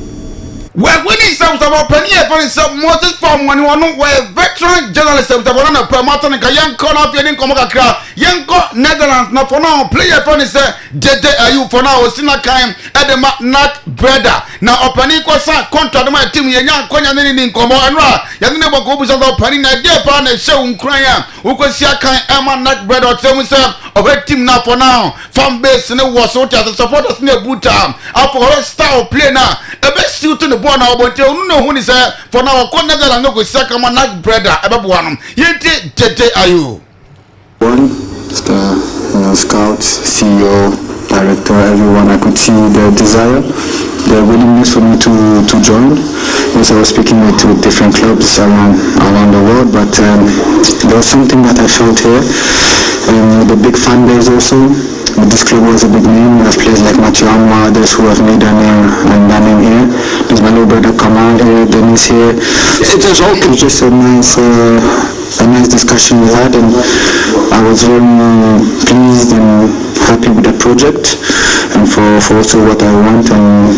Wahuni sɛ abusuafo panyin a yɛfrɛ no sɛ Moses Famwani, ɔno wɔyɛ veteran journalist abusuafo no na pɛ mate no nka. Yɛnkɔ na afei yɛde nkɔmmɔ kakra. Yɛnkɔ Netherlands na for now player yɛfrɛ no sɛ Dede Ayew for now ɔsi n'akan de ma NAC Breda na ɔpanin kɔ san contract ma team yɛnya nkonya ne ne ni nkɔmmɔ ɛno a yɛne ne bɔ nkɔmmɔ bisa sɛ ɔpanin na ɛdeɛ paa na ɛhyɛ wo nkuran a wokɔsi akan ɛma NAC Breda ɔkyerɛ mu sɛ ɔhwɛ team no for now fan base ne wɔ so wote ase supporters ne abu taa afɔ ɔhwɛ style play no a ɛbɛsiw to ne bɔɔl na ɔbɔ nti ɔno na ɔhu ne sɛ for now ɔkɔ Netherlands no kɔsi akan ma NAC Breda ɛbɛboa no yɛntie Dede Ayew. One, the you know, scout, CEO, director, everyone, I could see their desire, their willingness for me to, to join. Yes, I was speaking with to different clubs around, around the world, but um, there was something that I felt here. Um, the big fan base also. This club was a big name. We have players like Mathieu Amwa, others who have made their name and their name here. There's my little brother Kamal here, Dennis here. It is all just a nice uh, a nice discussion we had and I was very pleased and happy with the project and for, for also what I want and,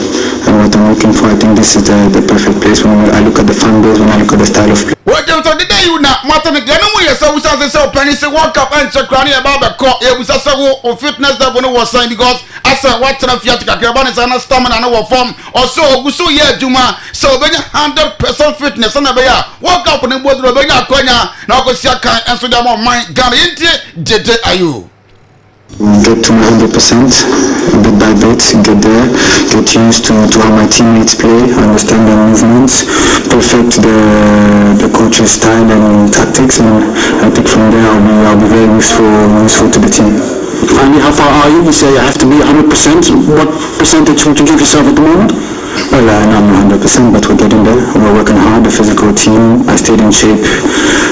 and what I'm looking for. I think this is the, the perfect place when I look at the fan base, when I look at the style of play. Wɔgyem sɛ deda yi na moate no deɛ no mu yɛ sɛ wohyɛ ase sɛ ɔpani sɛ World Cup ɛnkyɛ koraa ne yɛba abɛkɔ yɛbusa sɛ wo wo fitness level no wɔ sɛn because asɛ woatena fiate kakra ɛba ne saa na stamina no wɔ fam ɔsɛ ɔgu so yɛ adwuma sɛ ɔbɛnya 100% fitness sɛnea ɛbɛyɛ a World Cup no mpo duru ɔbɛnya akwanya na wakɔsi akan nso de ama ɔman Ghana. Yɛntie Gyede Ayew. Get to my 100% bit by bit, get there, get used to, to how my teammates play, understand their movements, perfect the, the coach's style and tactics, and I think from there I'll be, I'll be very useful, useful to the team. Finally, how far are you? You say you have to be 100%. What percentage would you give yourself at the moment? Well, uh, not 100%, but we're getting there. We're working hard, the physical team. I stayed in shape.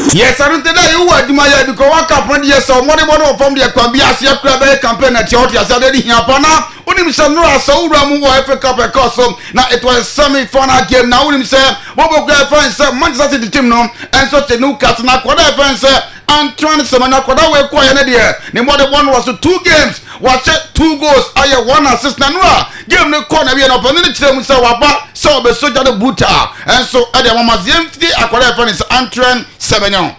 Yes, ɛno nti dɛ yewu adwuma yɛ because one cup no deɛ sɛ ɔmɔde bɔ no wɔ fam deɛ kwan bi aseɛ kura bɛyɛ campaign na tia ɔte aseɛ de hia pa na wonim sɛ nnora sɛ wowura mu wɔ FA Cup ɛkɔɔ so na it was a semi final game na wonim sɛ wɔbɔ kura ɛfɛn sɛ Manchester City team no ɛnso kyɛ Newcastle na akɔda ɛfɛn sɛ Antoine Semenyo akɔda wei kɔɔyɛ ne deɛ ne mmɔde bɔ no wɔ so two games wahyɛ two goals ayɛ one assist na nnora game no kɔɔ n'awie no ɔpanin no kyerɛ mu sɛ waba sɛ ɔbɛsɔ gya no brutal nso ɛde ama ma yɛmfiri akwadaa yɛfrɛ no sɛ Antoine Semenyo.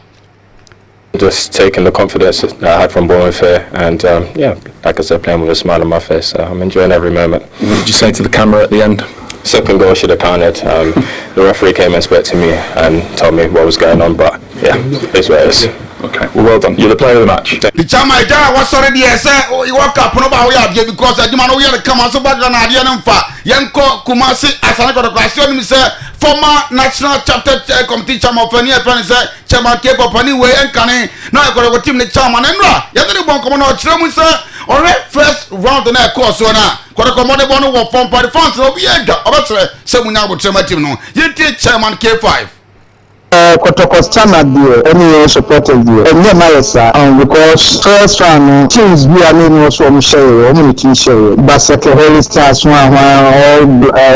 Just taking the confidence that I had from Bournemouth here and um, yeah, like I said, playing with a smile on my face. So I'm enjoying every moment. What did you say to the camera at the end? Second goal should have counted. Um, the referee came and spoke to me and told me what was going on, but yeah, it's what it is. Okay, well, well done. You're the player of the match. The chairman agya a wasɔre deɛ sɛ World Cup no ba woyɛ adeɛ because adwuma no woyɛ no kama so ba Ghana adeɛ no mfa yɛnkɔ Kumasi Asane Kɔtɔkɔ ase ɔnim sɛ former national chapter eh, committee chairman ɔfani ɛfɛ no sɛ chairman K Pɔpani wei ɛnkane na ɔyɛ Kɔtɔkɔ team ne chairman ɛnora yɛne ne bɔ nkɔmmɔ na ɔkyerɛ mu sɛ ɔhwɛ first round na ɛkɔɔ soɔ no a Kɔtɔkɔ mmɔdebɔ no wɔ fam pade fans na obi yɛ adwa ɔbɛsrɛ sɛ munya abotrɛ ma team no yɛntie chairman K5. Kɔtɔkɔ standard deɛ ɛne yɛn supporters deɛ ɛnyɛ ma yɛ saa um because first round no teams bi a na ɛni hɔ sɛ wɔn hyɛ yɛ wɔn na ɛtumi hyɛ yɛ Basake Holy Stars hwan hwan all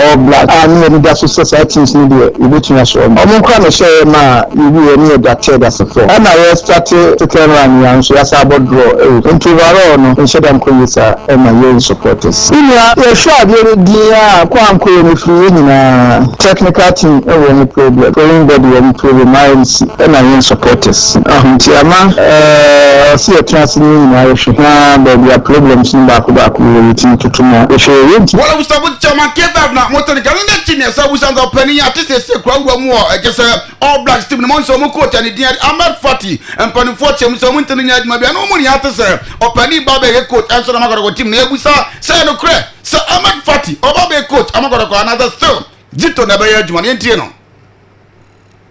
all black a ne yɛn da so sɛ saa teams no deɛ yɛbɛtumi ahyɛ wɔn wɔn koraa na ɛhyɛ yɛ ma yɛwi yɛ ne yɛ da third ase four ɛna yɛ start second round yɛn nso yɛasa abɔ draw ɛwɔ nti overall no nhyɛ da nkɔ yie saa ɛma yɛn supporters. Me nua yɛhwɛ adeɛ no din a kɔ ankɔ yɛ no firi yɛn nyinaa technical team wɔ wɔn problem foreign body wɔn problem IMC ɛna yɛn supporters aho nti ama ɛɛ ɔsi yɛtena ase ne yɛn nyinaa yɛhwɛ na baabi a problems no baako baako wɔ yɛtumi toto mu a yɛhwɛ yɛ yɛntumi. Wɔn abusafo chairman K5 na mo tɛn kane n'akyi ne ɛsɛ abusa nka ɔpanin ate sɛ kura wura mu wɔ ɛkyɛ sɛ All Blacks team no mu nso wɔn coach a ne din de Ahmed Fatty mpanimfoɔ kyɛ mu sɛ wɔn ntumi nyɛ adwuma bia na wɔn nyinaa te sɛ ɔpanin ba bɛyɛ coach ɛnso na makɔdɔkɔ team no yɛbusa sɛ ɛyɛ nokorɛ sɛ Ahmed Fatty ɔba bɛyɛ coach amakɔdɔkɔ anaasɛ still Zito na ɛbɛyɛ adwuma no yɛntie no.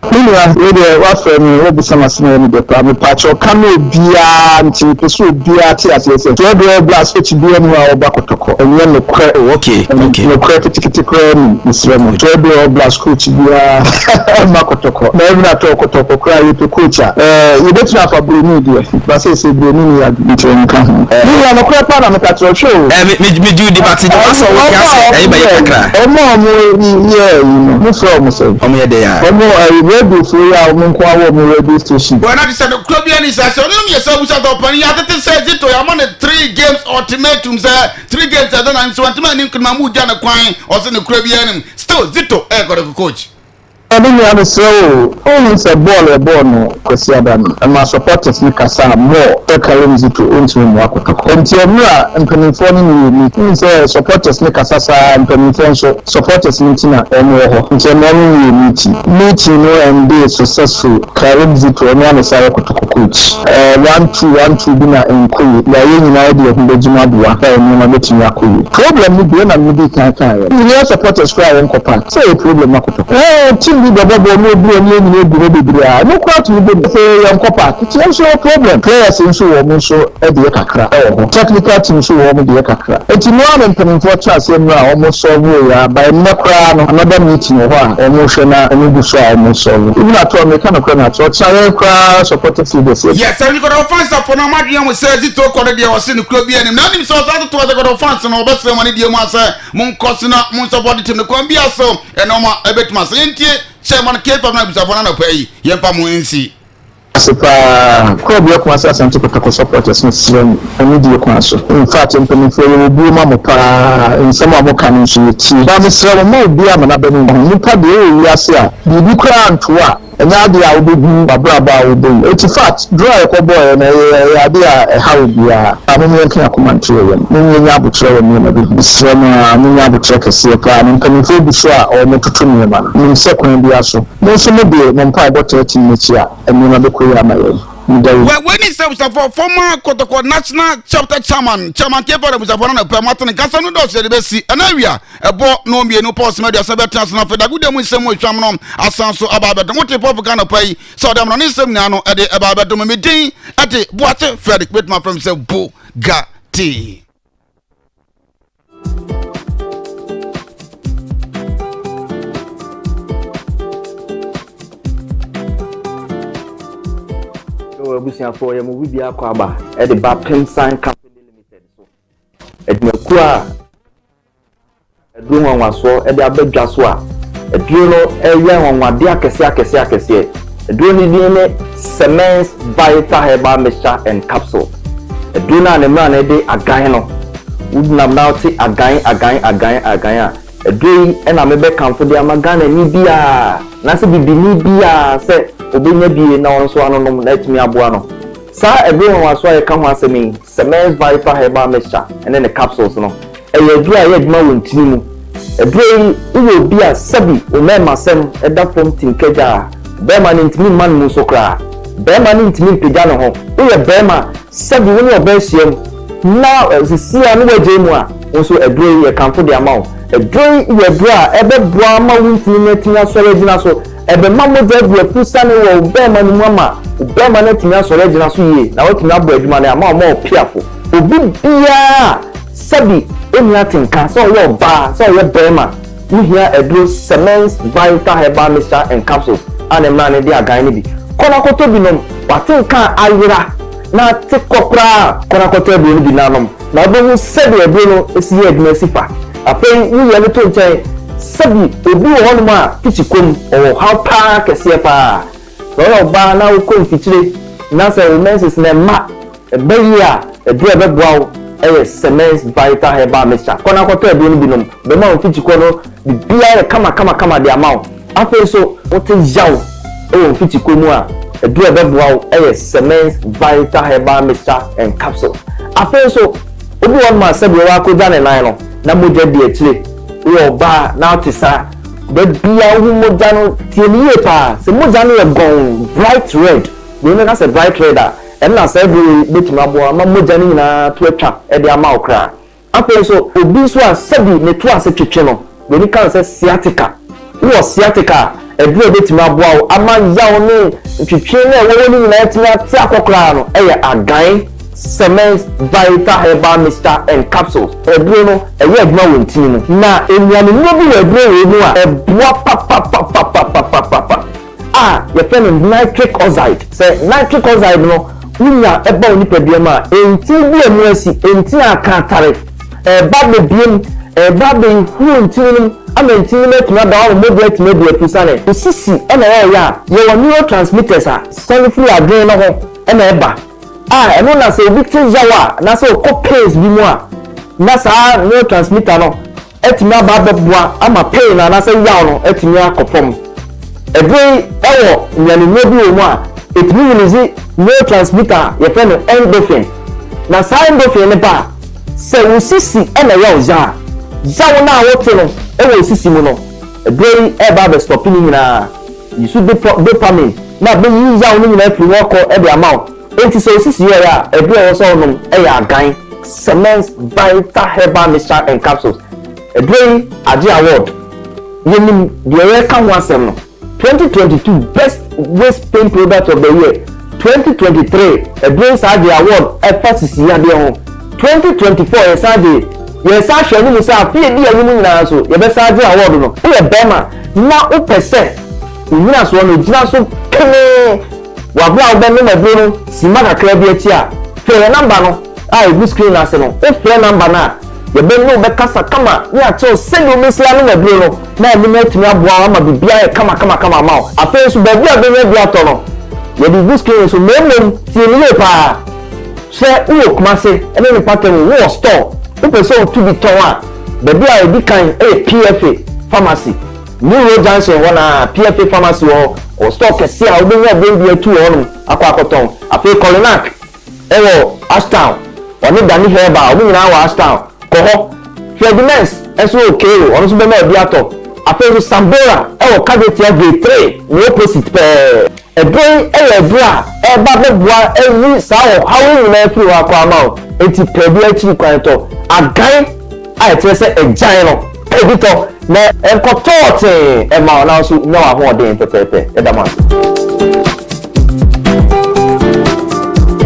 Me nua, wei deɛ woafrɛ me woabisa me asɛm a ɛyɛ me dɛ paa. Mepaakyɛw ka ma obiara nti mepɛ sɛ obiara te aseɛ sɛ Twɛdeɛ Blast coach biara nni hɔ a ɔba kɔtɔkɔ. Ɛnyɛ nokorɛ. Oh okay okay. Nokorɛ ketekete koraa nnim mesrɛ mo. Twɛdeɛ Blast coach biara mma kɔtɔkɔ. Na even at all kɔtɔkɔ koraa yɛpɛ coach a eh yɛbɛtumi afa broni deɛ but seesei broni nni adwene nti ɔnka ho. Me nua nokorɛ paa na meka kyerɛ wo hwɛ o. Eh me me me gye wo di but gye w'asɛ wo te ase ɛyi bɛyɛ kakra. Ɔmo a ɔmo yɛ ɛyi no mo frɛ ɔmo sɛn? Ɔmo yɛ dɛn a? Ɔmo ɛyi radio foɔ yi a ɔmo nko ara wɔ ɔmo radio station. Bɔ na te sɛ no kuro bi ani sɛ sɛ ɔno yɛ sɛ abusa sɛ ɔpanin yɛ atete sɛ Zito yɛ ama no three games ultimatum sɛ three games ɛdɛ na nso ntoma ani nkonima mu gya ne kwan ɔsɛ no kuro bi anim still Zito ɛyɛ kɔdɔkɔ coach. Me nua mesrɛ wo o, wohu sɛ bɔɔl yɛbɔɔ no Kwasiada no, ɛmaa supporters no kasaa more sɛ Karim Zito ɔntumi mmoa Kotoko. Nti ɛmmerɛ a mpaninfoɔ no ne yɛ ni, wohu sɛ supporters no kasa saa a, mpaninfoɔ nso supporters no nti na wɔn wɔ hɔ, nti ɛma wɔn ne yɛ meeting. Meeting no endee successful, Karim Zito ɔno ara na ɛsan yɛ Kotoko coach. Ɛɛ one two one two bi na ɛnkɔ yie, na yɛn nyinaa yɛde yɛn ho bɛgyim aboa na nneɛma bɛtumi akɔ yie. Problem no deɛ na medii kan kaeɛ no, yɛn supporters koraa yɛnkɔ park. Sɛ ɛyɛ problem ma kotoko. Ɛɛ team bi bɛbɔ bɔɔl na obi ɔne anyini agu hɔ bebree a, ɛno koraa tumi bɔ mu. Afei yɛnkɔ park. Nti yɛn nso yɛwɔ problem. Players nso wɔ wɔn nso deɛ kakra wɔ hɔ. Technical team nso wɔ wɔn deɛ kakra. Nti no ara na mpanimfoɔ tena aseɛ mmerɛ a wɔn solve wei ara. By nnɛ koraa no another meeting wɔ hɔ a wɔn rehwɛ na wɔn gu so a wɔn solve. Even at all meka nokorɛ no akyerɛ ɔkyena yɛn koraa supporters leaders yɛ. Yes, ɛno kɔdɔ fans afɔ no ɔmo adwene ho sɛ Zito kɔ no deɛ ɔse no kuro bi anim na anim sɛ ɔsan toto ɔsɛ kɔdɔ fans no ɔbɛsrɛ mo ne deɛ mu asɛ Monkɔ so na monsɔpɔte team no kwan biara so. Nneɛma ɛbɛtumi asɛ. Yɛntie Chairman K5 no abusuafoɔ no anɔpa yi. Yɛmfa mo nsi. Ase paa. Korɔbea Kumasi Asante Kotoko supporters no srɛ mo anidie kwan so. Infact mpaninfoɔ yɛwɔ buo ma mo paa, nsɛm a moka no nso yɛtie. But mesrɛ mo mma obiara mma n'aba mu mmu. Nipa deɛ wowɔ wiase a biribi koraa nto wo a Ɛnyɛ adeɛ a wobɛhu w'abrabɔ a wobɔ yi. Enti fact, draw a yɛkɔbɔeɛ no, ɛyɛ ɛyɛ adeɛ a ɛha obiara. Ba mom yɛnka yɛn akoma nto yɛn yam. Mom yɛnya aboterɛ wɔ nneɛma bi ho. Mesrɛ mo ara, monya aboterɛ kɛseɛ paa. Na mpanimfoɔ gu so a wɔretoto nneɛma no. Menim sɛ kwan biara so, mo nso mode mo mpaebɔ taa tim m'akyi a, nneɛma bɛkɔ yie ama yɛn. Wɛ wei ne sɛ abusuafoɔ former Kotoko National Chapter Chairman Chairman Kefar abusuafoɔ no na pɛ matene kasa no dɔɔso yɛde bɛsi ɛna awia ɛbɔ no mmienu Paul Sima aduasa bɛtena ase na afei dagodeɛ mu nsɛm mu ehwam no asan so aba abɛdom wote Paul Ghana pa yi sɛ ɔde amena ne nsɛm nyinaa no ɛde ɛba abɛdom me din ɛde Boakye Fredrick bɛtumi afrɛ me sɛ Bo Ga Tee. Abusuafoɔ yɛ mo biribi akɔ aba ɛde ba Pemsan Company Limited so adwumakuo a Aduro nwanwasoɔ de aba dwa so a, aduro no yɛ anwanwadeɛ akɛseɛ akɛseɛ akɛseɛ. Aduro no din ne Semens Vital Herbal Mixture and Capsule. Aduro no a ne mmara no de agan no, wonam na wote agan agan agan agan a, aduro yi na mebɛkamfo de ama Ghanani biara anaasɛ bibini biara sɛ ɔbɛnya bie na ɔno nso anonom na atumi aboa no. Saa aduro nwanwasoɔ a yɛka ho asɛm yi, Semens Vital Herbal Mixture ne ne capsules no, Ɛyɛ aduro a ɛyɛ adwuma wɔ ntini mu. Aduro yi, woyɛ obi a sɛbi wo mmarimasɛm da fam tinkagya a, barima no ntumi mma ne mu so koraa. Barima no ntumi mpagya ne ho. Woyɛ barima a, sɛbi wo ne ɔbaa hyiam na sisi a na woagyae mu a, wo nso aduro yi yɛkamfo de ama wo. Aduro yi yɛ aduro a ɛbɛboa ama wo ntini no atumi asɔre agyina so. Ɛbɛma mogya adi afurusiane wɔ wo barima no mu ama wo barima no atumi asɔre agyina so yie na watumi abɔ adwuma no ama wo ma ɔpiafo. Obi biara a Sɛbi onni atenka, sɛ ɔyɛ ɔbaa, sɛ ɔyɛ barima, wohia aduro Semens Vital Herbal Mixture and Capsules a ne mmara no de agan no bi. Kɔ na kɔtɔ bi nom. W'atenka a ayera na ate kɔ koraa a, kɔ na kɔtɔ aduro no bi na nom, na wobɛhu sɛdeɛ aduro no si yɛ adwuma si fa. Afei woyɛ no to nkyɛn, sɛbi obi wɔ hɔnom a tikyi kɔm, ɔwɔ ɔhaw paa kɛseɛ paa. Sɛ woyɛ ɔbaa na wokɔ mfikyire na sɛ wo menses no mma, Ɛbɛ yi a, aduru a ɛbɛboa wo yɛ Semens Vital Herbal Mixture. Kɔ na kɔtɔ aduro no bi nom. Ɛbɛma wo mfikyikɔ no biribiara ayɛ kamakamakama de ama wo. Afei nso, wote yaw wɔ mfikyikɔ mu a, aduru a ɛbɛboa wo yɛ Semens Vital Herbal Mixture and Capsules. Afei nso, obi wɔ hɔnom a sɛdeɛ wakɔgya ne nan no, na mogya di akyire. Woyɛ ɔbaa na wote saa, da biara wohu mogya no, tie no yie paa, sɛ mogya no yɛ gɔnn, bright red, Wei no ka sɛ bright red a, ɛno na saa aduro wei bɛtumi aboa ama mogya no nyinaa to atwa de ama wo koraa. Afei nso, obi nso a sɛbi ne to ase twetwe no, wei no ka no sɛ sciatica. Wowɔ sciatica a, aduro a ɛbɛtumi aboa wo ama yaw ne ntwetwe no a ɛwɔ hɔ no nyinaa atumi ate akɔ koraa no yɛ Agan Semens Vital Herbal Mixture and Capsules. Aduro no, ɛyɛ adwuma wɔ ntini mu. Na nnuanennuro bi wɔ aduro wei mu a ɛboa papapapapapapapa. a yɛfrɛ no nitric oxide. Sɛ nitric oxide no wonya ba wo nipadua mu a, ntini bi a emu asi, ntini a aka atare, ɛreba abɛbue mu, ɛreba abɛhuru ntini no mu ama ntini no atumi ada hɔ ama mogya atumi adi afusane. Wo sisi na ɛyɛ a, yɛwɔ neurotransmitters a sane firi adwene no ho na ɛba a ɛno na sɛ obi te yaw a anaasɛ ɔkɔ pains bi mu a na saa neurotransmitter no atumi aba abɛboa ama pain no anaasɛ yaw no atumi akɔ fam. Aduro yi wɔ nnuanennuro bi wɔ mu a ɛtumi release neurotransmitter a yɛfrɛ no endorphin. Na saa endorphin no ba a, sɛ wo sisi na ɛyɛ wo ya a, yaw no a wote no wɔ wo sisi mu no, aduro yi reba abɛstɔpe ne nyinaa. Use dopamine na abɛyi yaw no nyinaa afiri hɔ akɔ de ama wo. Enti sɛ osisi yɛ a, aduru a ɛwɔ sɛ wonom yɛ Agan Semens Vital Herbal Mixture and Capsules. Aduro yi agye award. Yɛnim deɛ yɛreka ho asɛm no. 2022 Best Waist Pain Product of the Year 2023, aduro yi san gyee award ɛfa sisi yadeɛ ho. 2024 yɛsan gyee. Yɛresan ahwɛ anim sɛ afe a ɛdi anim nyinaa nso yɛbɛsan agye award no. Woyɛ barima na wopɛ sɛ wo nnyinasoɔ no gyina so penee Wɔ bere a wobɛnom aduro no simma kakra bi akyi a, frɛ yɛn nɔmba no a ɛgu screen no ase no. Wofrɛ nɔmba no a, yɛbɛne wo bɛkasa kama ne akyerɛ wo sɛdeɛ wobɛsi anom aduro no na ɛno no atumi aboa wo ama biribiara ayɛ kamakamakama ama wo. Afei nso, baabi a wobɛnya bi atɔ no, yɛde gu screen no so. Na mmom, tie no yie pa ara. Sɛ wowɔ Kumase ne ne mpɔtam, wowɔ store, wopɛ sɛ wotu bi tɔn a, baabi a ɛdi kan yɛ PFA Pharmacy. New Road Junction hɔ na PFA Pharmacy wɔ hɔ. Ɔwɔ store kɛse a wobɛnya aduro bi atu wɔ hɔnom akɔ akɔtɔn. Afei Kolinak wɔ Ashtown, ɔne Dani Herbal, wɔn nyinaa wɔ Ashtown. Kɔ hɔ. Ferdinand's nso wɔ Cairo, ɔno nso bɛma obi atɔ. Afei nso Sambora wɔ Kajetia Gate 3, ne opposite pɛɛ. Ɛberɛ yi yɛ ɛberɛ a ɛreba abɛboa ayi saa ɔhaw yi nyinaa afiri hɔ akɔ ama wo. Enti pɛ bi akyiri kwan tɔ. Agan a ɛkyerɛ sɛ agyan no, pɛ bi tɔ na ɛnkɔtɔɔ tee mma wo na wo nso nya w'ahoɔden pɛpɛɛpɛ. Yɛda mo ase.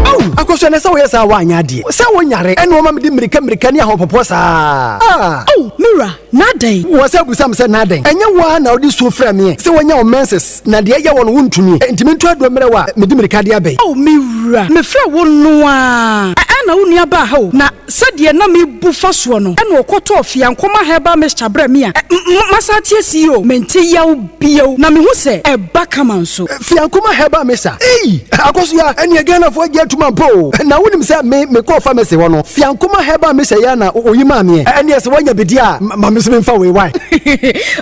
Ao! Akosua na sɛ woyɛ saa a woanyɛ adeɛ. Sɛ wonyare ɛna woma mede mmirika mmirika ne ahopopoɔ saa ah! Ao! Me wura, na adɛn? Wɔ sɛ bisa me sɛ na adɛn? Ɛnyɛ wo ara na wode su frɛ meɛ sɛ woanya wo menses na deɛ ɛyɛ wo no wontumi enti mentu aduro mmerɛ wo a mede mmirika de aba yi. Ao! Me wura, mefrɛ wo no ara ɛna wo nua baa ha o, na Sɛdeɛ na mebu fa soɔ no, ɛna ɔkɔtɔɔ Fiankoma herbal mixture brɛɛ me a masan ate ase yi o, mente yaw bio, na mehu sɛ ɛba kama nso. Fiankoma herbal mixture, ei! Akosua, ɛneɛ Ghanafoɔ agye atum ampa o, na wonim sɛ me mekɔɔ pharmacy hɔ no, Fiankoma herbal mixture yi ara na oyi maa meɛ, ɛneɛ sɛ woanya bi deɛ a, ma me nso memfa wei wae.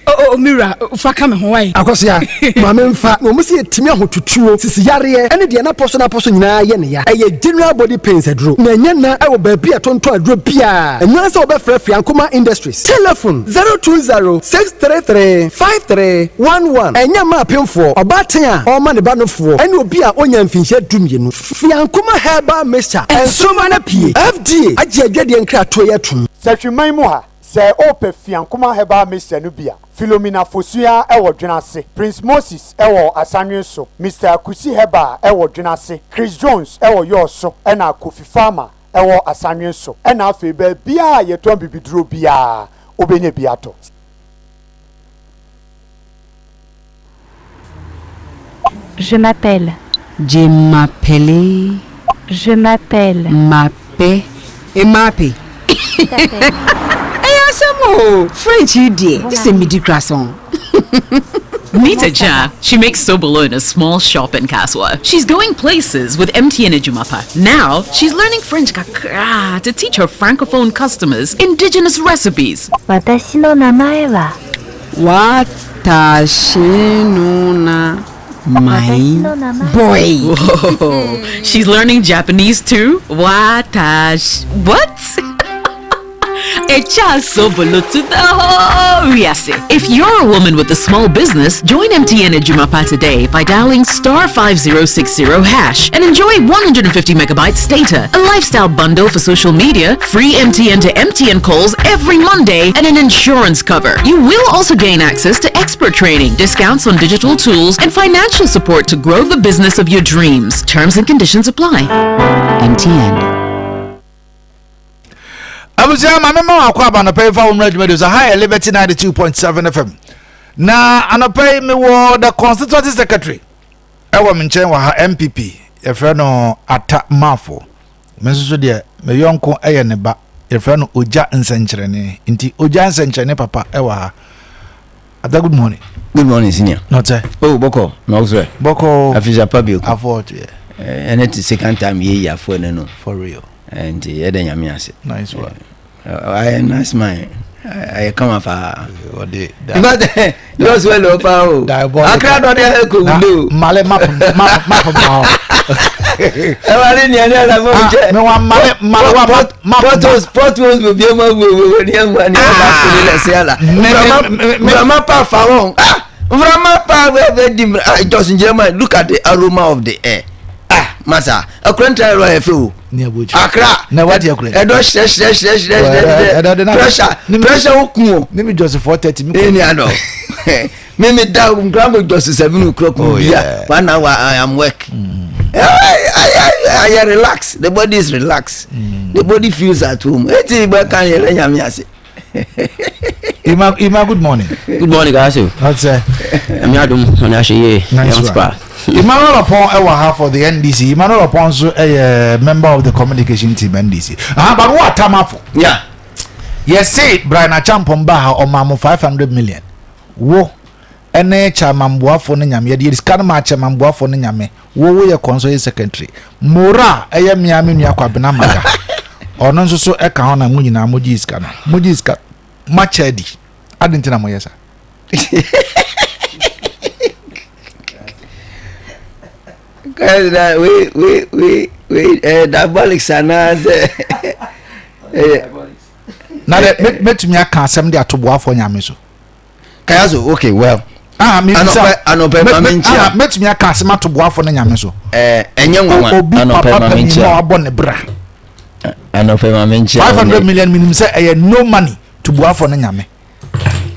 Oh, oh, me wura, fa ka me ho wae. Akosua, ma memfa, na wɔn se yɛtumi ahotutuo, sisi yareɛ, ɛne deɛ n'apɔso n'apɔso nyinaa yɛ ne ya. Ɛyɛ general body pains aduro, na ɛnyɛ nna ɛwɔ baabi a ɛtontɔn aduro biara. Ɛno ara sɛ wobɛfrɛ Fiankoma Industries. Telephone, 020 633 5311. Ɛnyɛ mma apemfoɔ, ɔbaatan a ɔrema ne ba nofoɔ, ɛne obi a ɔnnya mfinhyia dumienu. Fiankoma Herbal Mixture, nsoromma no apue. FDA agye adwadie nkratoɔ yi atom. Sahwiman mu ha, sɛ wopɛ Fiankoma Herbal Mixture no bi a, Philomena Fosuaa wɔ Dwenase, Prince Moses wɔ Asanwenso, Mister Kusi Herbal wɔ Dwenase, Chris Jones wɔ Yɔɔso ɛna Kofi Farmer wɔ Asanwenso. Ɛna afei baabiara a yɛtɔn bibiduro biara wobɛnya bi atɔ. Je m'appelle. Je m'appelle. Je m'appelle. M'appelle. M'appelle. Ɛyɛ asɛm o, French yi deɛ, gye sɛ medi kora sɔn. Meet Aja. She makes sobolo in a small shop in Kaswa. She's going places with MTN Ejumapa. Now, she's learning French kakra to teach her francophone customers indigenous recipes. 私の名前は私の名前 boy. Whoa. She's learning Japanese too? Watash. What? Echa to the whole If you're a woman with a small business, join MTN Ejumapa today by dialing star 5060 hash and enjoy 150 megabytes data, a lifestyle bundle for social media, free MTN to MTN calls every Monday, and an insurance cover. You will also gain access to expert training, discounts on digital tools, and financial support to grow the business of your dreams. Terms and conditions apply. MTN. Abusua ma mema wakɔ aba anɔpa yi fa wo mmra dwumadi so ha yɛ Liberty 92.7 FM na anɔpa yi mewɔ the constituency secretary ɛwɔ me nkyɛn wɔ ha MPP yɛfrɛ no Ata Mafo me nso so deɛ me yɔnko ɛyɛ ne ba yɛfrɛ no Ogya Nsɛnkyerɛnne nti Ogya Nsɛnkyerɛnne papa ɛwɔ ha Ata good morning. Good morning senior. Nɔtɛ. Oh bɔkɔ na ɔsɛ. Bɔkɔ. Afisa pa bi. Afɔ ɔtɔ yɛ. Ɛnɛ ti second time yɛ yi afɔ ɛnɛ no. For real. Nti yɛda Nyame ase. Nice one. Ayɛ nice man. Ayɛ kama paa. Ɔde. In fact, yours well o paa o. Akra dɔ de ayɛ ko wunde o. Male map map map ma o. Ɛwari ni ɛni ɛna fɔ mi jɛ. Mi wa male male wa map map. Potholes potholes bɛ bi ma wo wo wo ni ɛmu ani ɛma kuli la se ala. Nframa pa fa wɔn. Ah nframa pa bɛ bɛ di ah just njɛma look at the aroma of the air. Ah masa akura nta yɛrɛ yɛ fɛ o. Akra na wadi akura ɛdɔ hyerɛ hyerɛ hyerɛ hyerɛ hyerɛ pressure pressure wo kun o. Ne mi jɔsi 4:30 mi kɔ. Ɛni adɔ mi mi da nkura mo jɔsi 7 o'clock oh, bia one hour I am work. Mm. I, I, I relax the body is relaxed mm. the body feels at home eti bɛ kan yɛrɛ nyame ase. Ima, Ima, good morning. Good morning, guys. What's that? I'm Adam. I'm actually Nice one. Emmanuel Opon ɛwɔ ha for the NDC. Emmanuel Opon nso ɛyɛ member of the communication team NDC. Ah, but what tamafo? Yeah. Yɛse Brian Achampong ba ha ɔmaa mo 500 million. Wo ɛne chairman boafo no nyame yɛde sika no maa chairman boafo no nyame wo woyɛ kɔnsɔyɛ secretary mora ɛyɛ mmea me nua kwabena maga ɔno nso so ɛka ho na mo nyinaa mo gye sika no mo gye sika makyɛ adi adi nti na mo yɛ sa. Kɛsina wei wei wei wei ɛyɛ diabolics anaasɛ ɛyɛ. Na dɛ mɛtumi aka asɛm de ato boafoɔ nyame so. Kayazo okay well. Ah, mi anɔpɛ anɔpɛ ma mi nkyia. Ah, mɛtumi aka asɛm ato boafo ne nyame so. Ɛɛ ɛnyɛ nwanwa obi anɔpɛ papa ma mi panyin nkyia. na wabɔ ne bra. Anɔpɛ ma mi nkyia. 500 million minim sɛ ɛyɛ no money to boafo ne nyame.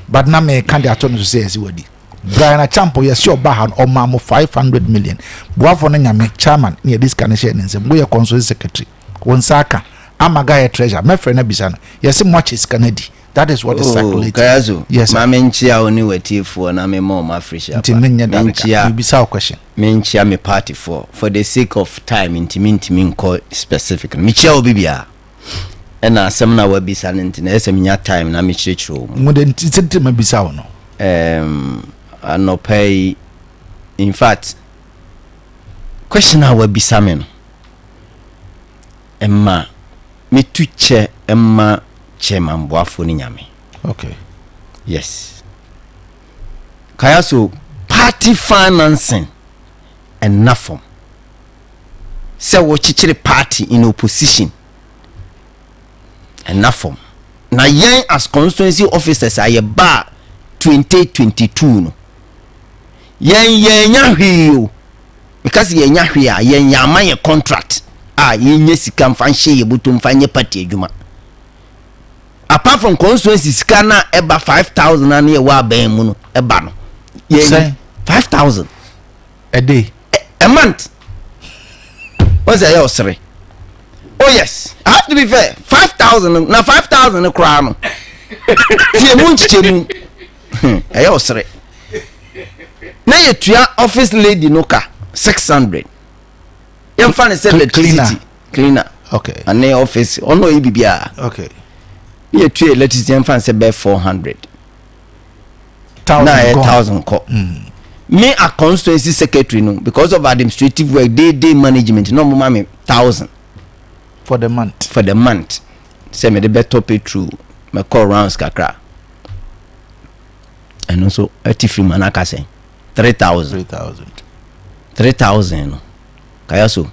But na meka de ato no so sɛ yɛsi wadi. Brian Achampo yɛsi ɔba ha no ɔmaa mo 500 million. Boafo ne nyame chairman ne yɛde sika no hyɛ ne nsam. Woyɛ constituency secretary. Wo nsa aka. Amaga yɛ treasure. Mɛfrɛ no abisa no. Yɛsi mo akyɛ sika no adi. That is what is Oh, circulating. Kayazo, Yes, sir. ma menkyia wo ne w'atiefoɔ na mema wɔn afirihyia Nti pa. menyɛ darega. Menkyia Mebisa wo question. menkyia me partyfoɔ for the sake of time nti mentumi nkɔ specific no. Mekyia obi biara. Ɛna asɛm no a wabisa no nti na ɛyɛ sɛ menya time na mekyerɛkyerɛ wo mu. Mo de nti sɛ nti mabisa wo no. Um, anɔpa yi, in fact, question a wabisa me no, ɛma metu kyɛ ma chairman boafo ne nyame. Okay. Yes. Kaya so party financing ɛnna fam. Sɛ wɔkyekyere party in opposition ɛnna fam. Na yɛn as constituency officers a yɛbaa 2022 no, yɛn yɛnya hwee o. Meka sɛ yɛnya hwee a, yɛn yɛama yɛ contract a yɛnya sika mfa nhyɛ yɛ bɔtɔ mfa nyɛ party adwuma. Apart from constituency sika na ɛba 5000 na ne yɛwɔ abɛn mu no ɛba no. Yɛn 5000. A day. A, a month. Wọ́n sɛ ɛyɛ ɔsere. Oh yes, I have to be fair. 5000 na 5000 no koraa no. Tie mu nkyekyɛ mu. Ɛyɛ ɔsere. Na yɛtua office lady no ka 600. Yɛmfa ne sɛ electricity cleaner. Okay. Ane office ɔno ɔyɛ biribiara. Okay. Na yɛtua electricity yɛmfa ne sɛ bɛyɛ 400. Na ɛyɛ 1000 kɔ. Me a constituency secretary no because of administrative work day day management na ɔmo ma me 1000. For the month. For the month. Sɛ mede bɛtɔ petrol mɛkɔ rounds kakra. Ɛno nso ɛte firi mu anaka sɛn 3000. 3000. 3000 no kaya so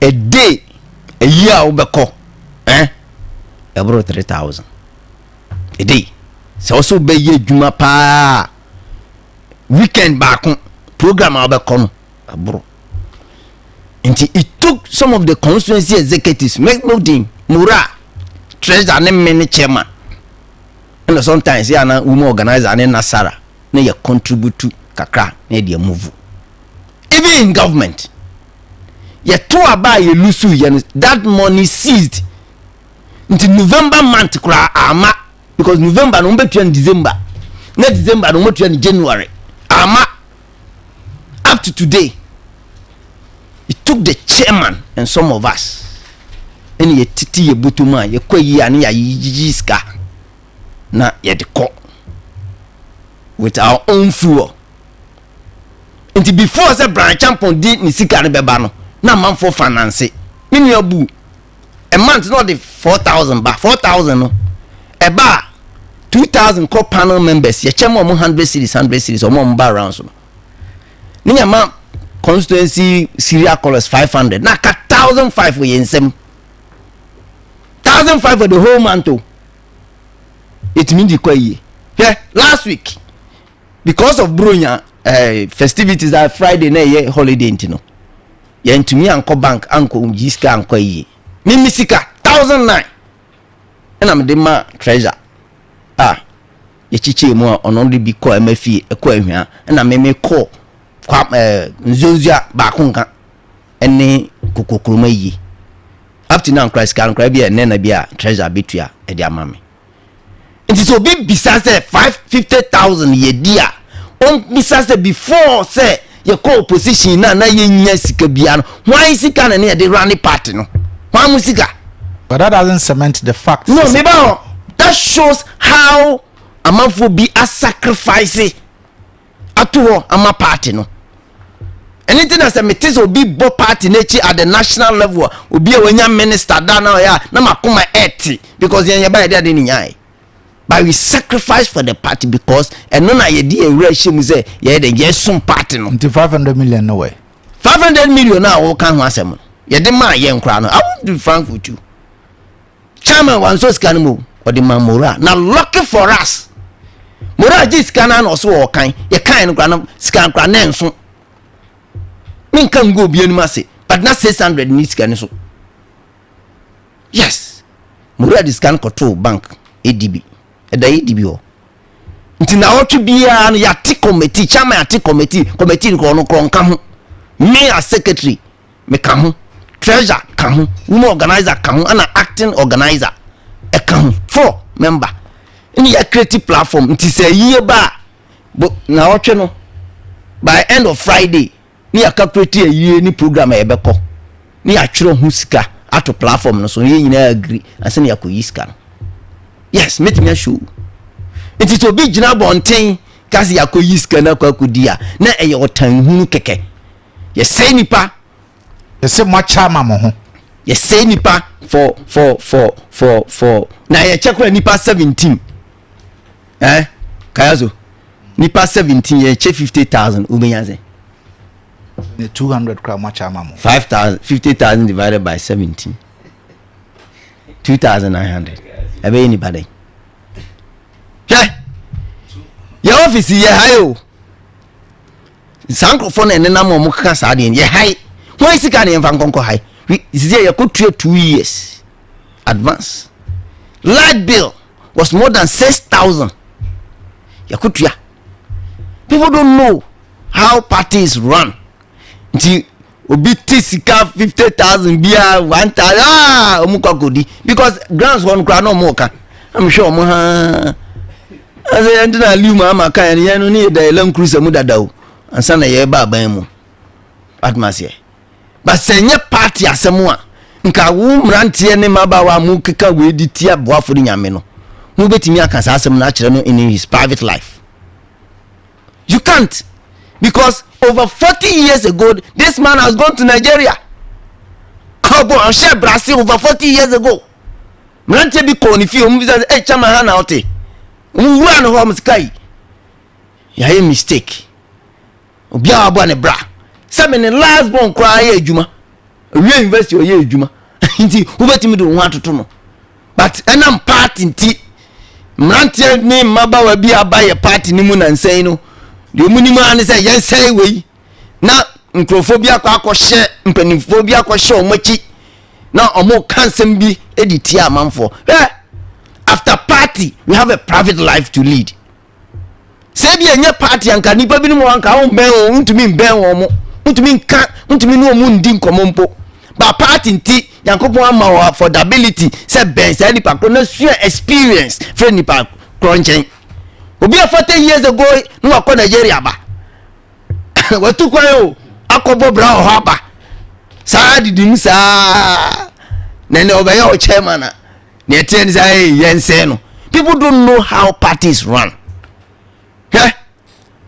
a day a year a wobɛkɔ eh ɛboro 3000 a day sɛ wɔsɛ wobɛyɛ adwuma paa weekend baako program a wobɛkɔ no ɛboro nti it took some of the constituency executives make no din mura treasurer ne me ne chairman ɛna sometimes yɛ ana women organizer ne nasara na yɛ contribute kakra na yɛ deɛ move even in government yɛto aba a yɛ lusu yɛ no that money seized nti november month koraa ama because november no wɔbɛtua no december na december no wɔbɛtua no january ama up to today it took the chairman and some of us ɛna yɛtete yɛ bɔtɔ mu a yɛkɔ yi a ne yɛayiyi sika na yɛde kɔ with our own fuel nti before sɛ Brian Champon di ne sika no bɛba no na amanfoɔ finance me nua bu a month na ɔde 4000 ba 4000 no ɛba a 2000 kɔ panel members yɛkyɛ ma ɔmo 100 series 100 series ɔmo ɔmo ba rounds no ne nyama constituency serial callers 500 na aka 1005 wɔ yɛn nsam 1005 for the whole month o yɛtumi di kɔ yie hwɛ last week because of bronya eh, festivities a friday na ɛyɛ holiday nti no yɛntumi ankɔ bank ankɔ gyi sika ankɔ yie mimi sika 1009 ɛna mede ma treasure a yɛkyekyɛɛ mu a ɔno de bi kɔ ɛma fie ɛkɔ ahwia ɛna meme kɔ kwa ɛɛ nzonzua baako nka ɛne kokokuroma yie up to now nkora sika nkora bi a ɛnɛ na bi a treasure betua ɛde ama me nti sɛ obi bisa sɛ 550,000 yɛ di a ɔmbisa sɛ before sɛ yɛkɔ opposition na na yɛnya sika bia no hwan sika na ne yɛde run party no hwan mu sika. But that doesn't cement the fact. No, meba hɔ that shows how amanfoɔ bi asacrifice ato hɔ ama party no ɛne nti na sɛ mete sɛ obi bɔ party n'akyi at the national level a obi a wanya minister da na ɔyɛ a na makoma ɛte because yɛn yɛba yɛde ade ne nyae but we sacrifice for the party because ɛno na yɛde yɛn wura hyɛ mu sɛ yɛyɛ dɛ yɛsom party no. Nti 500 million no wɛ. 500 million a wɔka ho asɛm no yɛde maa yɛn koraa no I won't be frank with you chairman wansɔ sika no mu ɔde maa mora na lucky for us Moraa gye sika no na ɔso wɔ ɔkan. Yɛkan no koraa no sika no koraa na ɛnso. Menka ngu obi anim ase but na 600 ne sika no so. Yes. Moraa de sika no kɔtoo bank ADB. Ɛda ADB hɔ. Nti naawɔtwe biara no yɛate committee, chairman ate committee, committee no korɔ no korɔ nka ho. Me as secretary meka ho, treasurer ka ho, women organizer ka ho, ɛna acting organizer ɛka ho, four member. Ɛna yɛ create platform nti sɛ yie ba a, bo naawɔtwe no by end of Friday ne yɛ calculate ayie ne program a yɛbɛkɔ ne yɛatwerɛ ho sika ato platform no so yɛn nyinaa agree ansa na yɛakɔyi sika no. Yes, mɛtumi ahyɛ o. Nti sɛ obi gyina abɔnten ka sɛ yɛakɔyi sika no akɔ akɔdi a, na ɛyɛ ɔtanhunu kɛkɛ. Yɛsɛe nipa. Yɛsɛ moakyɛ ama mo ho. Yɛsɛe nipa for for for for for na yɛkyɛ kora nipa 17. Eh? Kayazo. Nipa 17 yɛkyɛ 50,000 wobɛnya sɛ. Ne 200 kora moakyɛ ama mo. 5,000 50,000 divided by 17. 2,900. Ɛbɛyɛ nipa dɛn? Hwɛ! Yɛ ɔfisi yɛ ha yi o. Saa nkurɔfoɔ na ɛnenam a wɔkeka saa deɛ yɛ hae. Wɔn sika na yɛmfa nkɔnkɔ hae. Sisi yɛ yɛkɔtua 2 years advance. Light bill was more than 6,000. Yɛkɔtua. People don't know how parties run. Nti obi ti sika 50,000 bia 1,000, ah, ɔmo kɔ akɔdi because grants hɔ no koraa na ɔmo ka na mehwɛ ɔmo haa ɛsɛ yɛn tena Aliu Mahama kan yɛn yɛn no ne yɛ da yɛ Land Cruiser mu dada o ansa na yɛreba aban mu atomaseɛ. But sɛ nyɛ party asɛm a, nka wo mmeranteɛ ne mmabaawa a mo keka wei de tia boafo ne Nyame no, mo bɛtumi aka saa asɛm no akyerɛ no in his private life? You can't, because over 40 years ago this man has gone to Nigeria. Kɔbɔ ɔhyɛ brase over 40 years ago. Mmeranteɛ bi kɔɔ ne fie, ɔmo bisa sɛ, "Ɛ kyama ha na ɔte?" Ɔmo wura no hɔ, ɔmo sika yi yɛayɛ mistake. Obiara abɔ ne bra sɛ me ne last born koraa yɛ adwuma, owie university ɔyɛ adwuma, nti wobɛtumi de wo ho atoto no. But ɛnam party nti, mmeranteɛ ne mmabaawa bi aba yɛ party no mu nansɛn no deɛ, ɔmu nim ara ne sɛ yɛnsɛe wei na nkurɔfoɔ bi akɔ akɔhyɛ, mpanimfoɔ bi akɔhyɛ wɔn akyi na wɔn ka nsɛm bi de tia amanfoɔ. Hwɛ, after party we have a private life to lead. Sɛ ebi ɛnyɛ party anka nipa binom wɔ anka wɔn bɛn wɔn, ntumi mbɛn wɔn mo, ntumi nka, ntumi ne wɔn ndi nkɔmɔ mpo. Ba party nti Nyankopɔn ama wɔ affordability sɛ bɛn saa nipa korɔ na sua experience firi nipa korɔ nkyɛn. Obi a 40 years ago na wakɔ Nigeria ba, watu kwan o, akɔbɔ bra wɔ hɔ aba saa didi mu saa na ɛnɛ ɔbɛyɛ ɔ chairman a nea ɛteɛ ne sɛ ɛyɛ yɛn nsɛn no. People don't know how parties run. Hwɛ,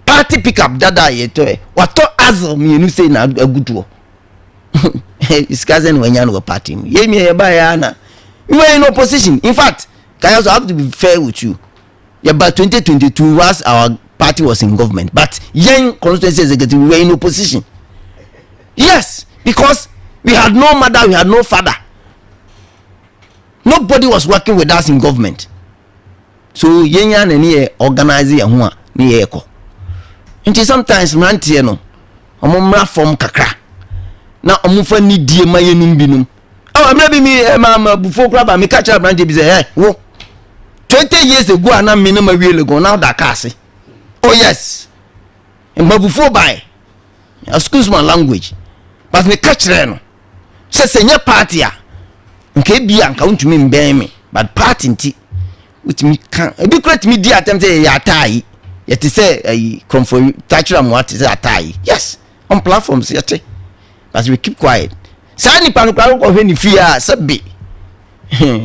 party pickup dada a yɛtɔ ɛ, watɔ axle mmienu sei na agutoɔ. Sika sɛ na wanya no wɔ party mu. Yɛn mmiɛ yɛba yɛ ana we were in opposition. In fact, kaya so, I have to be fair with you, yɛba 2022 whilst our party was in government, but yɛn constituency executive, we were in opposition. Yes, because we had no mother, we had no father, nobody was working with us in government. So yɛn ya na ne yɛ organize yɛn ho a ne yɛ kɔ. Nti sometimes mmeranteɛ no, wɔn mmra fam kakra na wɔn fa nidie ma yɛnum binom. Awa mmerɛ bi mi ɛma ma bufuo kora ba mi ka kyerɛ aberanteɛ bi sɛ, "Ɛ wo, 20 years ago a na mi na ma wie Legon na ɔda kaa ase." Oh yes, mma bufuo bae, excuse my language, but mi ka kyerɛ no sɛ sɛ nyɛ party a, nka ebi a nka wontumi mbɛn mi, but party nti wotumi ka. Ebi kura tumi di atɛm sɛ yɛyɛ ataa yi, yɛte sɛ ɛyi kurɔmfo takyerɛ amoa te sɛ ataa yi. Yes, on platforms yɛte, but we keep quiet. Saa nipa no koraa wokɔhwɛ ne fie a, sɛbe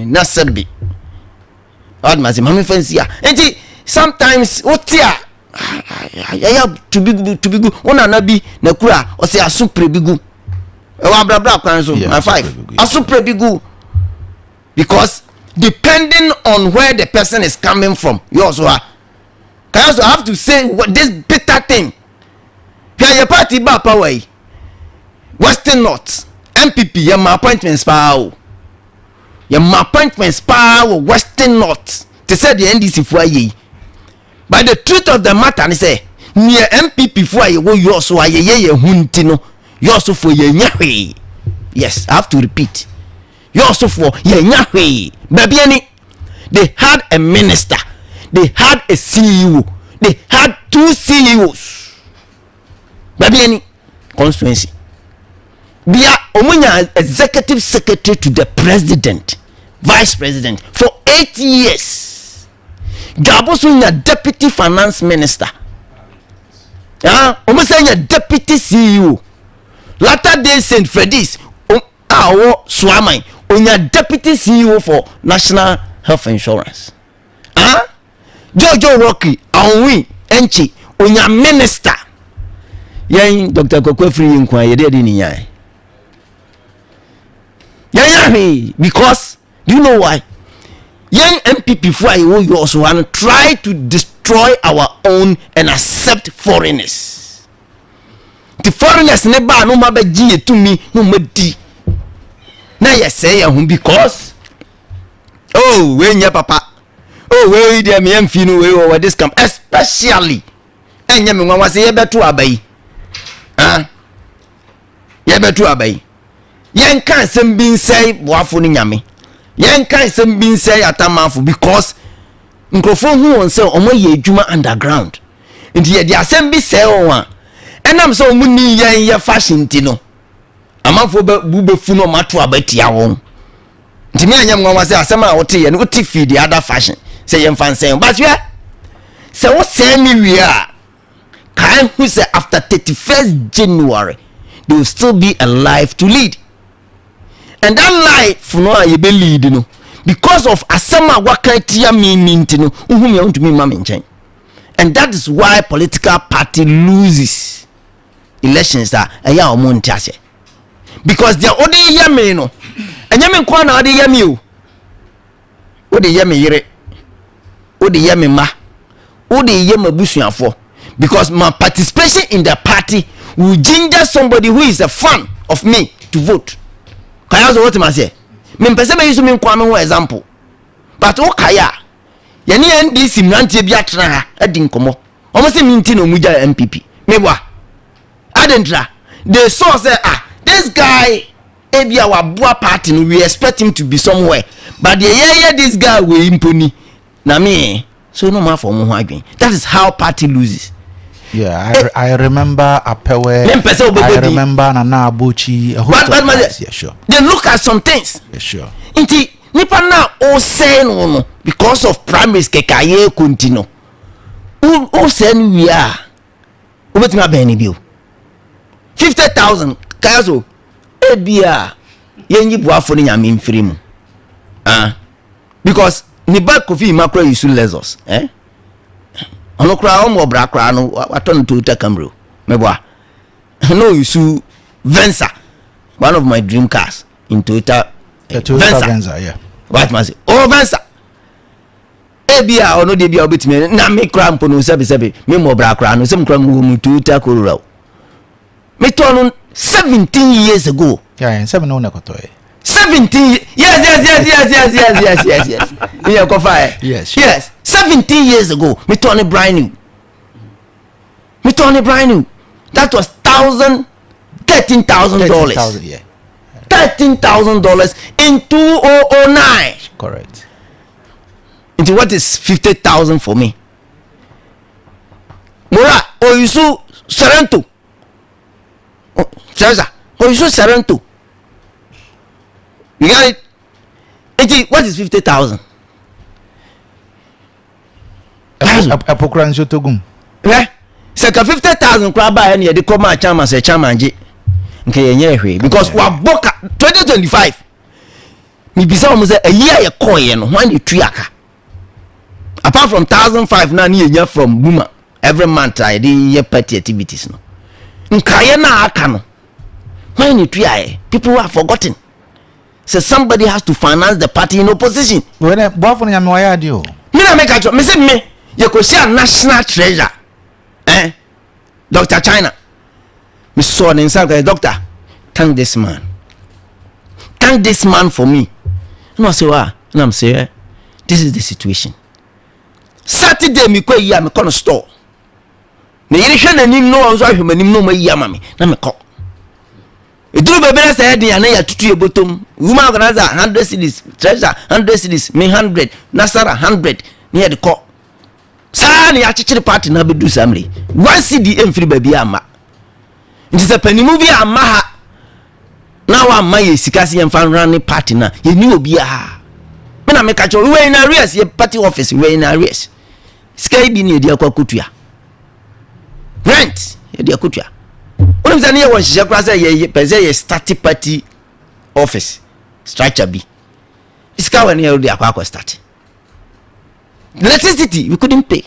na sɛbe ɔdema sɛ maame fa nsi a. Nti sometimes wote a, yɛyɛ tubi gu tubi gu wo nana bi na kura ɔsɛ aso pere bi gu ɛwɔ abrabra kwan so. My five aso pere bi gu because depending on where the person is coming from, you also ha can also have to say what this bitter thing. Hwɛ, yɛ party ba power yi, Western North NPP yɛ ma appointments paa o, yɛ ma appointments paa wɔ Western North te sɛ deɛ NDC fo ayɛ yi. But the truth of the matter ne sɛ neɛ NPP foɔ a yɛwɔ yɔɔso a yɛyɛ yɛn ho nti no yɔɔso foɔ yɛnya hwee. Yes, I have to repeat. Yɔɔso foɔ yɛnya hwee. Baabi ani they had a minister, they had a CEO, they had two CEOs. Baabi ani constituency. Bia wɔn nya executive secretary to the president, vice president for 8 years. Dwabo so nya deputy finance minister. Ah, wɔn sɛ nya deputy CEO. Latter day Saint Fredis a ɔwɔ Suaman onya deputy CEO for National Health Insurance. Ah, Jojo Rocky Ahonwi Enchi onya minister. Yɛn Dr. Kwaku Afiri yi nko a yɛde adi ne nyae. Yɛn yɛ hwee because do you know why? Yɛn NPP fo a yɛwɔ yɔɔso ha no try to destroy our own and accept foreigners. Nti foreigners ne baa no ma bɛgye yɛ tumi na ɔma di na yɛsɛe yɛn ho because oh, wei nyɛ papa, oh, wei deɛ meyɛ mfi no, wei wɔ this camp especially. Ɛnyɛ me nwanwa sɛ yɛbɛto aba yi, ah, yɛbɛto aba yi, yɛnka nsɛm bi nsɛe boafo no Nyame, yɛnka nsɛm bi nsɛe atamanfo because nkurɔfoɔ hu wɔn sɛ wɔn ayɛ adwuma underground. Nti yɛde asɛm bi sɛe wɔn a ɛnam sɛ wɔn ni yɛn yɛ fashion nti no, amanfoɔ bɛ bu bɛfu no, wɔn ato aba tia wɔn. Nti mi anyɛ nwanwa sɛ asɛm a wote yɛ no, wote fi the other fashion sɛ yɛmfa nsɛn. But hwɛ, sɛ wosɛe me wie a, kae hu sɛ after 31st January there will still be a life to lead, and that life no a yɛbɛ lead no, because of asɛm a waka tia me ni nti no, wohu me a, wontumi mma me nkyɛn. And that is why political party loses elections a ɛyɛ a wɔn nte aseɛ, because deɛ wode yɛ me no, ɛnyɛ me nko na wode yɛ me o. Wode yɛ me yere, wode yɛ me ma, wode yɛ m'abusuafoɔ, because my participation in the party will ginger somebody who is a fan of me to vote. Kaya so, wote ma seɛ, mempɛ sɛ mɛyi so me nko me ho example, but wokae a, yɛne NDC mmeranteɛ bi atena ha adi nkɔmmɔ. Wɔn sɛ mi nti na wɔn gya NPP meboa adentra. They saw say, ah, this guy ebi a waboa party no, we expect him to be somewhere, but deɛ yɛyɛ this guy wei mpo ni na me so no ma afɔ wɔn ho adwene. That is how party loses. Yeah, I remember Apewe. I remember Nana Abuchi. A host but, of guys. Yeah, sure. They look at some things. Yeah, sure. Nti nipa na ɔsɛn no because of primaries kɛkɛ ayɛ konti no, ɔsɛn no wie a, wobɛtumi abɛn no bio 50,000 kaya so ebi a yɛnyi buafo no Nyame mfiri mu, ah, because ne ba Kofi Ima kora yi su Lexus, eh, ɔno koraa ɔmo ɔbra koraa no, watɔ no Toyota Camry mɛboa na ɔyi Venza, one of my dream cars in Toyota. The Toyota Venza, Venza, yeah. What man say? Oh, Venza. Ebi a ɔno deɛ bi a ɔbɛtumi na me koraa mpo no, sɛbi sɛbi, me mmɔ bra koraa no, sɛ me koraa mu wɔ mu Toyota Corolla o, metɔ no 17 years ago. Yeah, seven no na kɔtɔ yɛ. 17, yes, yɛ kɔfa yɛ. Yes, 17 years ago metɔ no brand new, metɔ no brand new. That was thousand $13,000. 13,000, yeah. $13,000 in 2009. Correct. Nti what is 50,000 for me? Mora oyisu Sorento Teresa, oyisu Sorento, you get it? Nti what is 50,000? Ɛpo kora nsuo tɔ gum. Hwɛ, sɛ ka 50,000 koraa baa ɛna yɛde kɔ maa chairman sɛ chairman gye, nka yɛnyɛ hwee because wabɔ ka 2025. Mibisa wɔn sɛ ayi a yɛkɔɔyɛ no, hwan na etu aka apart from 1,500 na ne yɛnya from Buma every month a yɛde yɛ party activities no? Nkaeɛ na aka no, hwan na etu ayɛ? People have forgotten sɛ somebody has to finance the party in opposition. Wẹ́n boafo no Nyame wayɛ adeɛ o. Mi na mi ka kyerɛ mi sɛ mi yɛkɔsi a national treasure, eh? Dr China, mi sɔ ne nsa kɛ, "Doctor, thank this man, thank this man for me." Ɛna ɔsɛ wa, ɛna mi sɛ, "This is the situation." Saturday mekɔ ayi a mekɔ no store. Me yere hwɛ n'anim na ɔno nso ahwɛ m'anim na ɔma ayi ama me na mekɔ. Ɛduru baabi na sɛ ɛden a na yɛatutu yɛ bɔtɔm. Woman organizer 100 cedis, treasurer 100 cedis, me 100, Nasara 100 na yɛde kɔ. Saa na yɛakyekyere party no abɛduru saa mmerɛ yi. One cedi ɛmfiri baabi amma. Nti sɛ panimu bi amma ha na wamma yɛ sika sɛ yɛmfa nrane party no a, yɛnni obiara. Me na meka kyerɛ we were in arrears, yɛ party office, we were in arrears. Sika yi bi ne yɛde akɔ akɔtua. Rent yɛde akɔtua. Wonim sɛ ne yɛwɔ nhyehyɛ koraa sɛ yɛpɛ sɛ yɛ start party office structure bi. Sika wɔ ne yɛde akɔ akɔ start. Electricity we couldn't pay.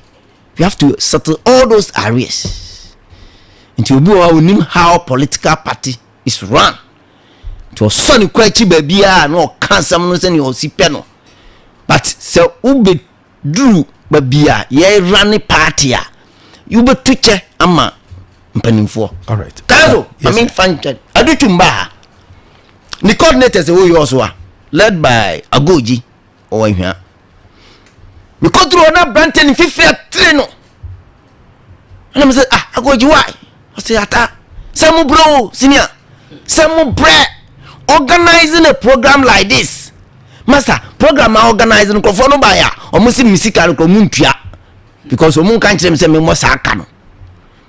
We have to settle all those arrears. Nti obi wɔ hɔ a onim how political party is run. Nti ɔsɔ ne kɔ akyi baabiara na ɔka asɛm no sɛnea ɔsi pɛ no. But sɛ wobɛduru baabi a yɛrane party a, wobɛtu kyɛ ama mpanimfoɔ. Kanso, maame nfa nkyɛn. Adutum baa ha. Ne coordinators ɛwɔ yɛ ɔso a led by Agoji. Ɔwɔ ahwia. Mekɔduru hɔ na aberanteɛ no mfifiri atire no. Ɛna me sɛ, ah, Agoji why? Ɔsɛ ata, sɛ mo brɛ o, senior. Sɛ mo brɛ organizing a program like this. Master, program a organize no nkurɔfoɔ no baeɛ a, wɔn si me sika no korɔ mo ntua. Because wɔn nka nkyerɛ me sɛ memmɔ saa ka no.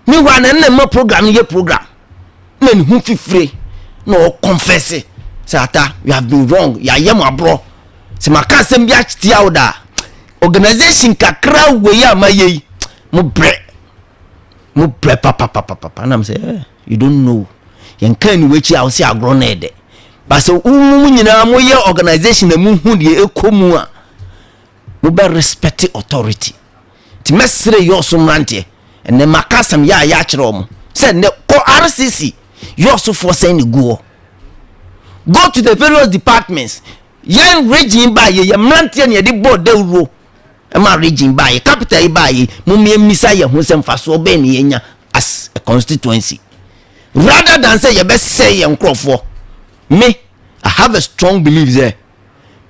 Meanwhile, na ɛna mma program no yɛ program. Na ne ho fifire na ɔconfesse sɛ ata, you have been wrong, yɛayɛ mo aborɔ. Sɛ maka asɛm bi atia wo da organization kakra wei a mayɛ yi, mo brɛ. Mo brɛ papapapapa. Na m sɛ, eh, you don't know. Yɛnka ni w'akyi a wo sɛ agorɔ na ɛdɛ. Ba sɛ wo mu nyinaa moyɛ organization na muhu deɛ ɛkɔ mu a, mobɛ respect authority. Nti mɛsrɛ yɔɔso mmeranteɛ ɛnɛ maka asɛm yɛ a yɛ akyerɛ wɔn sɛ ɛnɛ kɔ RCC yɔɔsofoɔ sɛn ne gu hɔ go to the various departments yɛn region ba yɛ yɛ mmeranteɛ ne yɛde bɔɔ dawuro ɛma region ba yɛ capital yi ba yɛ mo mmisa yɛ ho sɛ mfasoɔ bɛn ne yɛnya as a constituency rather than sɛ yɛbɛsɛe yɛn nkurɔfoɔ me I have a strong belief sɛ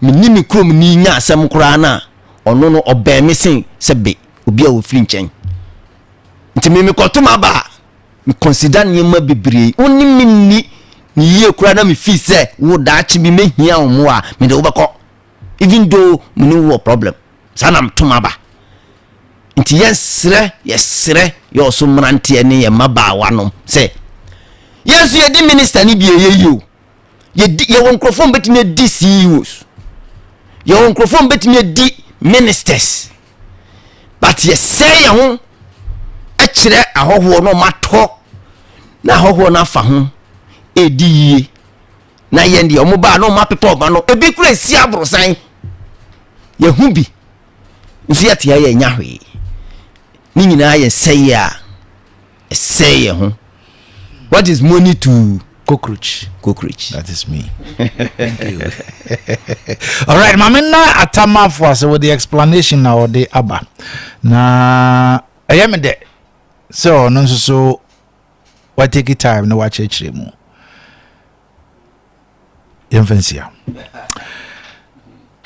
me ne me kurom ni nya asɛm koraa no a, ɔno no ɔbɛn me sen sɛ be obi a ɔfiri nkyɛn. Nti me mekɔto m'aba a, me consider nneɛma bebree. Wo ne me nni ne yie koraa na me feel sɛ wo daakye bi mɛhia wo mmoa a, mede wo bɛkɔ. Even though me ne wo wɔ problem. Saa na meto m'aba. Nti yɛsrɛ, yɛsrɛ yɛ ɔso mmeranteɛ ne yɛn mmabaawa nom sɛ yɛn nso yɛdi minister no bi ɛyɛ yie o. Yɛdi yɛwɔ nkurɔfoɔ a wɔbɛtumi adi CEOs. Yɛwɔ nkurɔfoɔ a wɔbɛtumi adi ministers. But yɛsɛe yɛn ho kyerɛ ahɔhoɔ na wɔatɔ na ahɔhoɔ no afa ho ɛredi yie. Na yɛn deɛ wɔn baa na wɔn apepa wɔn ano. Ebi kura esi aborosan. Yɛhu bi. Nso yɛte ha yɛnya hwee. Ne nyinaa yɛ sɛe a ɛsɛe yɛn ho. What is money to cockroach? Cockroach. That is me. Thank you. All right, Mame na atamafo ase with the explanation na ɔde aba. Na ɛyɛ me dɛ sɛ ɔno nso so wa take time na wakyerɛkyerɛ mu. Yɛmfa nsia.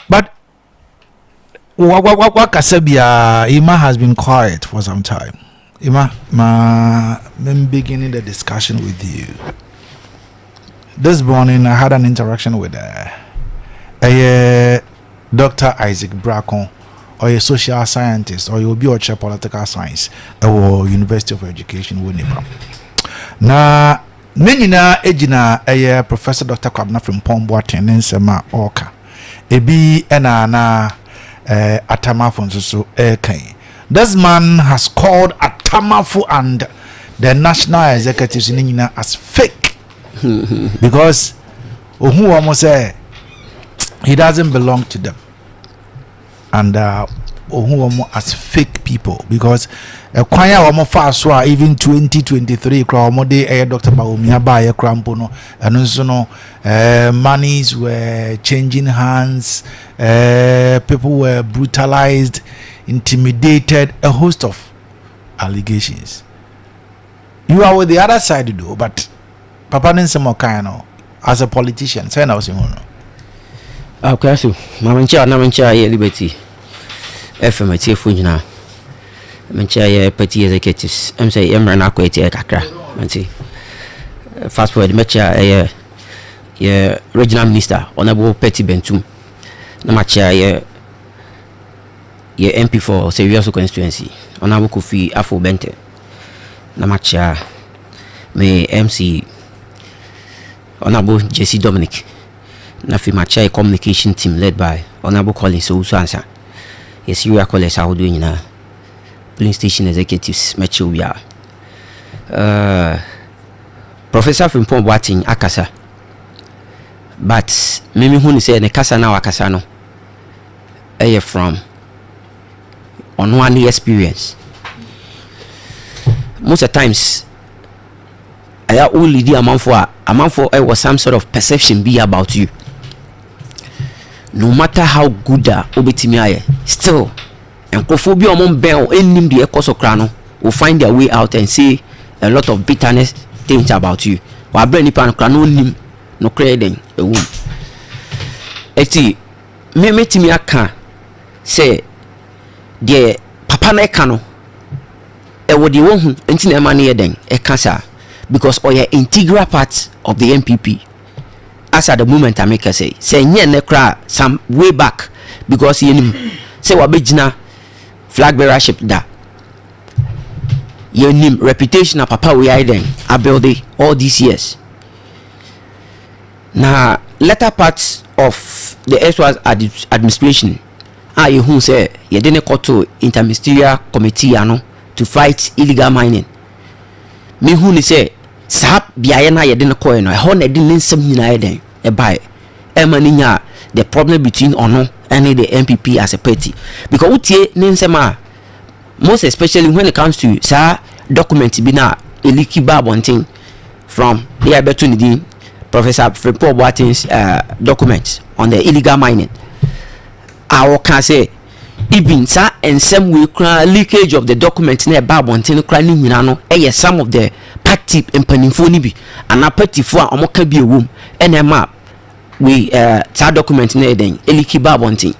But wakasa biara Ima has been quiet for some time. Ima, ma I'm beginning the discussion with you. This morning I had an interaction with uh, uh, Dr. Isaac Bracon, or a social scientist, or you'll be a political science at University of Education, Winnipeg. Na Ne nyinaa gyina ɛyɛ Professor Doctor Kwabena Frimpong Boateng ne nsɛm a ɔreka. Ebi na na eh, Atamafo nso so ɛreka yi. This man has called Atamafo and the national executives ne nyinaa as fake because ohu wɔn sɛ he doesn't belong to them. and uh, ohun wɔn as fake people because ɛkwan a wɔn fa so a even 2023 kora wɔn de ɛyɛ Dr. Bawumia baayɛ kora mpo no ɛno nso no ɛɛ monies were changing hands ɛɛ people were brutalized intimidated a host of allegations you are with the other side though but Papa ne nsɛm ɔkae no as a politician sɛn na wosi hu no? Akwasi, ma me nkyia na me nkyia yɛ Liberty. FM atiefoɔ nyinaa. Menkyia yɛ party executives. Ɛm sɛ yɛ mmerɛ no akɔ atia kakra. Nti fast forward mɛkyia ɛyɛ yɛ regional minister Honorable Petty Bentum. Na makyia yɛ yɛ MP for Sewioso constituency Honorable Kofi Afo Bente. Na makyia me MC Honorable Jesse Dominic. Na afei makyia yɛ communication team led by Honorable Collins Owusu Ansah. Yɛ Syria callers ahodoɔ nyinaa, polling station executives mɛkyɛ obiara. Uh, Professor Frimpong Boateng akasa but me mehu ne sɛ ne kasa no a wakasa no ɛyɛ from ɔno ara ne experience. Most of times ɛyɛ wo leadi amanfoɔ a amanfoɔ ɛwɔ some sort of perception bi about you. No matter how good a wobɛtumi ayɛ still nkurɔfoɔ bi a wɔn mbɛn wo nnim deɛ ɛkɔ so koraa no will find their way out and say a lot of bitterness things about you. Wabrɛ nipa no koraa na ɔnnim nokorɛ yɛ dɛn ɛwɔ mu. Ɛti me mɛtumi aka sɛ deɛ papa no ɛka no ɛwɔ deɛ wahu nti na ɛma no yɛ dɛn ɛka saa because ɔyɛ integral part of the NPP. As at the moment a mekasa yi, sɛ ɛnyɛ nnɛ koraa some way back because yɛnim sɛ wabɛgyina flag bearership da. Yɛnim reputation a papa wei ayɛ dɛn abuilde all these years. Na latter part of the erstwhile administration a yɛhu sɛ yɛde ne kɔto interministerial committee ano to fight illegal mining. Mehu ne sɛ saa beaeɛ no a yɛde no kɔɛ no, ɛhɔ na ɛde ne nsɛm nyinaa yɛ dɛn ɛbaeɛ. Ɛma no nyaa the problem between ɔno ɛne the NPP as a party. Because wotie ne nsɛm a, most especially when it comes to saa document bi na eliki ba abɔnten from yɛ ɛbɛto ne din Professor Frimpong Boateng's document on the illegal mining a wɔka sɛ even saa nsɛm wei koraa leakage of the document na ɛba abɔnten koraa ne nyinaa no ɛyɛ some of the party mpanimfoɔ no bi anaa partyfoɔ a wɔka bi ɛwɔ mu ɛna ɛma wei saa document no yɛ dɛn eleaki ba abɔnten.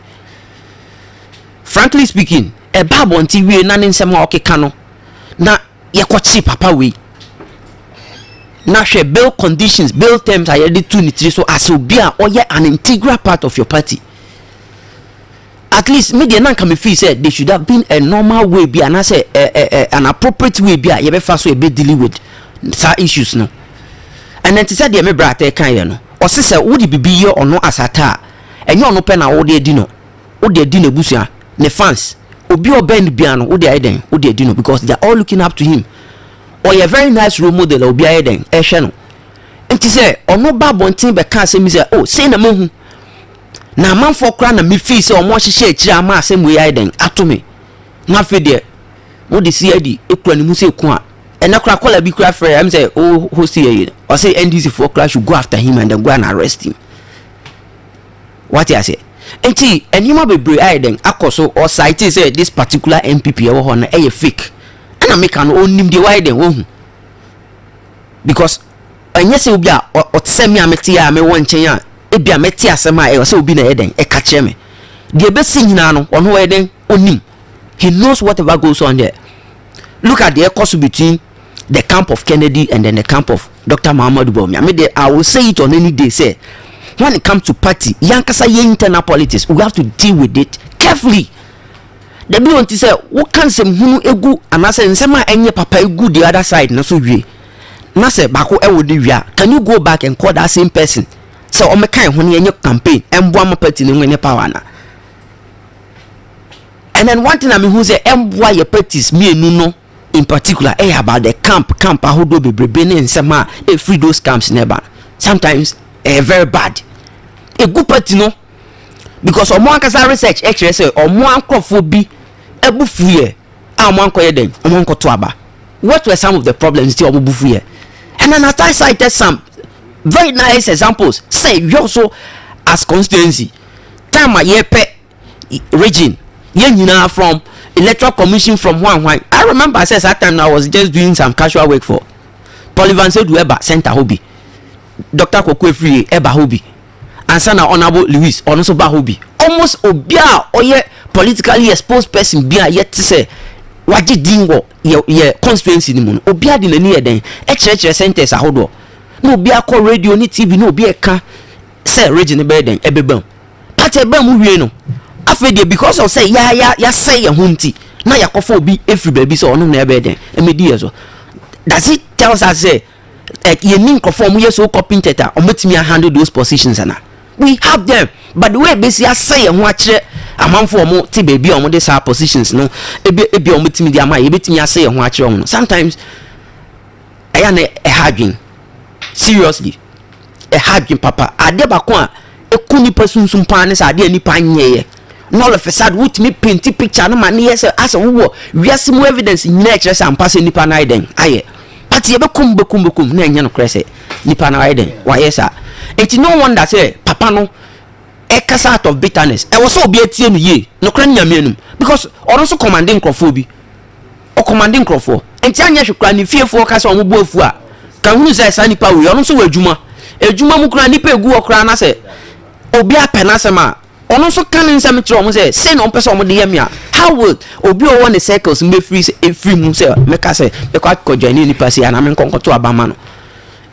Frankly speaking, ɛba abɔnten wie na ne nsɛm a ɔkeka no na yɛkɔkye papa wei na hwɛ bail conditions, bail terms a yɛde tu ne tiri so as obi a ɔyɛ an integral part of your party. At least me deɛ na nka me feel sɛ there should have been a normal way bi anaasɛ an appropriate way bi a yɛbɛfa so yɛbɛ dealing with saa issues no. Ɛnɛ nti sɛ deɛ me bra atɛ kan yɛ no, ɔse sɛ wode bibi yɛ ɔno asata a, ɛnyɛ ɔno pɛ na wode adi no, wode adi n'abusua, ne fans, obi a ɔbɛn no bia no wode ayɛ dɛn, wode adi no because they are all looking up to him. Ɔyɛ very nice role model a obi ayɛ dɛn ɛhwɛ no. Nti sɛ ɔno ba abɔnten bɛka asɛm bi sɛ oh sei na mahu na amanfoɔ koraa na mefii sɛ ɔmo ahyehyɛ akyire ama asɛm wei ayɛ dɛn ato me, na afei deɛ wode si adi ekura ne mu sɛ eku a ɛnɛ koraa kɔla bi koraa frɛ ɛm sɛ o host yɛ yi ɔsɛ NDC foɔ koraa should go after him and then go and arrest him. Wate aseɛ? Nti nneɛma bebree ayɛ dɛn akɔ so. Ɔsaite sɛ this particular NPP ɛwɔ hɔ no ɛyɛ fake ɛna meka no ɔnim deɛ wayɛ dɛn wahu because ɛnyɛ sɛ obi a ɔte sɛ me a mete a mewɔ nkyɛn a ebi a mɛte asɛm a ɛwɔ sɛ obi na ɛyɛ dɛn ɛka kyerɛ me deɛ ɛbɛsi nyinaa no ɔno ɔyɛ dɛn onim. He knows whatever goes on there. Look at the ɛkɔ so between the camp of Kennedy and then the camp of Dr. Muhammadu Bawumia. Me de, I will say it on any day say when it comes to party, yankasa ye internal politics, we have to deal with it carefully. Dabi wɔn ti sɛ woka nsɛm hunu egu anaasɛ nsɛm a ɛnyɛ papa egu the other side na so wie na sɛ baako ɛwɔ de wia, can you go back and call that same person sɛ ɔmɛka ɛho ne ɛnyɛ campaign ɛmboa ma party ne ho ɛnyɛ power na? And then one thing a mehu sɛ ɛmboa yɛ parties mmienu no in particular ɛyɛ about the camp ahodoɔ bebrebe ne nsɛm a ɛfiri those camps na ɛba. Sometimes ɛyɛ very bad egu party no because ɔmo ankasa research ɛkyerɛ sɛ ɔmo ankorɔfoɔ bi ɛbu fuyɛ a ɔmo ankɔyɛ dɛn ɔmo ankɔto aba. What were some of the problems ti ɔmo bu fuyɛ? And then I cited some very nice examples sɛ yɛ also as constituency time a yɛpɛ region yɛn nyinaa from Electoral Commission from hwan hwan. I remember sɛ that time I was just doing some casual work for Polyvan Sedu ɛba center hɔ bi, Dr. Koko Efiri ɛba hɔ bi, ansa na Honourable Lewis ɔno nso ba hɔ bi. Almost obi a ɔyɛ politically exposed person bi a yɛte sɛ wagye din wɔ yɛ yɛ constituency no mu no, obiara de n'ani yɛ dɛn ɛkyerɛkyerɛ centers ahodoɔ na obi akɔ radio ne TV na obi ɛka sɛ region no bɛyɛ dɛn ɛbɛba mu. Party ɛba mu wie no, afei deɛ because of sɛ ya ya yasɛe yɛn ho nti na yɛakɔfa obi efiri baabi sɛ ɔno na ɛbɛyɛ dɛn ɛmɛdi yɛ so. Does it tell us sɛ ɛ yɛni nkurɔfoɔ a wɔyɛ so competent a wɔbɛtumi ahandle those positions ana? We have them, but the way ebesi asɛ yɛn ho akyerɛ amanfoɔ a wɔte baabi a wɔde saa positions no ebi ebi a wɔbɛtumi de ama yɛ yɛbɛtumi asɛ yɛn ho akyerɛ wɔn no, sometimes ɛyɛ na ɛha adwene seriously, ɛha adwene papa. Adeɛ baako a ɛku nipa sunsum paa ne sɛ adeɛ a nipa nyɛeɛ na all of a sudden wotumi paint picture no ma ne yɛ sɛ asɛ wowɔ wiase mu evidence nyinaa ɛkyerɛ sɛ ampa sɛ nipa no ayɛ dɛn ayɛ, but yɛbɛkum bɛkum bɛkum na ɛnyɛ nokorɛ sɛ nipa no ayɛ dɛn wayɛ saa. Nti no wonder sɛ papa no ɛkasa out of bitterness. Ɛwɔ sɛ obi atie no yie nokorɛ no Nyame anum, because ɔno nso commande nkurɔfoɔ bi, ɔkɔmande nkurɔfoɔ nti anyɛ hwe koraa ne fiefoɔ ka sɛ ɔmo bo afu a ka hunu sɛ saa nipa wei ɔno nso wɔ adwuma adwuma mu koraa nipa egu hɔ koraa na sɛ obi apɛ n'asɛm a ɔno nso ka ne nsɛm kyerɛ ɔmo sɛ sei na ɔmo pɛ sɛ ɔmo de yɛ me a, how will obi a ɔwɔ ne circles mu bɛfiri sɛ efiri mu sɛ mɛka sɛ mɛkɔ akɔ join ne nipa sei anaa menkɔ nkɔto aba ma no.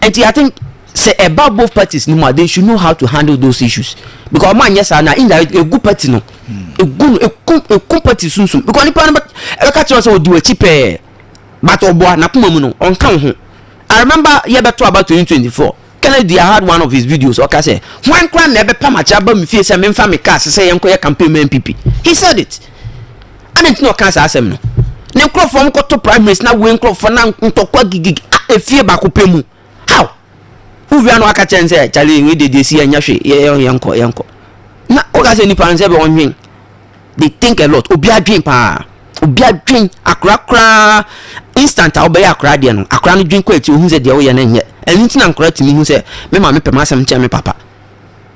Nti I think sɛ ɛba both parties no mu a, they should know how to handle those issues, because ɔmo anyɛ saa na indirect egu party no, egu no, eku eku party sunsun, because nipa no ɛbɛka kyerɛ sɛ odi w'akyi pɛɛ, but ɔboa n'akoma mu no ɔnka wo ho. I remember yɛbɛto aba 2024, Kennedy, I had one of his videos, ɔka sɛ hwan koraa na ɛbɛpam akyɛ aba me fie sɛ memfa me car sɛ yɛnkɔyɛ campaign ma NPP. He said it. Adɛn nti na ɔkaa saa asɛm no? Ne nkurɔfoɔ mo kɔto primaries na wei nkurɔfoɔ na ntɔkwa gigigi a efie baako pɛ mu. How? Wowia no aka kyɛn sɛ kyale wei deɛ deɛ si ɛnyɛ hwee, yɛ yɛnkɔ yɛnkɔ. Na woka sɛ nipa no sɛ bɛ ɔnwen. They think a lot. Obi adwen paa. Obi adwen akora koraa instant a wobɛyɛ akora deɛ no, akora no dwen kɔ akyi ohun sɛ deɛ woyɛ no nyɛ. Ɛno nti na nkora tumi hu sɛ me maame pɛ m'asɛm kyɛn me papa.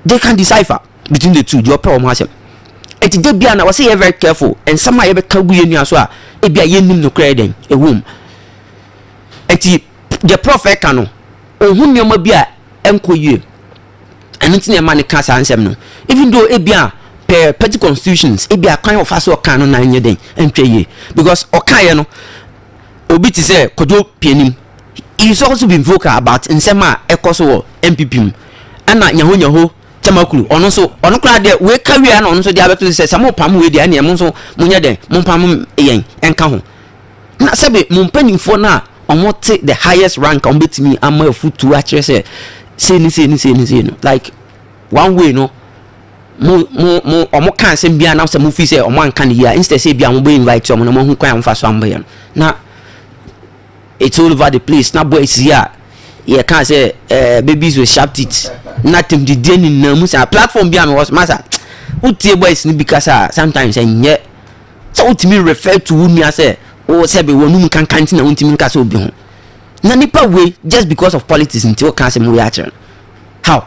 They can decipher between the two deɛ ɔpɛ wɔn asɛm. Eti da bia na wɔsɛ yɛ very careful nsɛm a yɛbɛka gu yɛn nua so a ebi a yɛnnim nokorɛ yɛ dɛn ɛwɔ mu. Eti deɛ prof ɛka no ohun nneɛma bi a ɛnkɔ yie, ɛno nti na ɛma ne ka saa nsɛm no, even though ebi a per party constitutions ebi a kwan ɔfa so ɔka no na ɛnyɛ dɛn ɛntwa yie, because ɔkaeɛ no obi te sɛ Kwadwo Pianim, he is also been vocal about nsɛm a ɛkɔ so wɔ NPP mu, ɛna nyaho nyaho Tamakulu ɔno nso ɔno koraa deɛ wei ka wie a na ɔno nso de abɛto sɛ sɛ mo pam wei deɛ ɛneɛ mo nso mo nyɛ dɛn mo pam yɛn ɛnka ho. Na sɛbe mo mpanimfoɔ no a wɔn te the highest rank a wɔn bɛtumi ama afutuo akyerɛ sɛ sei ne sei ne sei ne sei no, like one way no mo mo mo wɔn ka asɛm biara na sɛ mo fi sɛ wɔn anka no yie a, instead sɛ ebi a wɔn bɛ invite wɔn na wɔn ahu kwan a wɔn fa so a wɔn bɛyɛ no na it's all over the place. Na boys yi a yɛka sɛ eh, babies with sharp teeth na tɛmdidie nenam mu saa platform bi a mewɔ so masa wotie boys no bi kasa a sometimes ɛnyɛ sɛ wotumi refer to wo nua sɛ wo sɛ bi wɔnum kankan nti na wontumi nka sɛ obi ho na nipa wei just because of politics nti woka asɛm wei akyerɛ no how.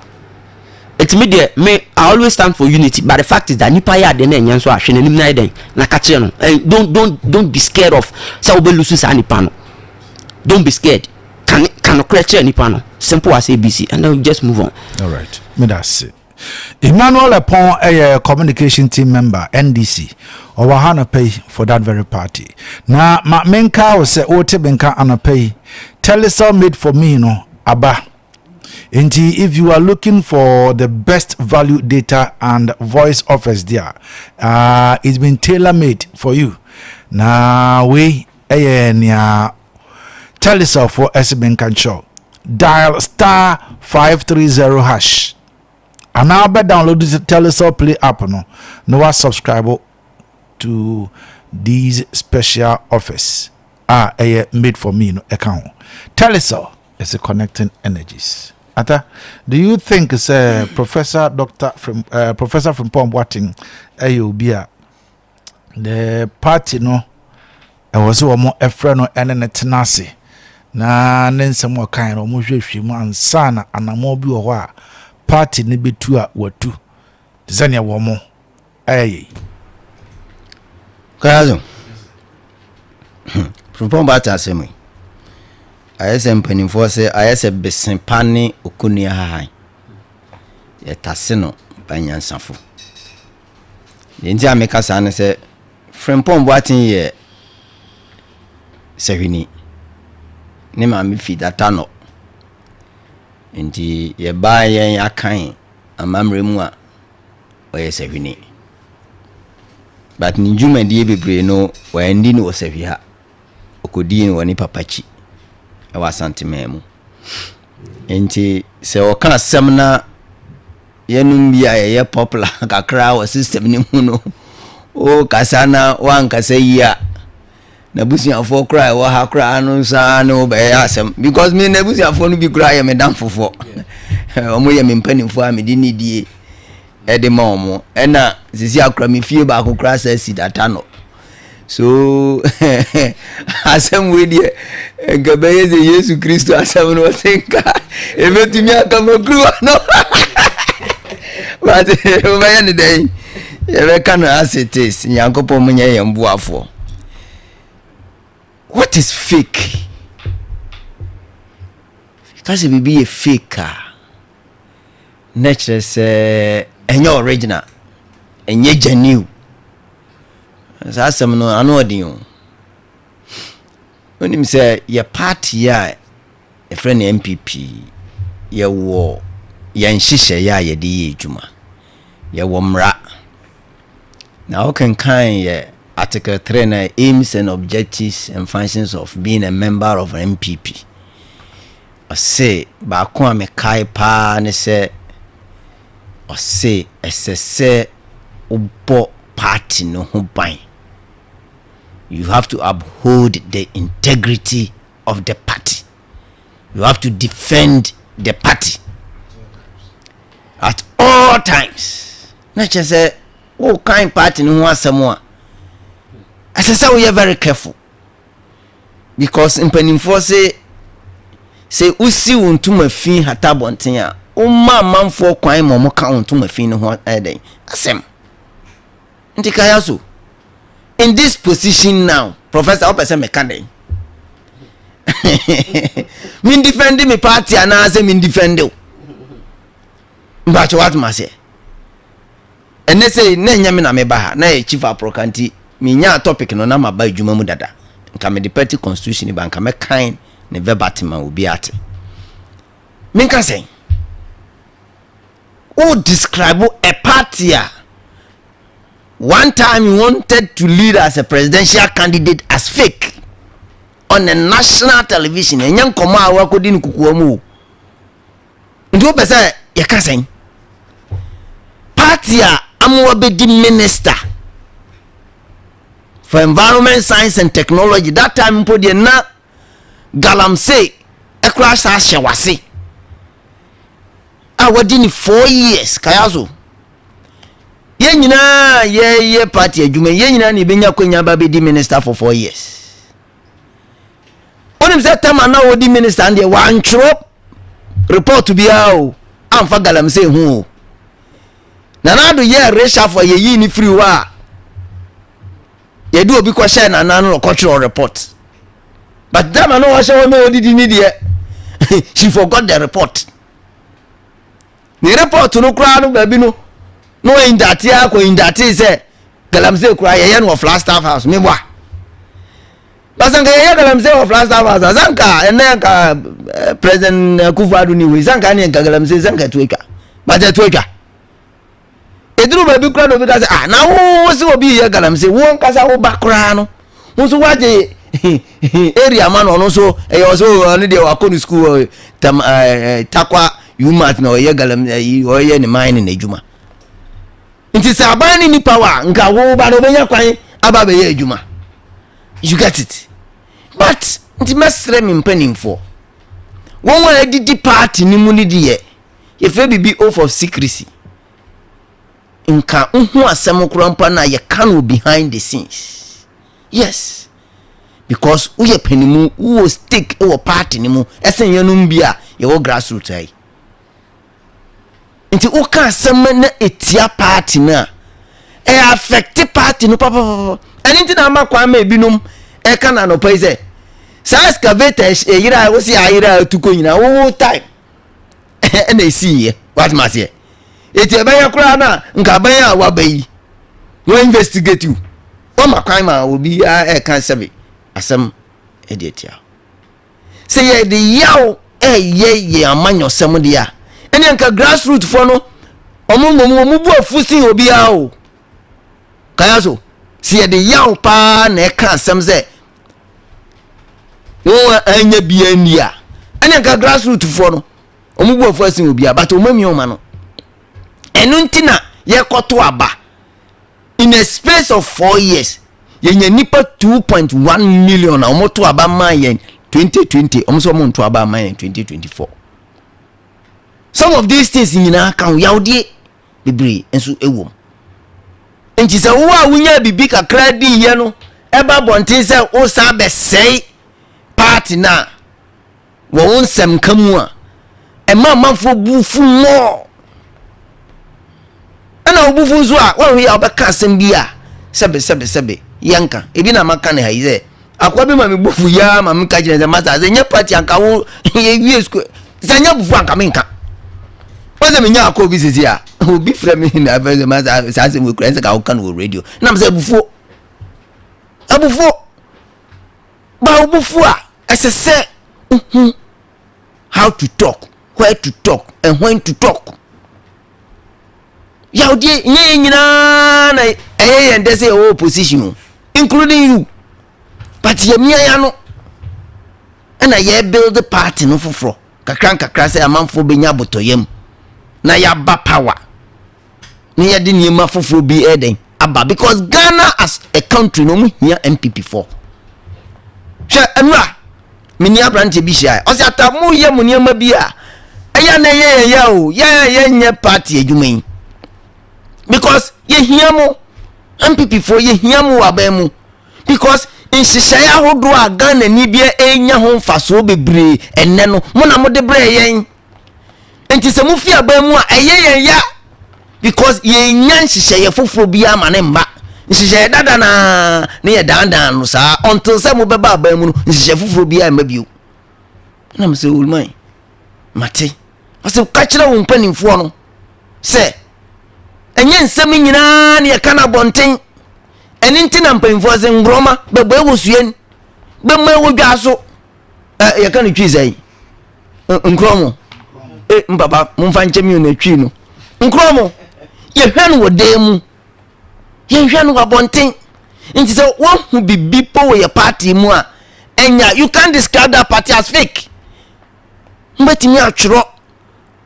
Enti me deɛ, me, I always stand for unity, but the fact is that nipa yɛ adeɛ na ɛnyɛ nso a, hwɛ n'anim na yɛ dɛn na ka kyerɛ no. And don't, don't, don't be scared of sɛ wobɛ lose saa nipa no. Don't be scared. Ka ne, ka nokorɛ kyerɛ nipa no. Simple as ABC, and then you just move on. All right. Me da ase. Emmanuel Epon ɛyɛ communication team member NDC. Ɔwɔ ha anɔpa yi for that very party. Na ma menka wo sɛ wote menka anɔpa yi. Telecel made for me no aba. Nti if you are looking for the best value data and voice offers there, it's been tailor made for you. Na wei ɛyɛ nea Telecel for ɛsɛ menka nkyerɛw. Dial star 530 hash. Anaa bɛ download the Telecel Play app no na wa subscribe to these special offers a ɛyɛ made for me no ɛka ho. Telecel is connecting energies. Ata, do you think sɛ Professor Doctor Frim, Professor Frimpong Boateng ɛyɛ obi a the party no ɛwɔ sɛ wɔn ɛfrɛ no ɛne ne tena ase na ne nsɛm a ɔkae no wɔn hwehwɛ mu ansa na anammɔn bi wɔ hɔ a party no bɛtu a watu te sɛ nea wɔn ɛyɛ yi. Kayazo, Frimpong Boateng asɛm yi, ayɛ sɛ mpanimfoɔ sɛ ayɛ sɛ bese pa ne okonua hahan. Yɛtase no ba nyansafo. Deɛ nti a meka saa ne sɛ Frimpong Boateng yɛ sahwini. Ne maame fi Datanɔ. Nti yɛbaa yɛn akan amammerɛ mu a, ɔyɛ sahwini. But ne dwumadie bebree no, wanni no wɔ sahwi ha. Ɔkɔdii no wɔ ne papa akyi wɔ Asanteman mu. Nti sɛ ɔka asɛm na yɛnom bi a yɛyɛ popular kakra wɔ system no mu no, wokasa na woankasa yie a, n'abusuafoɔ koraa ɛwɔ ha koraa no nso ara ne wobɛyɛ asɛm because me n'abusuafoɔ no bi koraa yɛ me damfofoɔ. Wɔn yɛ me mpanimfoɔ a mede nidie ɛde ma wɔn. Ɛna sisi akora me fie baako koraa sɛ si data no. So asɛm wei deɛ nka bɛyɛ sɛ Yesu Kristo asɛm no ɔse nka ɛbɛtumi aka makuruwa no but wobɛyɛ ne dɛn yɛbɛka no as it is. Nyankopɔn mo nyɛ yɛn boafoɔ. What is fake? Ka sɛ biribi yɛ fake a na kyerɛ sɛ ɛnyɛ original, ɛnyɛ genuine. Saa asɛm no ano ɔden o. Wonim sɛ yɛ party a yɛfrɛ no NPP, yɛwɔ yɛn nhyehyɛeɛ a yɛde yɛ adwuma. Yɛwɔ mmara. Na wokenkan yɛ Article 3 na aims and objectives and functions of being a member of NPP. Ɔse baako a mekae paa ne sɛ ɔse ɛsɛ sɛ wobɔ party no ho ban. You have to uphold the integrity of the party. You have to defend the party at all times. Na kyerɛ sɛ wokan party no ho asɛm a ɛsɛ sɛ woyɛ very careful. Because mpanimfoɔ se sɛ wosi wo ntoma fi hata abɔnten a, woma amanfoɔ kwan ma wɔka wo ntoma fi no ho ɛyɛ dɛn asɛm. Nti kaya so in this position now, professor wopɛ sɛ meka dɛn? Me defend me party anaasɛ me defend wo? Mpakyɛ woatoma aseɛ. Ɛnɛ sei na ɛnyɛ me na meba ha, na ɛyɛ Chief Aproka nti menyaa topic no na maba adwuma mu dada. Nka mede party constitution ba nka mɛkan ne verbatim ma obi ate. Menka sɛn? Wo describe a party a one time you wanted to lead as a presidential candidate as fake on a national television. Ɛnyɛ nkɔmɔ a wakɔdi no kukuwa mu o. Nti wopɛ sɛ yɛka sɛn? Party a amoa bɛdi minister for environment science and technology that time mpo deɛ na galamsey ɛkora saa hyɛ wase a wadi ne four years kaya so yɛn nyinaa yɛyɛ party adwuma yɛn nyinaa na yɛbɛnya kwanya ba bɛdi minister for 4 years. Wonim sɛ tama na ɔdi minister no deɛ wantwerɛ report biara o amfa galamsey ho o. Nana Addo yɛɛ reshuffle a yɛyii ne firi hɔ a yɛde obi kɔhyɛɛ nana no na ɔkɔtwerɛ report, but tama na ɔhyɛ hɔ na ɔdidi ne deɛ, she forgot the report. Ne report no koraa no baabi no na ɔindate akɔ indate sɛ galamsey koraa yɛyɛ no wɔ Flagstaff House. Meboa basa nka yɛyɛ galamsey wɔ Flagstaff House a sanka ɛnɛ nka eh, President Akufo Addo ni wei sanka ne nka galamsey sanka ɛto atwa, but ɛto atwa ɛduru baabi koraa na obi ka sɛ ah na wo sɛ obi yɛ galamsey, wo nkasa wo ba koraa no wo nso woagye area ma no, ɔno nso ɛyɛ ɔsɛ ɔno deɛ wakɔ no school tam ɛɛ Takwa umat na ɔyɛ galam ɛyi ɔyɛ ne man ne n'adwuma. Nti sɛ aban ne nipa wa nka wo ba no ɔbɛnya kwan aba abɛyɛ adwuma, you get it? But nti mɛsrɛ me mpanimfoɔ wɔn a adidi party no mu no deɛ yɛfrɛ biribi oath of secrecy. Nka wohu asɛm koraa mpo na yɛka no behind the scenes, yes, because woyɛ panimu, wowɔ stake wɔ party no mu ɛsɛn yɛnom bi a yɛwɔ grassroots ha yi. Nti woka asɛm na ɛtia party no a ɛyɛ affect party no papapapa. Ɛno nti na ama kwan ma ebinom ɛka no anɔpa yi sɛ saa excavator ɛyera a wosi ayera a atu kɔ nyinaa wowo time ɛna ɛsiiɛ. Watema aseɛ? Ɛti ɛbɛyɛ koraa no a nka abɛn a waba yi. Wɔn investigate you. Wɔn ma kwan ma obi ɛka sɛbi asɛm ɛde atia. Sɛ yɛde yaw ɛyɛ yɛn amanyɔsɛm deɛ a, ɛne nka grassroot foɔ no wɔn mmom wɔn bu afu sin obiara o. Kaya so, sɛ yɛde yaw paa na ɛka asɛm sɛ wɔn a anya bi ani a, ɛne nka grassroot foɔ no wɔn bu afu asin obiara, but wɔn amia wɔn ano. Ɛno nti na yɛkɔto aba. In a space of 4 years, yɛnya nipa 2.1 million a wɔn to aba maa yɛn 2020. Wɔn nso wɔn nto aba maa yɛn 2024. Some of these things nyinaa ka ho, yawdeɛ bebree nso wɔ mu. Nti sɛ wo a wonya biribi kakra di yɛ no ɛba abɔnten sɛ wosan bɛsɛe party no a, wɔ wo nsɛm ka mu a ɛma amanfoɔ bu fu mmɔɔ, ɛna wo bu fu nso a wɔn yɛ a wɔbɛka asɛm bi a sɛbe sɛbe sɛbe yɛnka ebi na maka ne ha yi sɛ akoa bi ma me bu fu yaa ma me ka kyerɛ sɛ masa sɛ nyɛ party anka wo yɛwie sukuu sɛ nyɛ bufu anka menka wọ́n sɛ menya akɔ obi sisi a obi frɛ me na afɛ sɛ masa saa asɛm wɔ kura ɛsɛ ka woka no wɔ radio nam sɛ abufuo abufuo ba wo bufuo a ɛsɛ sɛ wohu how to talk, where to talk and when to talk. Yawdeɛ nyɛ yɛn nyinaa na ɛyɛ yɛn dɛ sɛ yɛwɔ opposition o, including you, but yɛmia ya no ɛna yɛ build party no foforɔ kakra nkakra sɛ amanfoɔ bɛnya abotɔyam na yɛaba power na yɛde nneɛma foforɔ bi ɛdɛn aba, because Ghana as a country no, ɔmo hia NPP foɔ. Hwɛ, nnura meni aberanteɛ bi hyia, ɔsɛ ata mo yɛ mo nneɛma bi a ɛyɛ na ɛyɛ yɛn yɛ o, yɛ yɛnyɛ party adwuma yi because yɛhia mo NPP foɔ, yɛhia mo wɔ aban mu because nhyehyɛeɛ ahodoɔ a Ghana ni bi ɛnya ho mfasoɔ bebree ɛnɛ no, mo na mo de brɛ yɛn. Nti sɛ mo fi aban mu a, ɛyɛ yɛn ya because yɛnya nhyehyɛeɛ foforɔ bi ama ne mma. Nhyehyɛeɛ dada naa ne yɛ dandan no saa until sɛ mobɛba aban mu no, nhyehyɛeɛ foforɔ bi amma bio. Ɛna mo sɛ olman mate, ɔsɛ ka kyerɛ wo mpanimfoɔ no sɛ ɛnyɛ nsɛm nyinaa ne yɛka no abɔnten. Ɛne nti na mpanimfoɔ sɛ nkorɔma bɛbɔ ɛwɔ suen bɛma ɛwɔ dwa so. Ɛ yɛka no twi sɛn? Nkorɔ mo e mpapa momfa nkyɛ mi o, na twi no nkorɔ mo yɛhwɛ no wɔ dan mu, yɛhwɛ no wɔ abɔnten. Nti sɛ woahu biribi po wɔ yɛ party mu a ɛnya, you can describe that party as fake. Mobɛtumi atwerɛ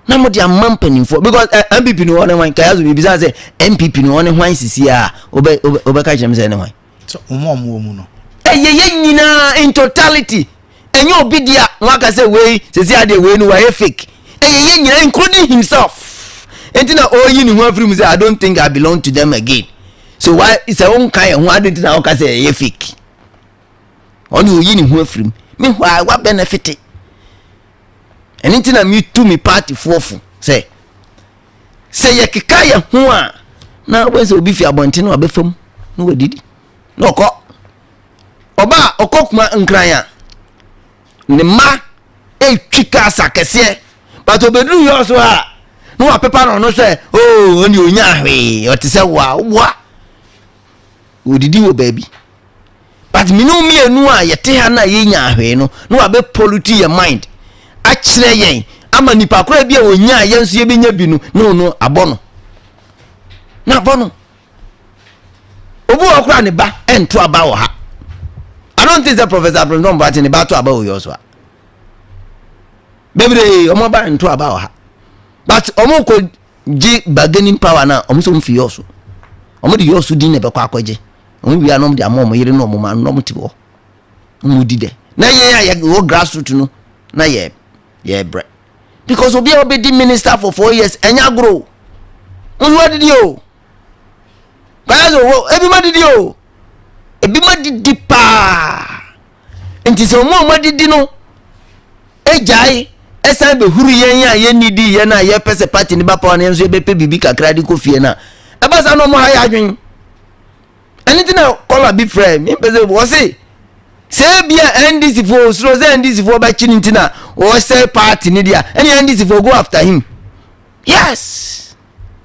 na mode ama mpanimfoɔ because NPP no ɔne hwan? Kaya so biribisa sɛ NPP no ɔne hwan sisi a wobɛka kyerɛ m sɛ ɛne hwan? Sɛ wɔn a wɔwɔ mu no. Ɛyɛ yɛn nyinaa in totality. Ɛnyɛ obi di a na waka sɛ wei sisi adeɛ wei no wayɛ fake. Ɛyɛ yɛn nyinaa including himself. Nti na ɔreyi ne ho afiri mu sɛ I don't think I belong to them again. So why sɛ wonka yɛn ho adi nti na ɔka sɛ ɛyɛ fake? Ɔne ɔyi ne ho afiri mu. Meanwhile wa benefit. Ɛno nti na metu me partyfoɔ fo sɛ sɛ yɛkeka yɛn ho a, na wobɛhu sɛ obi fi abɔnten na wabɛfa mu na wadidi na ɔkɔ. Ɔba a ɔkɔ kuma Nkran a ne mma ɛtwi cars akɛseɛ, but obɛduru yɛ so a na wapepa no ɔno sɛ oo ɔne ɔnya hwee, ɔte sɛ woa woboa wɔdidi wɔ baabi, but mene wo mmienu a yɛte ha no a yɛnya hwee no na wabɛ pollute yɛ mind akyerɛ yɛn ama nipa koraa bi a ɔnya a yɛn nso yɛbɛnya bi no na ɔno abɔ no na abɔ no. Obi wɔ koraa ne ba ɛnto aba wɔ ha. I don't think sɛ Professor Frimpong Boateng ne ba to aba wɔ yɛ so a bebree ɔmo aba nto aba wɔ ha, but ɔmo kɔ gye bargaining power na ɔmo sɛ ɔmo fi yɛ so, ɔmo de yɛ so din na ɛbɛkɔ akɔgye. Ɔmo wia na ɔmo de ama ɔmo yere na ɔmo ma na ɔmo te hɔ ɔmo di dɛ, na yɛn a yɛ wɔ grassroot no na yɛ yɛ brɛ because obi a ɔbɛdi minister for 4 years ɛnyɛ agorɔ o, nso adidi o, kwan so wo ebi ma didi o, ebi ma didi paa. Nti sɛ ɔmo a ɔmo adidi no egyae ɛsan bɛhuru yɛn a yɛnni di yɛn a yɛpɛ sɛ party ne ba power no, yɛn nso yɛbɛpɛ biribi kakra de kɔ fie no a ɛba saa na ɔmo ha yɛ adwene. Ɛno nti na kɔla bi frɛ mi mpɛ sɛ wɔse sɛ ebi a NDC foɔ osuro sɛ NDC foɔ bɛkyi ne nti na wɔsɛ party ne deɛ, ɛne NDC foɔ go after him. Yes,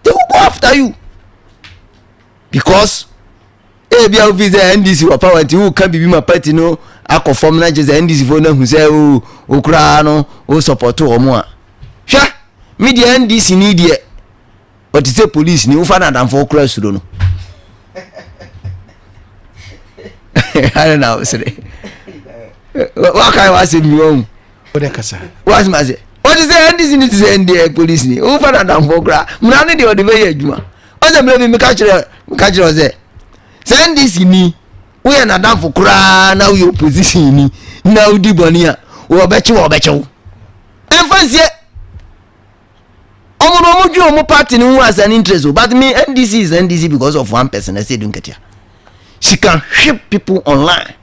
they will go after you. Because ebi a wofi sɛ NDC wɔ power nti woka biribi ma party no akɔ fam na kyerɛ sɛ NDC foɔ no ahu sɛ o wo koraa no wo support wɔn a. Hwɛ, me deɛ NDC ni deɛ ɔte sɛ police ni wofa no adamfo koraa suro no. Adɛn na wosere? Wakae w'asɛm bi wahu. Wode kasa. W'asɛm ase. Ɔte sɛ NDC ni te sɛ NDA police ni wofa no adamfo koraa mmara no deɛ ɔde bɛyɛ adwuma. Ɔsɛ mmerɛ bi meka kyerɛ meka kyerɛ sɛ sɛ NDC ni woyɛ n'adamfo koraa na woyɛ opposition ni na wodi bɔne a wɔbɛkye wɔ wɔbɛkye wo. Ɛmfa nsie ɔmo no ɔmo dwen ɔmo party no ho as an interest o but me NDC is NDC because of one person ɛsɛ edu nketea she can whip people online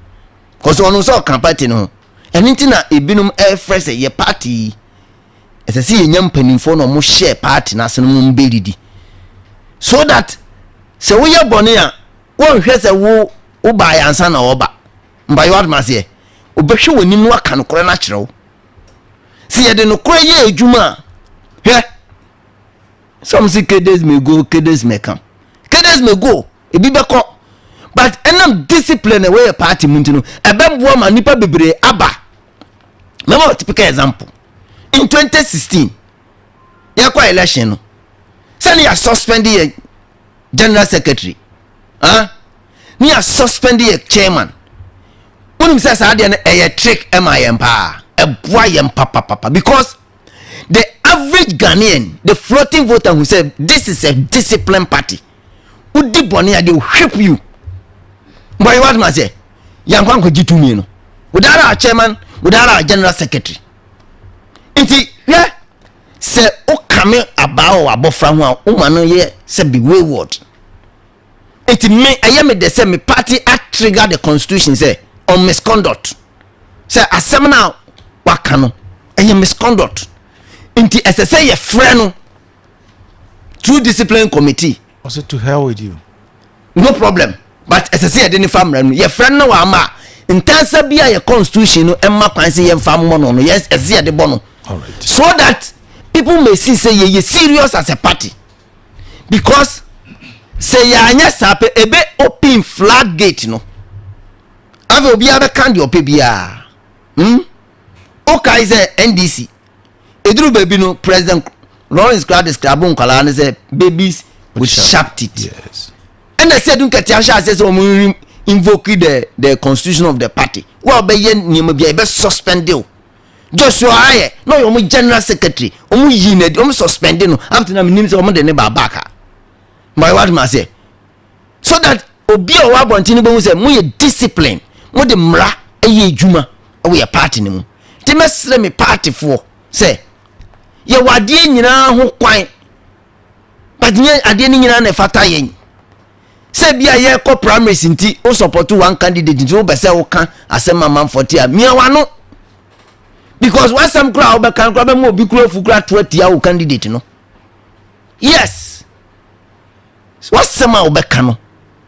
cause ɔno nso ɔka party no ho ɛno nti na ebinom ɛfrɛ sɛ yɛ party yi ɛsɛ sɛ yɛnya mpanimfoɔ na ɔmo hyɛ party no ase no mo mbɛdidi so that sɛ woyɛ bɔne a wɔnhwɛ sɛ wo wobaeɛ ansa na ɔba mbayɛ wadoma aseɛ wobɛhwɛ w'anim no aka nokorɛ no akyerɛ wo sɛ yɛde nokorɛ yɛ adwuma a hwɛ some say kedes may go kedes may come kedes may go ebi bɛkɔ but ɛnam discipline ɛwɔ yɛ party mu nti no ɛbɛboa ma nipa bebree aba mɛma typical example in 2016 yɛkɔ election no sɛne yɛ suspend yɛ general secretary ah ne yɛ suspend yɛ chairman wonim sɛ saa deɛ no ɛyɛ trick ɛma yɛn paa ɛboa yɛn papapapa because the average Ghanaian the floating voter who said this is a discipline party wodi bɔne a they whip you mbɔ yi watoma sɛ yankɔ ankɔgye tumi no without our chairman without our general secretary nti hwɛ sɛ wokame abaa wɔ w'abɔfra ho a woma no yɛ sɛ be wayward nti me ɛyɛ me dɛ sɛ me party a trigger the constitution sɛ on misconduct sɛ asɛm no a waka no ɛyɛ misconduct nti ɛsɛ sɛ yɛfrɛ no through discipline committee. Ɔsɛ to hell with you. No problem but ɛsɛ sɛ yɛde ne fa mmara no yɛfrɛ no na wama a ntansa bi a yɛ constitution no ɛma kwan sɛ yɛmfa mmɔ no no yɛ ɛsɛ yɛde bɔ no so that people may see sɛ yɛyɛ serious as a party because sɛ yɛanyɛ saa pɛ ebe open flood gate no afei obiara bɛka deɛ ɔpɛ biara hmm wokae sɛ ndc ɛduru baabi no president lawrence kora describe nkwadaa no sɛ babies with sharp teeth ɛna sɛ ɛdu nkɛtɛ ahyɛ aseɛ sɛ wɔn invoke the the constitution of the party wo a ɔbɛyɛ nneɛma bi a yɛbɛ suspend o joshua ayɛ na ɔyɛ wɔn general secretary wɔn yi na wɔn suspend no up to now nim sɛ wɔn de ne ba back a mba wa ma sɛ so that obi a ɔwɔ abɔnten no bɛhu sɛ mo yɛ discipline mo de mmara yɛ adwuma wɔ yɛ party no mu nti mɛsrɛ me partyfoɔ sɛ yɛwɔ adeɛ nyinaa ho kwan but nyɛ adeɛ no nyinaa na ɛfata yɛn sɛ bi a yɛkɔ primaries nti wo support one candidate nti wopɛ sɛ woka asɛm amanfoɔ te a mia wano because wasɛm koraa a wobɛka koraa bɛma obi kura afu koraa to atia wo candidate no yes W'asɛm a wobɛka no,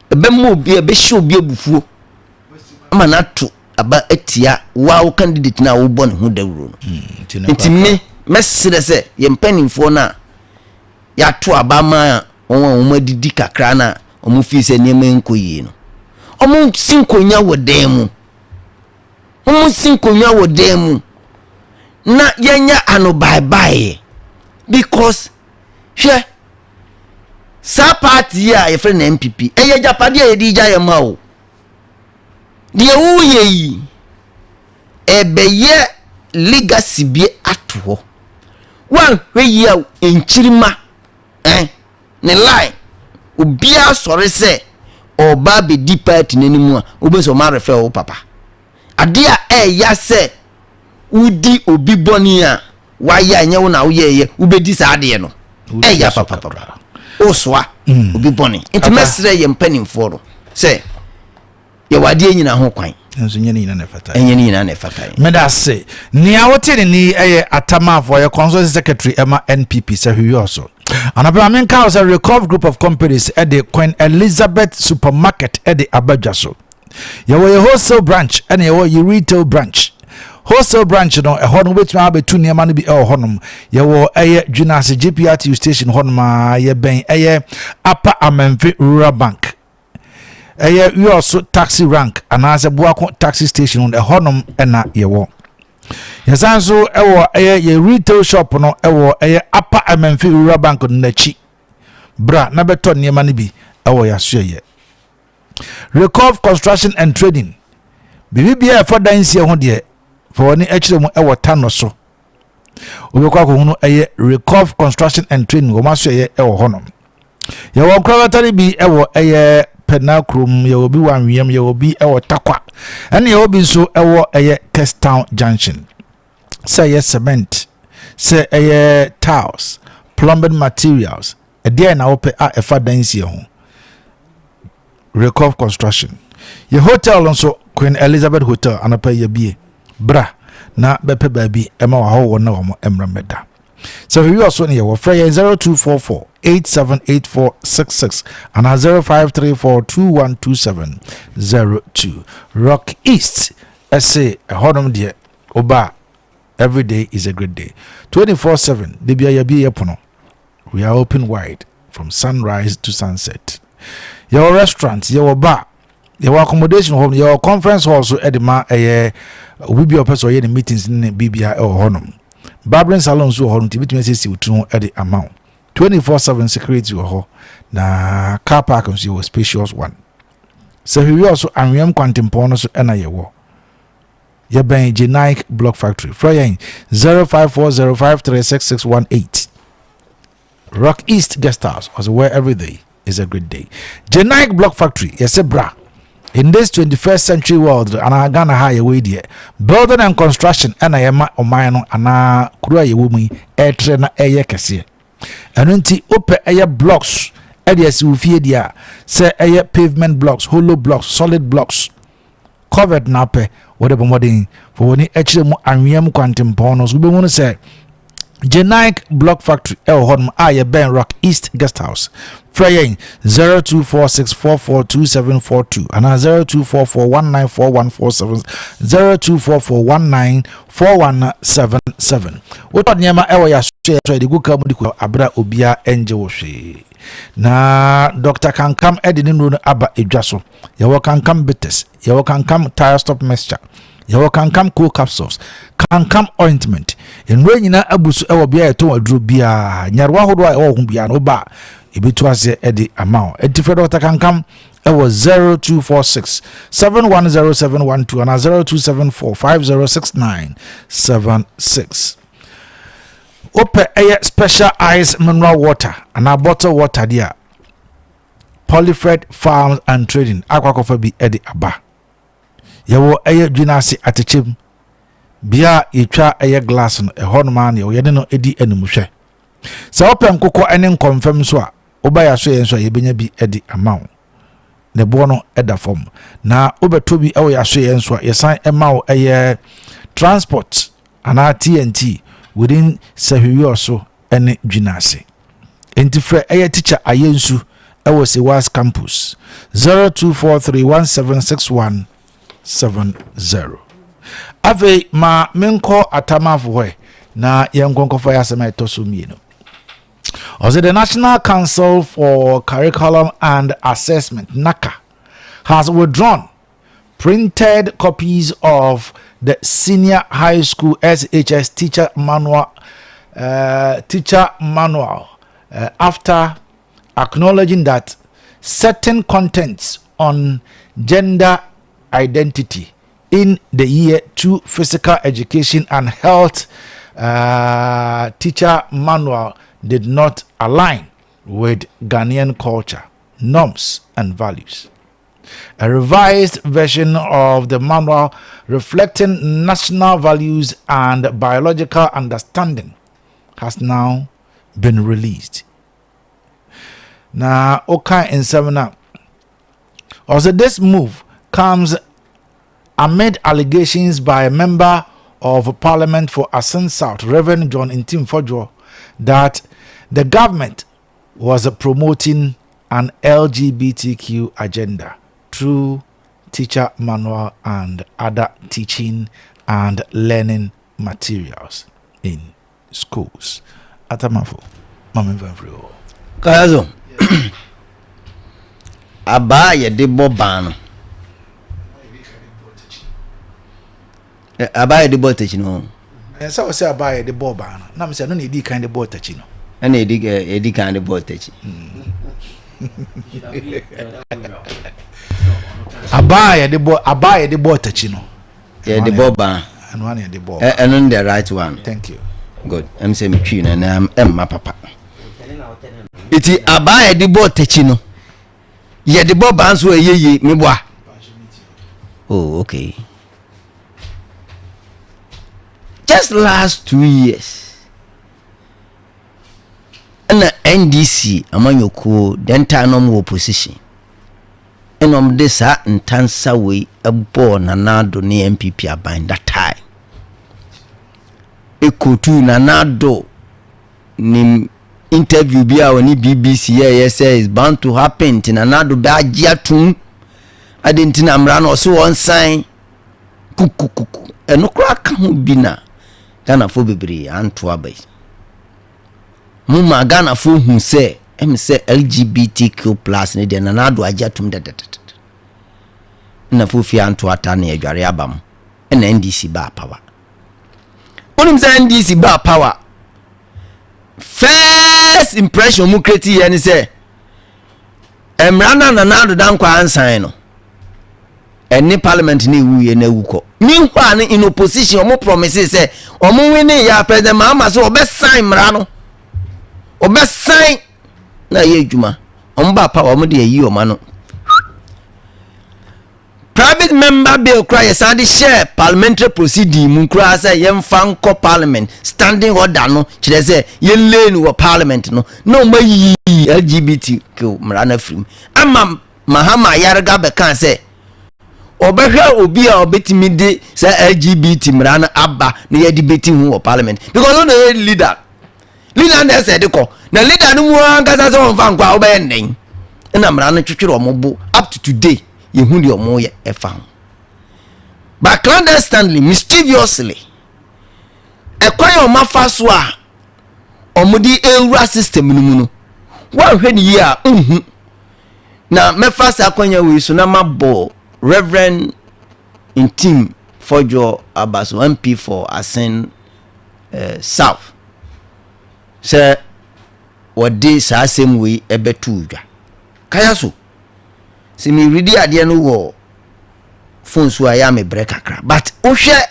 ɛbɛma obi, ɛbɛhyɛ obi abufuo ama no ato aba atia wo a wo candidate no a wobɔ ne ho dawuro no. Hmm, nti me mɛsrɛ sɛ yɛn mpanimfoɔ no a yɛato aba ma wɔn a wɔn adidi kakra no a wɔn fii sɛ nneɛma nkɔ yie no, wɔn si nkonnwa wɔ dan mu, wɔn si nkonnwa wɔ dan mu na yɛnyɛ anobaebaeɛ because hwɛ. Saa party yi a yɛfrɛ no NPP, ɛyɛ agyapadeɛ a yɛde gya yɛn ma o. Deɛ woyɛ yi, ɛbɛyɛ legacy bi ato hɔ. Woanhwɛ yi a nkyirima eh, ne line, obiara sɔre sɛ ɔba abɛdi party no anim a, wobɛhu sɛ ɔma refɛ wo papa. Adeɛ a ɛɛya sɛ wodi obi bɔne a wayɛ a ɛnyɛ wo na woyɛɛyɛ wobɛdi saa adeɛ no ɛyɛ papapapa wosoa mm. obi bɔne nti mɛsrɛ yɛ mpanimfoɔ no sɛ yɛwɔ adeɛ nyina ho kwan nso nyɛ ne nyina na ɛfata ɛnyɛ ne nyina na ɛfata yɛn meda ase nea wote ne ni ɛyɛ atamafo ɔyɛ constituency secretary ɛma npp sɛ hwehwɛ ɔso anapɛ ma menka wo sɛ recov group of companies ɛde queen elizabeth supermarket ɛde abadwa so Yɛwɔ yɛ wholesale branch ɛna yɛwɔ yɛ retail branch. Wholesale branch no ɛhɔ no wobɛtumi abɛtu nneɛma no bi ɛwɔ hɔnom. Yɛwɔ ɛyɛ Dwinase GPRTU station hɔnom a yɛbɛn ɛyɛ Upper Amenfi Rural Bank. Ɛyɛ Wiɔso taxi rank anaasɛ Boako taxi station no ɛhɔnom ɛna yɛwɔ. Yɛsan nso ɛwɔ ɛyɛ yɛ retail shop no ɛwɔ ɛyɛ Upper Amenfi Rural Bank no n'akyi. Bra na bɛtɔ nneɛma no bi ɛwɔ yɛasoɛyɛ. Recov Construction and Trading biribi biara ɛfa dansie ho deɛ fa w'ani kyerɛ mu ɛwɔ Tano so. Wobɛkɔ akɔhunu ɛyɛ Recov Construction and Trading wɔn asoɛyɛ ɛwɔ hɔnom. Yɛwɔ nkorabata no bi ɛwɔ ɛyɛ Pɛna kurom, yɛwɔ bi wɔ Anweam, yɛwɔ bi ɛwɔ Takwa, ɛne yɛwɔ bi nso ɛwɔ ɛyɛ Kestown Junction. Sɛ ɛyɛ cement, sɛ ɛyɛ tiles, plumbing materials, ɛdeɛn na wopɛ a ɛfa dansie ho? Recov Construction. Yɛ hotel nso, Queen Elizabeth Hotel, anɔpa yi yɛbie. Bra na bɛpɛ baabi ɛma w'ahɔhoɔ na wɔn mmra mmɛda. Sɛ hwehwɛ ɔso ne yɛwɔ frɛ yɛn 0244 878466 anaa 0534 212702. Rock East ɛse ɛhɔnom deɛ woba a every day is a great day. 24/7 da bia yɛabie yɛ pono. We are open wide from sunrise to sunset. Yɛwɔ restaurant, yɛwɔ bar, yɛwɔ accommodation hɔ, yɛwɔ conference hall so ɛde ma ɛyɛ obi bi a ɔpɛ sɛ ɔyɛ ne meetings ne biribia ɛwɔ hɔnom. Barbering salon nso wɔ hɔ no nti ebitumi asiesie wo tiri ho ɛde ama wo. 24/7 security wɔ hɔ na car park nso yɛwɔ spacious one. Sɛ hwehwɛ ɔso anweam kwantempɔn no so ɛna yɛwɔ. Yɛbɛn Genike Block Factory. Frɛ yɛn 0540536618. Rock East Guest House, ɔsɛ where every day is a great day. Genike Block Factory, yɛsɛ bra. In this 21st century world, anaa Ghana ha yɛwɔ yi deɛ, building and construction ɛna yɛma ɔman no anaa kuro a yɛwɔ mu yi ɛretrɛ na ɛyɛ kɛseɛ. Ɛno nti wopɛ ɛyɛ blocks ɛde asi wo fie deɛ a, sɛ ɛyɛ pavement blocks, hollow blocks, solid blocks, Covet na apɛ, wode bɔ mmɔden fa w'ani kyerɛ mu anwea mu kwantempɔn no so wobɛhunu sɛ Genike Block Factory ɛwɔ hɔnom a yɛbɛn Rock East Guest House. Frɛ yɛn 0246442742 anaa 0244194147 0244194177. Wotɔ nneɛma ɛwɔ yɛ asoɛ so yɛde gu kaa mu de kɔ abere a obiara ɛngye wo hwee. Na Dr. Kankam ɛde ne nnuro no aba edwa so. Yɛwɔ kankam bitters, yɛwɔ kankam tire stop mixture, yɛwɔ kankam cool capsules, kankam ointment. Nnuro nyinaa abu so wɔ bea a yɛtɔn aduro biara. Nyarewa ahodoɔ a ɛwɔ ho biara no woba a yɛbɛtu aseɛ de ama wo. Enti frɛ Dr. Kankam ɛwɔ 0246 710712 anaa 0274 506976. Wopɛ ɛyɛ special ice mineral water anaa bottle water deɛ a Polyfred Farms and Trading akɔ akɔfa bi de aba. Yɛwɔ ɛyɛ Dwena ase atɛkyɛm bea a yɛtwa ɛyɛ glass no ɛhɔ nom ara na yɛwɔ yɛne no di animhwɛ. Sɛ wopɛ nkokɔ ne nkɔmfam nso a woba yɛ aso yɛn nso a yɛbɛnya bi de ama wo. Ne boɔ no da fam. Na wobɛtɔ bi wɔ yɛ aso yɛn nso a yɛsan ma wo ɛyɛ transport anaa TNT within Sahwiwiɔso ne Dwena ase. Enti frɛ ɛyɛ Teacher Ayensu ɛwɔ Sewas Campus 0243176170. Afei ma menkɔ Atamafo hɔ ɛ na yɛnkɔ nkɔfa yɛ asɛm a ɛtɔ so mmienu. Ɔsɛ the National Council for Curriculum and Assessment NACA has withdrawn printed copies of the senior high school SHS teacher manual teacher manual after acknowledging that certain contents on gender identity in the year 2 physical education and health teacher manual did not align with Ghanaian culture, norms, and values. A revised version of the manual reflecting national values and biological understanding has now been released. Now, okay, in 7 up. Also, this move comes amid allegations by a member of Parliament for Assin South, Reverend John Ntim Fordjour, that the government was promoting an LGBTQ agenda through teacher manual and other teaching and learning materials in schools. Atamafo, Mami Vanfrio. Kayazo. Abaa a yɛde bɔ ban no. Abaa a yɛde bɔ takyi no. Ɛsɛ wɔ sɛ abaa a yɛde bɔ ban no. Nam sɛ ɛno na yɛdi kan de bɔ takyi no. Ɛna yɛdi yɛdi kan de bɔ takyi. Abaa a yɛde bɔ abaa a yɛde bɔ takyi no. Yɛde bɔ ban. Ɛno ana yɛde bɔ. Ɛno ne the right one. Thank you. Good. Ɛm sɛ metwi no ɛnɛ ɛmma papa. Eti abaa a yɛde bɔ takyi no yɛde bɔ ban so ɛyɛ yie meboa. Oh okay. Just last 2 years ɛna NDC amanyɔkuo then time na wɔn wɔ opposition ɛna wɔn de saa ntansa wei ɛbɔɔ Nana Addo ne NPP aban that time ekotu Nana Addo ne interview bi a ɔne BBC yɛɛyɛ sɛ is bound to happen nti Nana Addo bɛ agye atum ade nti na mmara no ɔso wɔn san kukukuku ɛno koraa ka ho bi na Ghanafoɔ bebree anto aba yi mo ma Ghanafoɔ hu sɛ ɛm sɛ LGBTQ plus ne deɛ Nana Addo agye atum dɛdɛdɛdɛ ɛna fofie anto ata ne adware aba mu ɛna NDC baa power. Wonim sɛ NDC baa power, first impression mu create yɛ ne sɛ mmara no a Nana Addo Dankwa ansan no ɛne parliament ne ewu yɛ na ewu kɔ. Meanwhile no in opposition wɔn promise sɛ wɔn win ne yɛ President Mahama sɛ ɔbɛsan mmara no, ɔbɛsan na ɛyɛ adwuma. Wɔn ba power, wɔn de ayi wɔn ano. Private member bill koraa yɛsan de hyɛɛ parliamentary proceeding mu koraa sɛ yɛmfa nkɔ parliament, standing order no kyerɛ sɛ yɛnlay no wɔ parliament no na wɔn ayi LGBTQ mmara no afiri mu ama Mahama Ayariga bɛka sɛ ɔbɛhwɛ obi a ɔbɛtumi de sɛ LGBT mmara no aba na yɛde bɛti ho wɔ parliament because ɔno yɛ leader leader na ɛsɛ de kɔ na leader no mu ankasa sɛ wɔmfa nkɔ a wobɛyɛ nnɛn ɛna mmara no twetwere wɔn bo. Up to today yɛhu deɛ wɔn yɛ ɛfa ho, but clandestinely, mischievously, ɛkwan a wɔn afa so a wɔde ewura system no mu no, wɔanhwɛ ne yie a nhu. Na mɛfa saa akwanya wei so na mabɔ Reverend Ntim Fordjour Abaso, MP for Assin South, sɛ wɔde saa asɛm wei ɛbɛto dwa kaya so sɛ meredi adeɛ no wɔ phone so a ɛyɛ a mebrɛ kakra, but wohwɛ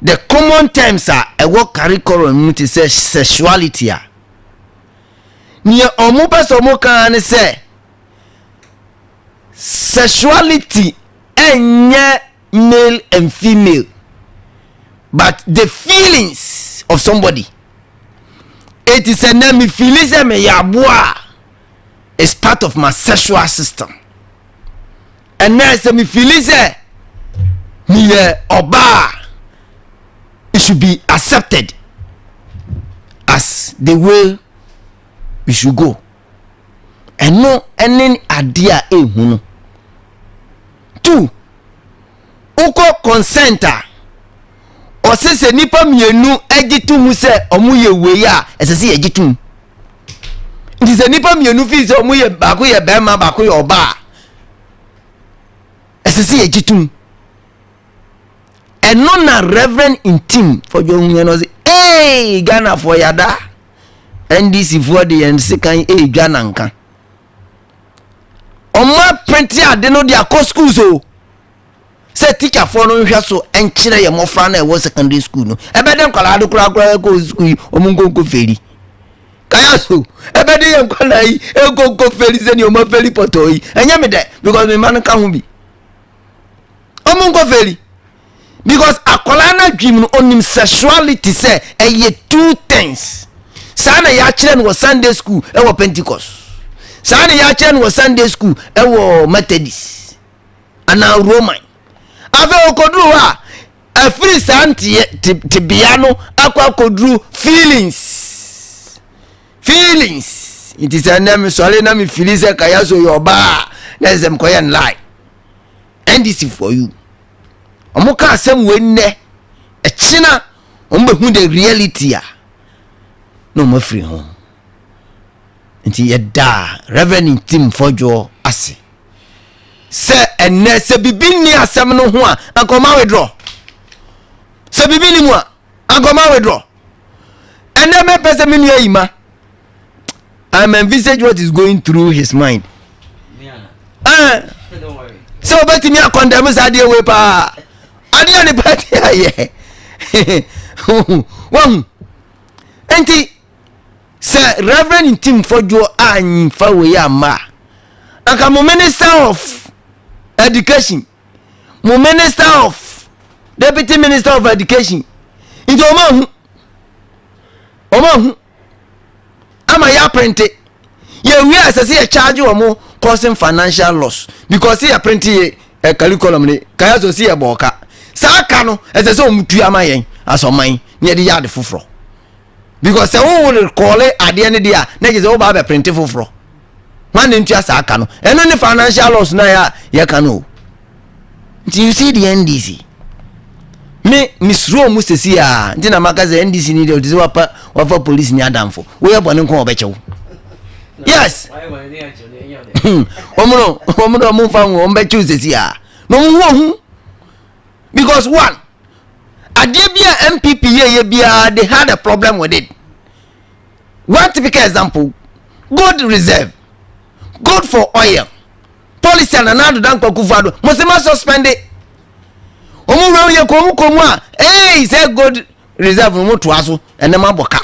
the common terms a ɛwɔ curriculum mu te sɛ sexuality a, nea ɔmo pɛ sɛ ɔmo kaa ne sɛ sexuality ɛnyɛ male and female but the feelings of somebody. Eti sɛ na me feeling sɛ meyɛ aboa a is part of my sexual system, ɛnɛ sɛ me feeling sɛ meyɛ ɔbaa, it should be accepted as the way we should go. Ɛno ɛne adeɛ a ehu no. Two, wokɔ consent a, ɔsɛ sɛ nipa mmienu gye to mu sɛ ɔmo yɛ wei a, ɛsɛ sɛ yɛgye to mu. Nti sɛ nipa mmienu fi sɛ ɔmo yɛ baako yɛ bɛrima, baako yɛ ɔbaa, ɛsɛ sɛ yɛgye to mu. Ɛno na Reverend Ntim Fordjour hu yɛn no ɔsɛ ee Ghanafoɔ yada NDC foɔ de yɛn sekan eedwa nanka ɔmo aprint ade no de akɔ schools o sɛ tikyafoɔ no nhwɛ so nkyerɛ yɛn mmɔfra no a ɛwɔ secondary school no. Ɛbɛde nkwadaa no korakora ɛkɔ school yi, ɔmo nkonko feri kaya so ɛbɛde yɛn nkwadaa yi nkonko feri sɛdeɛ ɔmo aferi pɔtɔɔ yi. Ɛnyɛ mi dɛ because mi ma no ka ho bi, ɔmo nkɔ feri because akwadaa no adwim no onim sexuality sɛ ɛyɛ two things. Saa na yɛakyerɛ no wɔ Sunday school, ɛwɔ Pentecost. Saa na yɛakyerɛ no wɔ Sunday school, ɛwɔ Methodist anaa Roman. Afei okoduru hɔ a, afiri saa nteɛ tebea no akɔ akɔduru feelings feelings. Nti sɛ nnɛ mesɔre na mefili sɛ kaya so yɛ ɔbaa na ɛsɛ sɛ mekɔyɛ nlie. NDC for you, ɔmo ka asɛm wei nnɛ, ɛkyena ɔmo bɛhu the reality a na ɔmo afiri ho. Nti yɛda Reverend Ntim Fɔdwoɔ ase sɛ ɛnɛ sɛ biribi nni asɛm no ho a anka ɔma withdraw. Sɛ biribi ni mu a anka ɔma withdraw. Ɛnɛ mɛpɛ sɛ me nua yi ma I'm envisage what is going through his mind. Eh, sɛ wobɛtumi akɔndɛm saa adeɛ wei paa adeɛ ne pati ayɛ wahu nti sɛ reverend ntim fɔdwoɔ amfa wei amma a anka mo minister of education mo minister of deputy minister of education nti ɔma ahu ɔma ahu ama yɛ aprente yɛwie a ɛsɛ sɛ yɛ charge wɔn causing financial loss because yɛ aprente yɛ eh, curriculum ne kaya so si yɛ bɔ ɔka saa ka no ɛsɛ sɛ wɔn tu ama yɛn asɔman na yɛde yɛ ade foforɔ because sɛ wo rekɔle adeɛ no deɛ a na kyerɛ sɛ woba abɛprente foforɔ hwan ne ntua saa ka no ɛno ne financial loss no a yɛka no o nti you see the ndc me mesuro mu sɛsi a nti na maka sɛ ndc ni deɛ ɔte sɛ wapa wafa police ni adamfo woyɛ bɔne nko a ɔbɛkyɛ wo yes wɔn no wɔn no wɔn mfa ho wɔn bɛkyɛ wo sɛsi a na wɔn ho ɔhu because one adeɛ bi a npp yɛyɛ biara they had a problem with it one typical example gold reserve gold for oil policy a nana ado dankwa akufo ado mo se ma suspend it wɔn wura yɛ kɔn mu kɔn mu a ee sɛ gold reserve no mo toa so ɛnɛ ma bɔ ka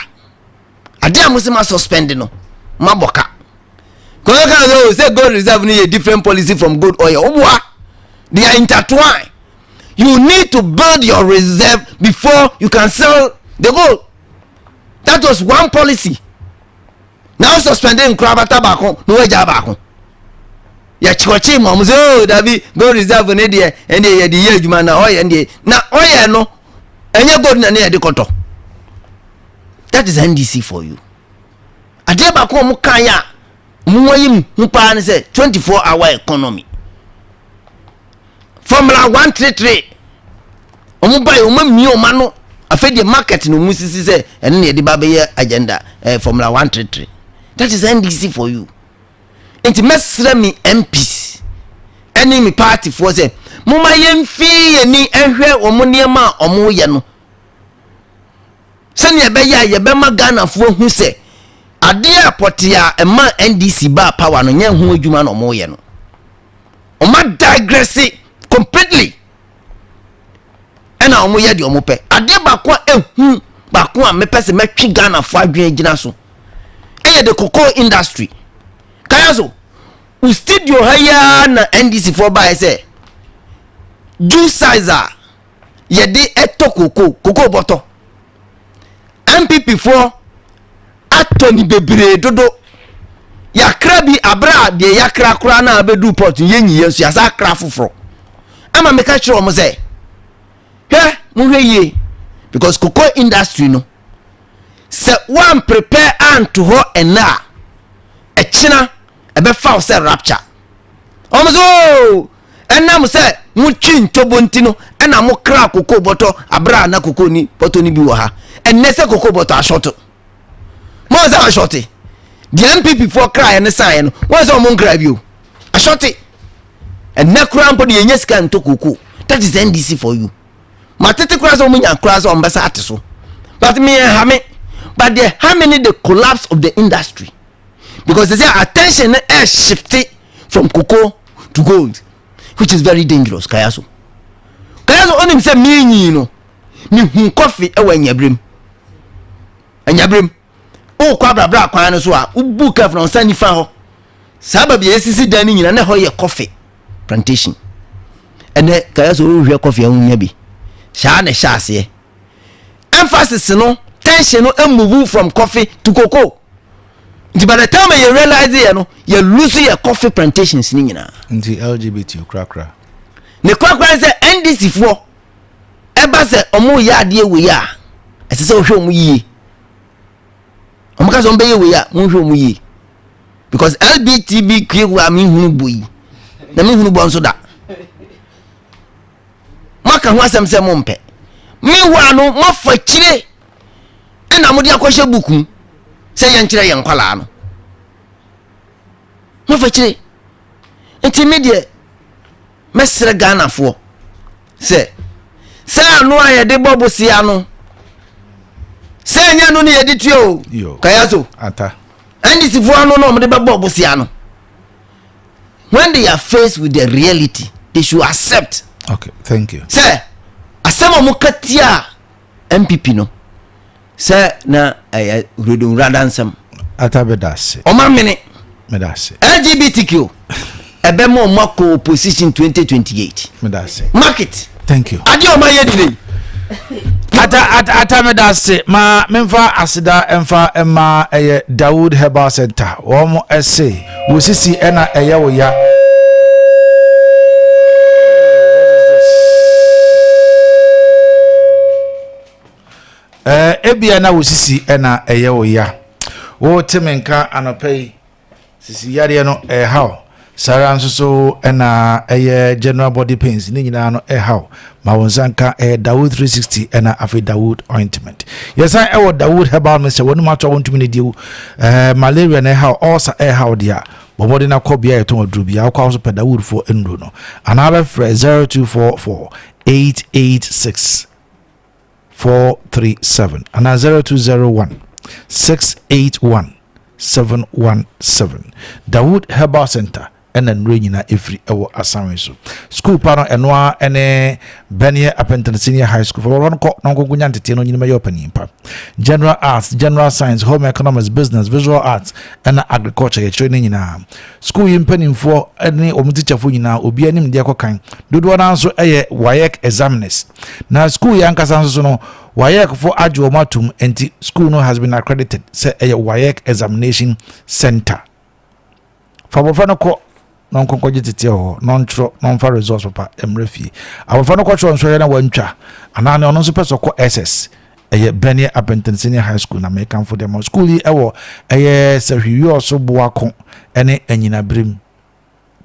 adeɛ a mo se ma suspend no ma bɔ ka kɔn kan sɛ o sɛ gold reserve no yɛ different policy from gold oil o boa they are intertwined you need to build your reserve before you can sell the gold that was one policy na o suspend nkorabata baako na wagya baako yɛkyerɛkyerɛ mu ɔmo sɛ oh dabi gold reserve ne deɛ ɛndeɛ yɛde yɛ adwuma na ɔyɛ deɛ na ɔyɛ no ɛnyɛ gold na ne yɛde kɔtɔ that is ndc for you adeɛ baako a wɔn kan yɛ a wɔn ayi mu ho paa ne sɛ 24 hour economy formula 133 wɔn ba yɛ wɔn amia wɔn ano afei deɛ market na wɔn sisi sɛ ɛno na yɛde ba bɛyɛ agenda ɛɛ eh, formula 133 that is ndc for you nti mɛsrɛ me mps ɛne me partyfoɔ sɛ moma yɛmfi yɛn ni ɛhwɛ wɔn nneɛma a wɔn yɛ no. Sɛnea ɛbɛyɛ a yɛbɛma Ghanafoɔ ahu sɛ adeɛ a pɔtee a ɛmaa NDC baa power no nyɛ ho adwuma na wɔyɛ no. Wɔn adigress completely ɛna wɔyɛ deɛ wɔpɛ. Adeɛ baako a ehu baako a mepɛ sɛ mɛtwe Ghanafoɔ adwene gyina so ɛyɛ the cocoa industry. Kaya so, wo studio ha yi ara na NDC foɔ baeɛ sɛ juice size a yɛde tɔ koko koko bɔtɔ npp foɔ atɔ ne bebree dodo yakra bi abere a deɛ yakra koraa na abɛduru port yɛnyi yɛn nso yɛasa akra foforɔ ama meka kyerɛ wɔn sɛ hwɛ mohwɛ yie because cocoa industry no sɛ wɔn prepare anto hɔ ɛnna a ɛkyena ɛbɛfa wo sɛ rapture wɔn so ooo ɛnam sɛ motwi ntobo nti no ɛna mo kra koko bɔtɔ abere a na koko ni bɔtɔ ni bi wɔ ha ɛnɛ sɛ koko bɔtɔ asɔto mo sɛ asɔte deɛ npp foɔ kra yɛ ne san yɛ no wɔn sɛ wɔn nkra bi o asɔte ɛnɛ koraa mpo deɛ yɛnyɛ sika nto koko that is ndc for you matete koraa sɛ wɔn nya koraa sɛ wɔn bɛsa ate so but me ɛha me but deɛ ha me ne the collapse of the industry. because they say attention no air shifte from cocoa to gold which is very dangerous kayaso kayaso onim sɛ minyi no mehu kɔfe ɛwɔ anyaberem anyaberem wokɔ abrabra kwan no so a wobu kaf na ɔnsa nifa hɔ saa baabi a yɛsisi dan no nyina na ɛhɔ yɛ kɔfe plantation ɛnɛ kayaso wohwɛ kɔfe a wonya bi saa na ɛhyɛ aseɛ emphasis no tension no move from coffee to cocoa nti by the time yɛ realize yɛ no yɛ lose yɛ coffee plantations ni nyinaa. nti lgbt korakora. ne korakora sɛ ndc foɔ ɛba sɛ ɔmo yɛ adeɛ wei a ɛsɛ sɛ ɔhwɛ ɔmo yie ɔmo ka sɛ ɔmo bɛyɛ wei a mo nhwɛ ɔmo yie because lbtbq a mi hunu bɔ yi na mi hunu bɔ nso da. moaka ho asɛm sɛ mompɛ meanwhile no moafa kyire ɛna mode akɔhyɛ book mu sɛ yɛnkyerɛ yɛn nkwalaa no Mo fa kyire. Nti me deɛ mɛsrɛ Ghanafoɔ sɛ sɛ ano a yɛde bɔ bosea no sɛ ɛnyɛ no ne yɛde tua o kaya so NDC foɔ ano na wɔde bɛbɔ bosea no when they are faced with the reality they should accept. Okay, thank you. Sɛ asɛm a wɔka tia NPP no sɛ na ɛyɛ hurodonwurada nsɛm. Ata bɛda ase. Ɔma mene. Meda ase. LGBTQ ɛbɛma ɔmo akɔ opposition 2028. Meda ase. Market. Thank you. Adeɛ ɔmo ayɛ di ne. Ata ata ata meda ase ma memfa aseda mfa mma ɛyɛ Dawood Herbal Center wɔn ɛse wo sisi ɛna ɛyɛ wo ya. Ɛɛ, ebia na wo sisi na ɛyɛ wo ya. Wote me nka anɔpa yi, sisi yareɛ no ɛreha wo. Saa ara nso so ɛna ɛyɛ general body pains ne nyinaa no ɛreha wo. Ma wo nsa nka ɛyɛ Dawood 360 ɛna afei Dawood ointment. Yɛsan ɛwɔ Dawood herbal mixture wɔn mu ato a wɔntumi ne die ɛɛ malaria na ɛha wo, ulcer ɛreha wo deɛ a bɔ mmɔden na kɔ bea yɛtɔn aduro bi a wokɔ ahosuo pɛ Dawood foɔ nnuro no anaa bɛfrɛ 0244 886 437 anaa 0201 681 717. Dawood Herbal Center ɛna nnuro nyinaa ɛfiri ɛwɔ asanwe so. School pa no ɛno ara ɛne Bɛneɛ Apɛntɛn Senior High School. Fa no kɔ na ɔnkɔnkɔ nya nteteɛ no ɔnyini mɛyɛ ɔpanin pa. General Arts, General Science, Home Economics, Business, Visual Arts ɛna Agriculture yɛkyerɛ ne nyinaa. School yi mpanimfoɔ ne wɔn tikyafoɔ nyinaa obiara nim deɛ kɔ kan. Dodoɔ no ara nso ɛyɛ WAEC examiners. Na sukuu yi ankasa nso so no, WAEC fo agye wɔn atom, nti sukuu no has been accredited sɛ ɛyɛ WAEC examination center. Fa abɔfra no kɔ na ɔnkɔ nkɔgye teteɛ wɔ hɔ na ɔntwerɛ na ɔmfa results papa mmerɛ fie. Abɔfra no kɔtwerɛ nsɔhwɛ na wantwa anaa ne ɔno nso pɛ sɛ ɔkɔ SS ɛyɛ Bɛneɛ Apentin Senior High School na mekamfo de ma sukuu yi ɛwɔ ɛyɛ Sahwi-Wiɔso Boako ɛne Anyinabirim.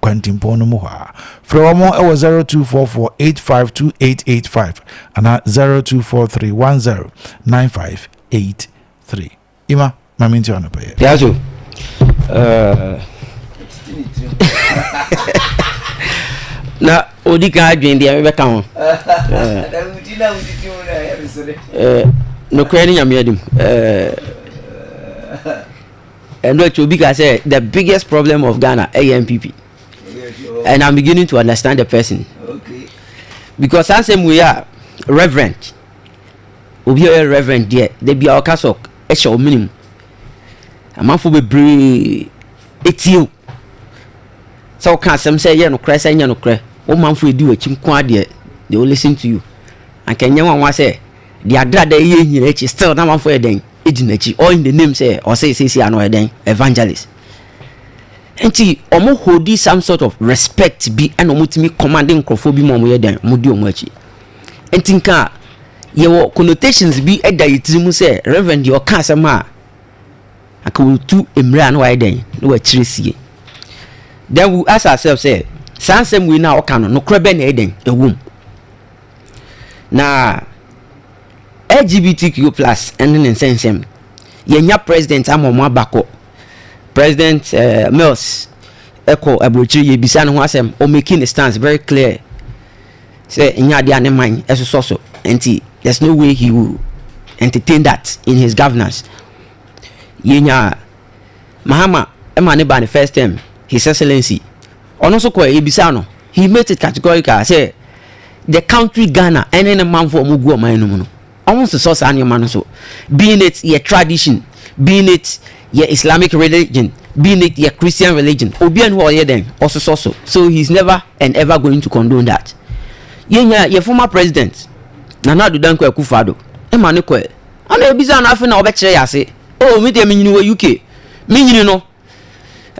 kwantempɔn no mu hɔ a. Frɛ wɔn wɔ 0244 852885 anaa 0243 10 9583. Ima, ma me nti anɔpa yɛ. Yaso. Uh, na odi kan adwene deɛ mebɛka ho nokorɛ ne nyame anim Ɛno akyi obi ka sɛ the biggest problem of Ghana ɛyɛ NPP and I'm beginning to understand the person because saa nsɛm wei a reverend obi a ɔyɛ reverend deɛ da bi a ɔka sɛ ɛhyɛ ɔmene mu amanfo bebree etie o sɛ ɔka asɛm sɛ ɛyɛ nokorɛ sɛ ɛnyɛ nokorɛ wo manfo edi w'akyi nko adeɛ they will listen to you anka ɛnyɛ nwanwa sɛ deɛ agrada yɛ nyina akyi still na amanfo yɛ dɛn di n'akyi all in the name sɛ ɔsɛ seesie ano ɔyɛ dɛn evangelist nti ɔmo holdi some sort of respect bi ɛna ɔmo tumi command nkorɔfoɔ bi ma ɔmo yɛ dɛn ɔmo di ɔmo akyi nti nka yɛwɔ connotations bi ɛda yɛ tiri mu sɛ reverend deɛ ɔka asɛm a anka wɔtu mmerɛ a na wayɛ dɛn na wakyerɛ sie then we ask ourselves sɛ saa nsɛm wei na ɔka no nokorɛ bɛn na ɛyɛ dɛn ɛwɔ mu Na LGBTQ plus ne ne nsɛnsɛm. Yɛnya president ama wɔn aba kɔ. President uh, Mills ɛkɔ aburokyire yɛbisa ne ho asɛm. O making the stance very clear sɛ nyɛ adeɛ a ne man ɛsosɔ so nti there's no way he will entertain that in his governance. Yɛnya Mahama ɛma ne ba ne first term his excellency ɔno nso kɔɛ yɛbisa no he made it categorical sɛ the country Ghana ɛne ne manfo a wɔn gu ɔman no mu no wɔn nsosɔ saa nneɛma no so being it yɛ tradition being it yɛ Islamic religion being it yɛ Christian religion obi ɛni hɔ ɔyɛ dɛn ɔsosɔ so so he is never and ever going to condone that yɛnya yɛ former president Nana Addo Dankwa Akufo-Addo ɛma ne kɔɛ ɔna ebisa no afei na ɔbɛkyerɛ yɛ ase oh me deɛ menyini wɔ UK menyini no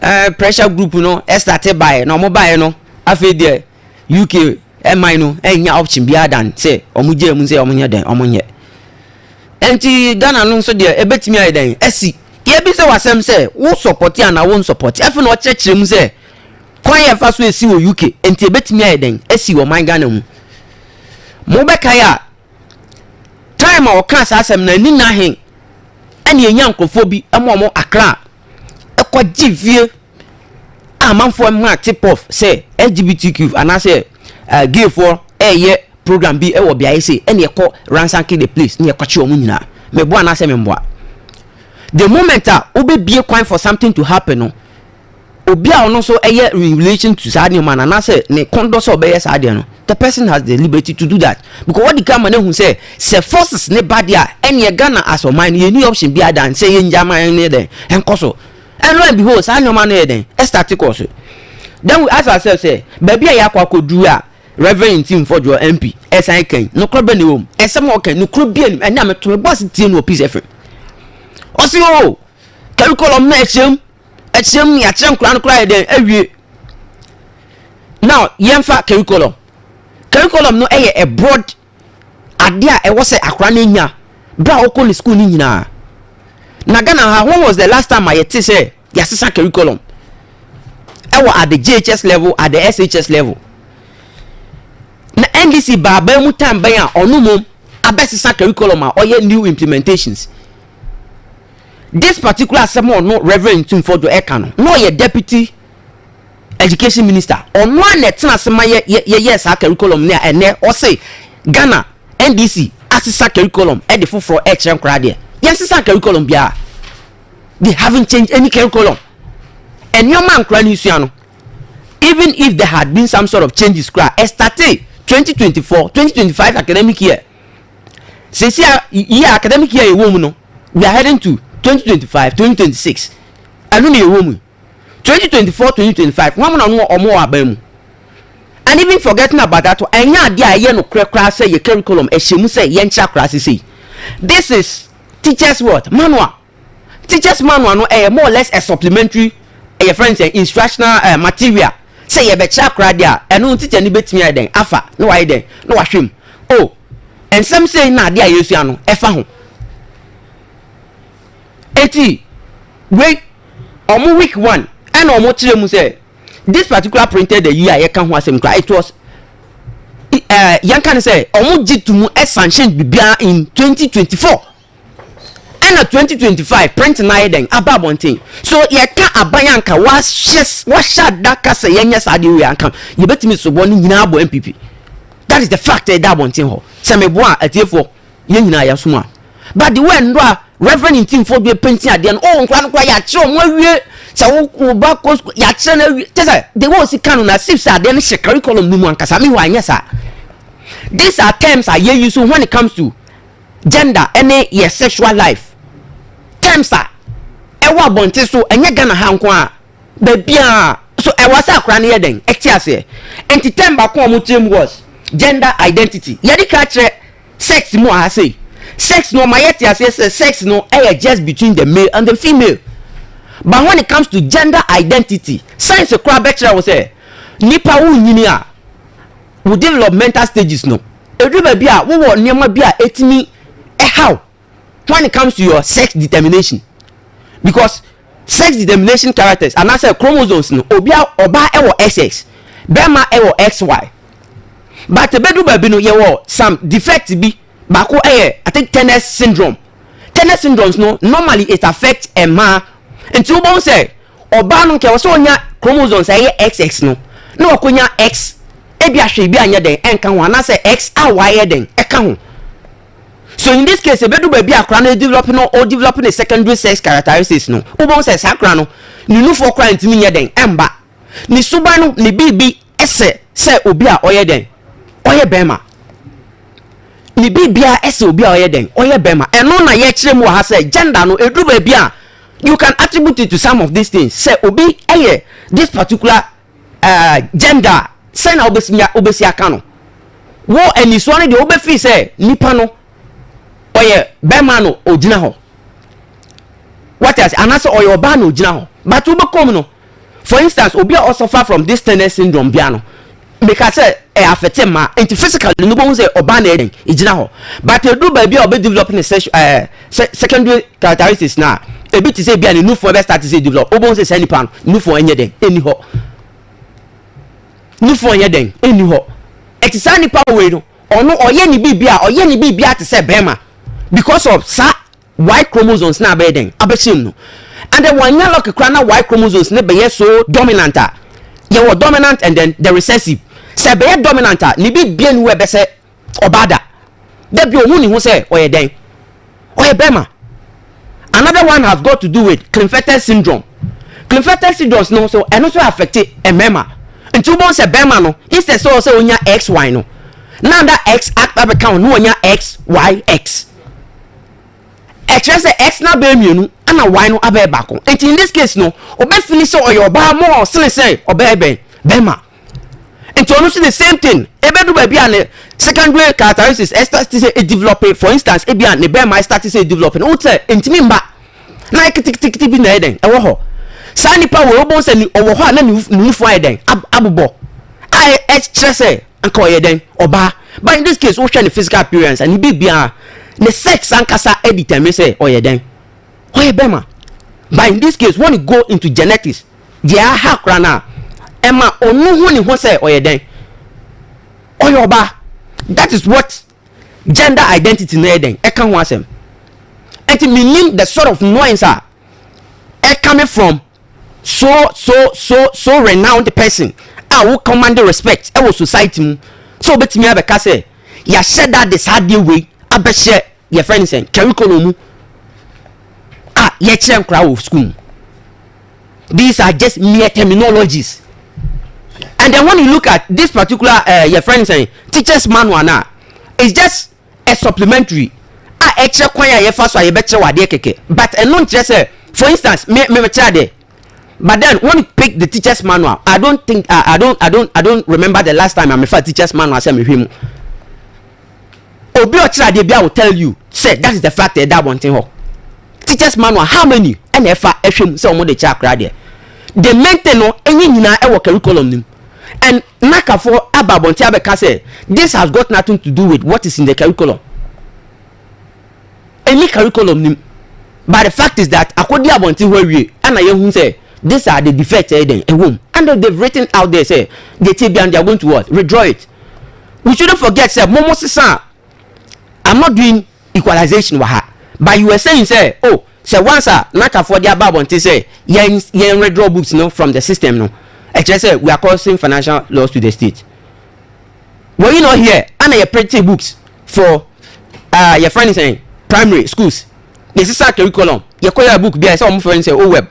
eh, pressure group no ɛstate baeɛ na ɔmo baeɛ no afei deɛ UK ɛman no ɛnya option biara dan sɛ ɔmo gye mu sɛ ɔmo nyɛ dɛn ɔmo nyɛ nti Ghana no nso deɛ ɛbɛtumi ayɛ dɛn ɛsi yɛbi sɛ wasɛm sɛ wo sɔpɔte anaa wo nsɔpɔte afei na ɔkyerɛkyerɛ mu sɛ kwan yɛ fa so esi wɔ UK nti ɛbɛtumi ayɛ dɛn ɛsi wɔ man Ghana mu mo bɛkae a time a ɔkaa saa asɛm no ani nna he ɛne ɛnya nkurɔfoɔ bi ma ɔmo Accra ɛkɔ gye fie a amanfoɔ maa tip off sɛ LGBTQ anaasɛ gayfoɔ ɛyɛ program bi ɛwɔ beaeɛ sei, ɛna ɛkɔ ransack the place na yɛkɔkye wɔn nyinaa. Meboa anaasɛ memboa? The moment a wobɛbie kwan for something to happen no, obi a ɔno nso ɛyɛ in relation to saa nneɛma no anaasɛ ne kɔn dɔ sɛ ɔbɛyɛ saa adeɛ no, the person has the liberty to do that, because wɔde ka ma no ahu sɛ sɛ forces ne ba deɛ a, ɛneɛ Ghana as ɔman no yɛnni option biara dan sɛ yɛngya man no yɛ dɛn ɛnkɔ so. And lo and behold, saa nneɛma no yɛ dɛn ɛstart kɔ so. Then we ask ourselves sɛ baabi a yɛakɔ akɔduru a Reverend Ntim Fordjour MP ɛsan kan nokorɛ bɛ ne wɔ mu ɛsɛm a ɔka nokorɛ bi anim ɛne a meto me bɔ ase tie no wɔ Peace FM. Ɔse o oh, curriculum na ɛkyerɛm ɛkyerɛm ne akyerɛ nkora no koraa yɛ dɛn awie. Now yɛmfa curriculum. Curriculum no ɛyɛ a broad adeɛ a ɛwɔ sɛ akora no nya berɛ a ɔkɔ ne school no nyinaa. Na Ghana ha, when was the last time a yɛte sɛ yɛasesa curriculum ɛwɔ at the JHS level, at the SHS level? Na NDC baaban mu time bɛn a ɔno mmom abɛsesa curriculum a ɔyɛ new implementations? This particular asɛm a ɔno Reverend Ntim Fordjour ɛka no, na ɔyɛ deputy education minister, ɔno a na ɛtena ase ma yɛ yɛyɛ saa curriculum ne a ɛnɛ ɔse Ghana NDC asesa curriculum ɛde foforɔ ɛkyerɛ nkoraa deɛ. Yɛnsesa curriculum biara. They haven't changed any curriculum. Nneɛma nkora no sua no, even if there had been some sort of changes koraa, ɛstarte 2024 2025 academic year. Sisi a year academic year yɛwɔ mu no, we are heading to 2025 2026, ɛno na yɛwɔ mu. 2024 2025 wɔn na ɔmo ɔmo wɔ aban mu. And even forgetting about that, ɛnyɛ adeɛ a ɛyɛ no korakora sɛ yɛ curriculum ɛhyɛ mu sɛ yɛnkyerɛ akora sisi. This is teachers what manual. Teachers manual no ɛyɛ more or less a supplementary, ɛyɛ friends sɛ instructional material sɛ yɛbɛkyerɛ akora deɛ a, ɛno teacher ni bɛtumi ayɛ dɛn afa na wayɛ dɛn na wahwɛ mu o nsɛm sɛ na adeɛ a yɛsua no ɛfa ho. Eti wei ɔmo week one ɛna ɔmo kyerɛ mu sɛ this particular printed yi a yɛka ho asɛm kora, it was yɛnka ne sɛ ɔmo gye to mu ɛsanction biribiara in 2024, ɛna 2025 print na ayɛ dɛn aba abɔnten. So yɛka aban anka wahyɛ wahyɛ adaka sɛ yɛnyɛ saa adeɛ wei anka yɛbɛtumi sobɔ no nyinaa abɔ NPP. That is the fact. Ɛda abɔnten hɔ sɛ meboa atiefoɔ yɛn nyinaa yɛsom a, but the way ndo a Reverend Ntim Fordjour painting adeɛ no, oh, nkora no kora yɛakyerɛ ɔmo awie sɛ wo wo ba kɔ school yɛakyerɛ no awie kyɛ sɛ the way osi ka no na sif sɛ adeɛ no hyɛ curriculum no mu ankasa. Mi hɔ anyɛ saa. These are terms a yɛ use when it comes to gender ɛne yɛ sexual life, terms a ɛwɔ abɔnten so. Ɛnyɛ Ghana ha nko a, baabi a so ɛwɔ sɛ akora no yɛ dɛn ɛte aseɛ. Nti term baako a wɔn kyerɛ mu was gender identity. Yɛde ka kyerɛ sex mu a ha sei sex no, ɔma yɛte aseɛ sɛ sex no ɛyɛ just between the male and the female, but when it comes to gender identity, science koraa bɛkyerɛ wo sɛ nipa wo nyini a wo developmental stages no, ɛduru baabi a wowɔ nneɛma bi a ɛtumi ɛhaw when it comes to your sex determination, because sex determination characters anaasɛ chromosomes no, obi a ɔbaa ɛwɔ XX, bɛrima ɛwɔ XY, but ɛbɛduru baabi no yɛwɔ some defect bi. Baako ɛyɛ, I think, Turner syndrome. Turner syndromes no, normally it affect mmaa, nti wobɛhu sɛ ɔbaa no nkɛ wɔ sɛ ɔnya chromosomes a ɛyɛ XX no na wakɔnya X, ebi ahwɛ ebi anyɛ dɛn ɛnka ho, anaasɛ X a wayɛ dɛn ɛka ho. So in this case, ebedu baabi akora no develop no, o develop ne secondary sex characteristics no, wobɛhu sɛ saa akora no ne nufoɔ koraa ntumi nyɛ dɛn ɛmba, ne suban no ne biribi ɛsɛ sɛ obi a ɔyɛ dɛn ɔyɛ bɛrima, ne biribiara ɛsɛ obi a ɔyɛ dɛn ɔyɛ bɛrima. Ɛno na yɛkyerɛ mu wɔ ha sɛ gender no, eduru baabi a you can attribute it to some of these things sɛ obi ɛyɛ this particular gender sɛ na wobɛsi wobɛsi aka no wo anisoɔ no deɛ, wobɛfiri sɛ nipa no ɔyɛ bɛrima no ogyina hɔ wate ase, anaasɛ ɔyɛ ɔbaa na ogyina hɔ, but wobɛkɔ mu no, for instance, obi a ɔsuffer from this Turner syndrome bia no, meka sɛ ɛ affect mmaa, nti physically no bɛhu sɛ ɔbaa na ɛdɛn egyina hɔ, but edu baabi a ɔbɛ develop ne sex secondary characteristics na ebi te sɛ ebi a ne nufoɔ bɛ start sɛ develop, wobɛhu sɛ saa nipa no nufoɔ ɛnyɛ dɛn ɛni hɔ, nufoɔ nyɛ dɛn ɛni hɔ. Ɛte saa nipa wei no, ɔno ɔyɛ ne biribi a ɔyɛ ne biribi a te sɛ bɛrima because of saa Y chromosomes na abɛyɛ dɛn abɛhyɛ mu no. And then wanya luck koraa na Y chromosomes ne bɛyɛ so dominant a, yɛwɔ dominant and then the recessive. Sɛ ɛbɛyɛ dominant a, ne biribiara nni hɔ a ɛbɛsɛ ɔbaa da. Da bi ohu ne ho sɛ ɔyɛ dɛn? Ɔyɛ bɛrima. Another one has got to do with Klinefelter syndrome. Klinefelter syndrome no so ɛno nso affect mmarima. Nti wobɛhu sɛ bɛrima no instead sɛ ɔsɛ onya XY no, na ada X abɛka ho na wanya XYX. Ɛkyerɛ sɛ X no abɛyɛ mmienu ɛna Y no abɛyɛ baako. Nti in this case no, ɔbɛfili sɛ ɔyɛ ɔbaa more sene sɛ ɔbɛyɛ bɛn bɛrima. Nti ɔno nso the same thing ebedu baabi a ne secondary characteristics ɛstart sɛ edevelop for instance ebi a ne bɛrima ɛstart sɛ edevelop no wote sɛ ntumi mba na ayɛ kitikiti bi na ɛyɛ dɛn ɛwɔ hɔ saa nipa wɔ ɔbɔn sɛ ɔwɔ hɔ a na ne nufu ayɛ dɛn abobɔ a ɛkyerɛ sɛ nka ɔyɛ dɛn ɔbaa but in this case wohwɛ ne physical appearance ne biribiara ne sex ankasa ɛdetermine sɛ ɔyɛ dɛn ɔyɛ bɛrima but in this case when you go into genetics deɛ aha koraa no a ɛma ɔno hu ne ho sɛ ɔyɛ dɛn ɔyɛ ɔbaa that is what gender identity no yɛ dɛn ɛka ho asɛm ɛnti menim the sort of noise a ɛcoming from so so so so renowned person a wo command respect ɛwɔ society mu sɛ wobɛtumi abɛka sɛ yɛahyɛ da de saa adeɛ wei abɛhyɛ yɛfrɛ no sɛn curriculum mu a yɛkyerɛ nkoraa wɔ school mu. These are just mere terminologies. And then when you look at this particular your friend saying teacher's manual now, it's just a supplementary. A ɛkyerɛ kwan a yɛfa so a yɛbɛkyerɛ wɔ adeɛ kɛkɛ but ɛno nkyerɛ sɛ for instance me me kyerɛ adeɛ but then when you pick the teacher's manual I don't think I don't remember the last time I mefa teacher's manual sɛ mehwɛ mu obi ɔkyerɛ adeɛ bi a will tell you sɛ that is the fact ɛda abɔnten hɔ teachers manual how many ɛna ɛfa ɛhwɛ mu sɛ wɔn de kyerɛ akora deɛ the main thing no ɛnyɛ nyinaa ɛwɔ curriculum nim and nakafoɔ aba abɔnten abɛka sɛ this has got nothing to do with what is in the curriculum ɛni curriculum nim but the fact is that akɔdi abɔnten hɔ awie ɛna yɛhu sɛ these are the defects ɛyɛ dɛn ɛwɔ mu and they've written out there sɛ deɛ tie bia they are going to what withdraw it. We shouldn't forget sɛ momo sesa I'm not doing equalization wɔ ha but you were saying sɛ oh sɛ once a nakafoɔ de aba abɔnten sɛ yɛn yɛn withdraw books no from the system no ɛkyerɛ sɛ we are causing financial loss to the state. Were you not here ana yɛ printing books for yɛ friend sɛn primary schools yɛ sisa curriculum yɛ kɔ yɛ book bi a yɛ sɛ wɔn fɛ sɛ o web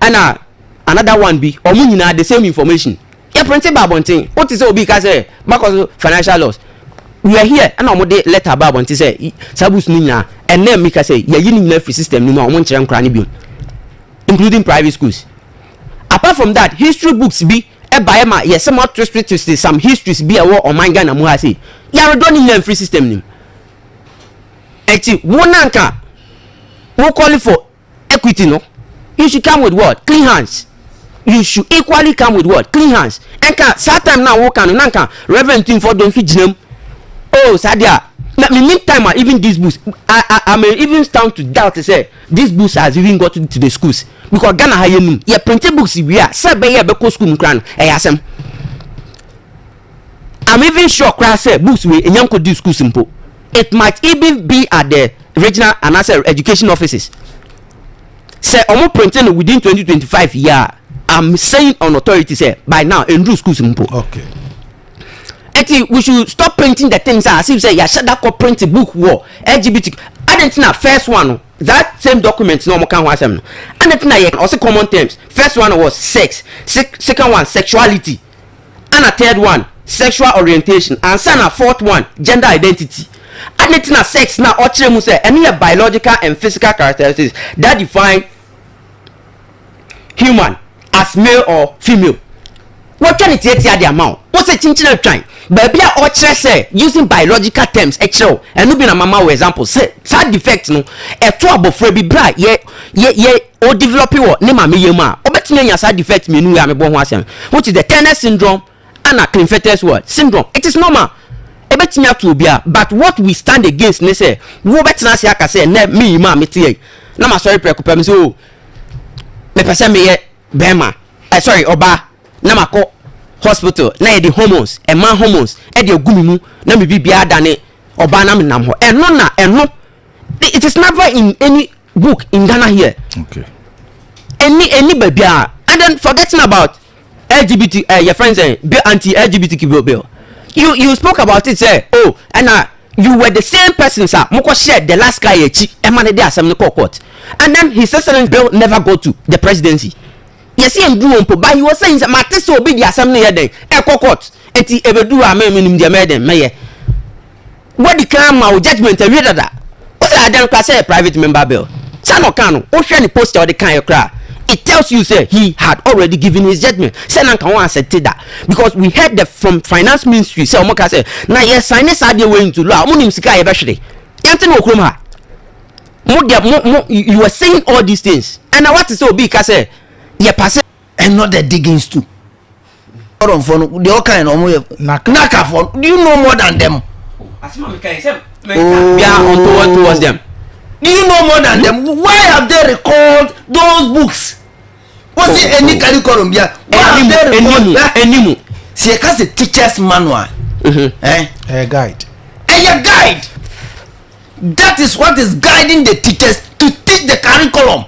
ɛna another one bi wɔn nyinaa the same information yɛ printing ba abɔnten o ti sɛ obi ka sɛ makɔ so financial loss. We are here ɛna wɔn de letter ba abɔnten sɛ saa books no nyinaa ɛnna mi ka sɛ yɛyi ne nyinaa firi system no mu a wɔn nkyerɛ nkora ne bi including private schools. Apart from that, history books bi ɛba ɛma yɛsɛ mo twist twist some histories bi a ɛwɔ ɔman Ghana mu ha se yaredɔ ne nyinaa firi system nim. Ɛti wo nanka wo call for equity no, you should come with what? Clean hands. You should equally come with what? Clean hands. Ɛnka saa time na wo ka no nanka Reverend Tumfo Don nso gyina mu oh saa deɛ na me mean time a even these books I may even stand to doubt say these books has even got to the schools because Ghana ha yɛ num yɛ print books wie a sɛ bɛyɛ bɛkɔ school mu koraa no ɛyɛ asɛm. I'm even sure koraa sɛ books wei enya nkɔ di schools mpo. It might even be at the regional and anaasɛ education offices. Sɛ ɔmo printing no within 2025 year, I'm saying on authority sɛ by now nduru schools mpo. Okay. Eti we should stop printing the things as if say yɛahyɛ da kɔ print book wɔ LGBT adanti na first one no that same document na ɔmo ka ho asɛm no adanti na yɛ ɔsi common terms first one was sex, second one sexuality and third one sexual orientation ansa na fourth one gender identity. Adanti na sex na ɔkyerɛ mu sɛ ɛno yɛ biological and physical characteristics that define human as male or female. Wɔtwa ne tietia de ama wo wọ́n sɛ kyinkyin atwan baabi a ɔkyerɛ sɛ using biological terms ɛkyerɛ wo ɛno bi na mama wo example sɛ saa defect no ɛto abɔfra bi bra yɛ yɛ yɛ o develop wɔ ne maame yɛ mu a ɔbɛtumi anya saa defect mmienu yi a mebɔ ho asɛm, which is the Turner syndrome ana Klinefelter's what syndrome. It is normal, ɛbɛtumi ato obi a but what we stand against ne sɛ wo bɛtena ase aka sɛ nɛ me yi mu a mete yɛ na ma sɔre prɛko pɛ mi sɛ o mepɛ sɛ meyɛ bɛrima ɛ sorry ɔbaa na ma kɔ hospital na yɛde hormones ɛma hormones ɛde egu mi mu na mi bi biara dane ɔbaa na mi nam hɔ ɛno na ɛno it is never in any book in Ghana here. Okay. Ɛni ɛni baabi a and then forgetting about LGBT uh, eh, your friends eh, bill anti LGBTQ bill bill. You you spoke about it sɛ oh ɛna you were the same person sir mo kɔ hyɛ the last guy akyi ɛma ne de asɛm no kɔ court and then his excellence bill never go to the presidency. Yɛsi yɛn duru mpo but he was saying sɛ mate sɛ obi de asɛm no yɛ dɛn ɛkɔ court eti ebeduru a mɛmi nim deɛ mɛyɛ dɛn mɛyɛ. Wadi kan ama wo judgement awie dada. Wo sɛ adeɛ no koraa sɛ yɛ private member bill. Saa na ɔkaa no. Wohwɛ ne posture a ɔde kaeɛ koraa it tells you sɛ he had already given his judgement. Sɛ na nka wɔn accept da. Because we heard the from finance ministry sɛ wɔn ka sɛ na yɛ sign saa adeɛ wei into law a wɔn nim sika a yɛbɛhwere. Yɛnte no wɔ kurom ha. Mo deɛ mo mo you were saying all these things. Ɛna wate sɛ obi ka sɛ yɛ passe. And not the diggings too. Ɔdɔnfoɔ no deɛ ɔkan no ɔmo yɛ nakafoɔ do you know more than them. Oh. Bia on towards towards them. Do you know more than them? Why have they recalled those books? Wọ́n sì ẹni curriculum bia. Why have they recalled that? Ẹnimu. Sɛ yɛ ka sɛ teachers manual. Ɛyɛ eh? guide. Ɛyɛ guide. That is what is guiding the teachers to teach the curriculum.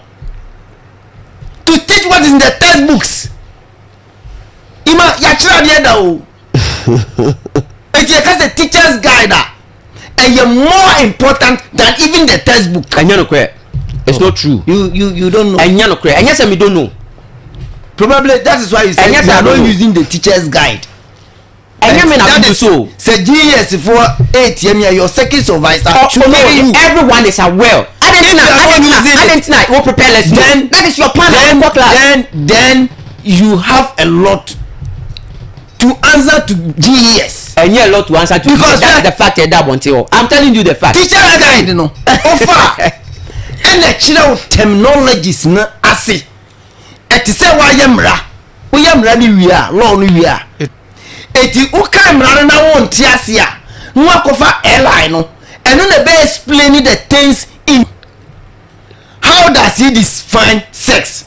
To teach what is in the textbooks. Ima yɛakyerɛ adeɛ da o. Eti yɛka sɛ teachers guide a ɛyɛ more important than even the textbook. Ɛnyɛ nokorɛ. It's not true. You you you don't know. Ɛnyɛ nokorɛ. Ɛnyɛ sɛ mi don't know. Probably that is why you say you are not using the teachers guide. Ɛnyɛ mi na mi so. Sɛ GES foɔ etia mi a your second supervisor oh, should oh, carry you. Everyone is aware. Adentina adentina adentina wo prepare lesson. Then that is your plan. Then then then you have a lot to answer to GES. Ɛnyɛ a lot to answer to because that's the fact ɛda abɔnten hɔ. I'm telling you the fact. Teacher guide no ofa ɛna kyerɛ wo terminologies no ase ɛte sɛ wayɛ mmara woyɛ mmara no wie a law no wie a. Eti wokan mmara no na wonte ase a, na wakɔfa airline no. Ɛno na ɛbɛ explain the things in how does he define sex.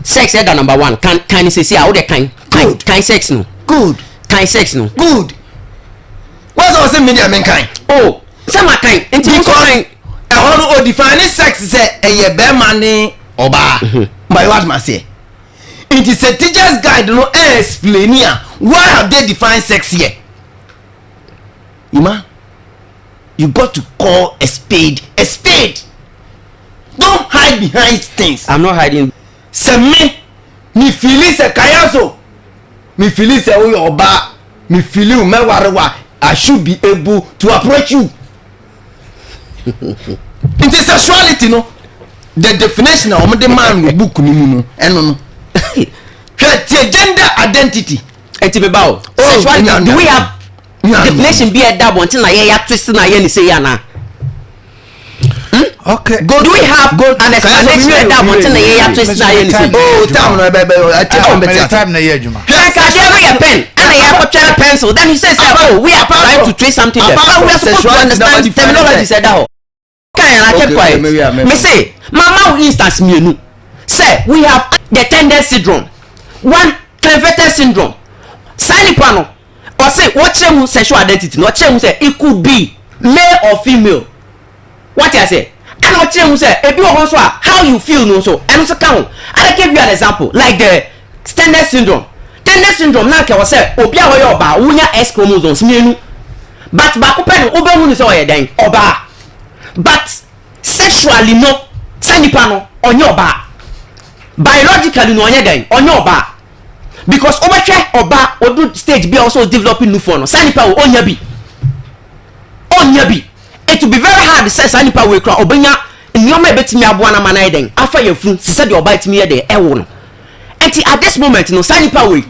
Sex ɛda number one kan kan ne sisi a wode kan kan kan sex no. Good. Kan sex no. Good. Wọ́n sọ sẹ́ mi deɛ mi nkan. Oh sɛ ma kan nti mo nso kan. Ɛhɔ no o define sex sɛ ɛyɛ bɛrima ne ɔbaa. Mba yɛ w'adwuma aseɛ. Nti sɛ teachers guide no explain a why have they defined sex here? Ima, you got to call a spade a spade. Don't hide behind things. I'm not hiding. Sɛ me, me feeli sɛ Kayaso, me feeli sɛ woyɛ ɔbaa, me feeli wo mɛware wa, I should be able to approach you. nti sexuality no the definition a wɔde maa no book no mu no ɛno no hwɛ tie gender identity. nti mi ba o oh, sexuality do we have definition bi ɛda abɔnten na yɛ ya twist na yɛ ne se yɛ ana. Hmm? Okay. Go, do we have go, an explanation ɛda abɔnten na yɛ ya twist na yɛ ne se. Oh, time na bɛ bɛ ɛti ah, bɛ ti time na yɛ adwuma. Hwɛ nkadeɛ no yɛ pen ɛna yɛ akɔtwɛrɛ pencil then he says oh we are trying to trace something there but we are supposed to understand terminology sɛ da hɔ. Kan yɛn I kept quiet. Me say mama wo instance mmienu sɛ we have the tender syndrome one Klinefelter syndrome saa nipa no ɔse wɔkyerɛ mu sexual identity no ɔkyerɛ mu sɛ it could be male or female wate aseɛ ɛna ɔkyerɛ mu sɛ ebi wɔ hɔ nso a how you feel no nso ɛno nso ka ho I give you an example like the Turner syndrome Turner syndrome na anka ɛwɔ sɛ obi a ɔyɛ ɔbaa wonya X chromosomes mmienu but baako pɛ no wobɛhu no sɛ ɔyɛ dɛn ɔbaa but sexually no sɛ nipa no ɔnyɛ ɔbaa biologically no ɔnyɛ dɛn ɔnyɛ ɔbaa because wobɛhwɛ ɔbaa odu stage bi a ɔsɛ ɔdevelop nufoɔ no saa nipa wɔ ɔnya bi ɔnya bi it will be very hard sɛ saa nipa wei kora ɔbɛnya nneɛma a ɛbɛtumi aboa no ama no ayɛ dɛn afa yafunu te sɛ deɛ ɔbaa tumi yɛ dɛn ɛwo no nti at this moment no saa nipa wei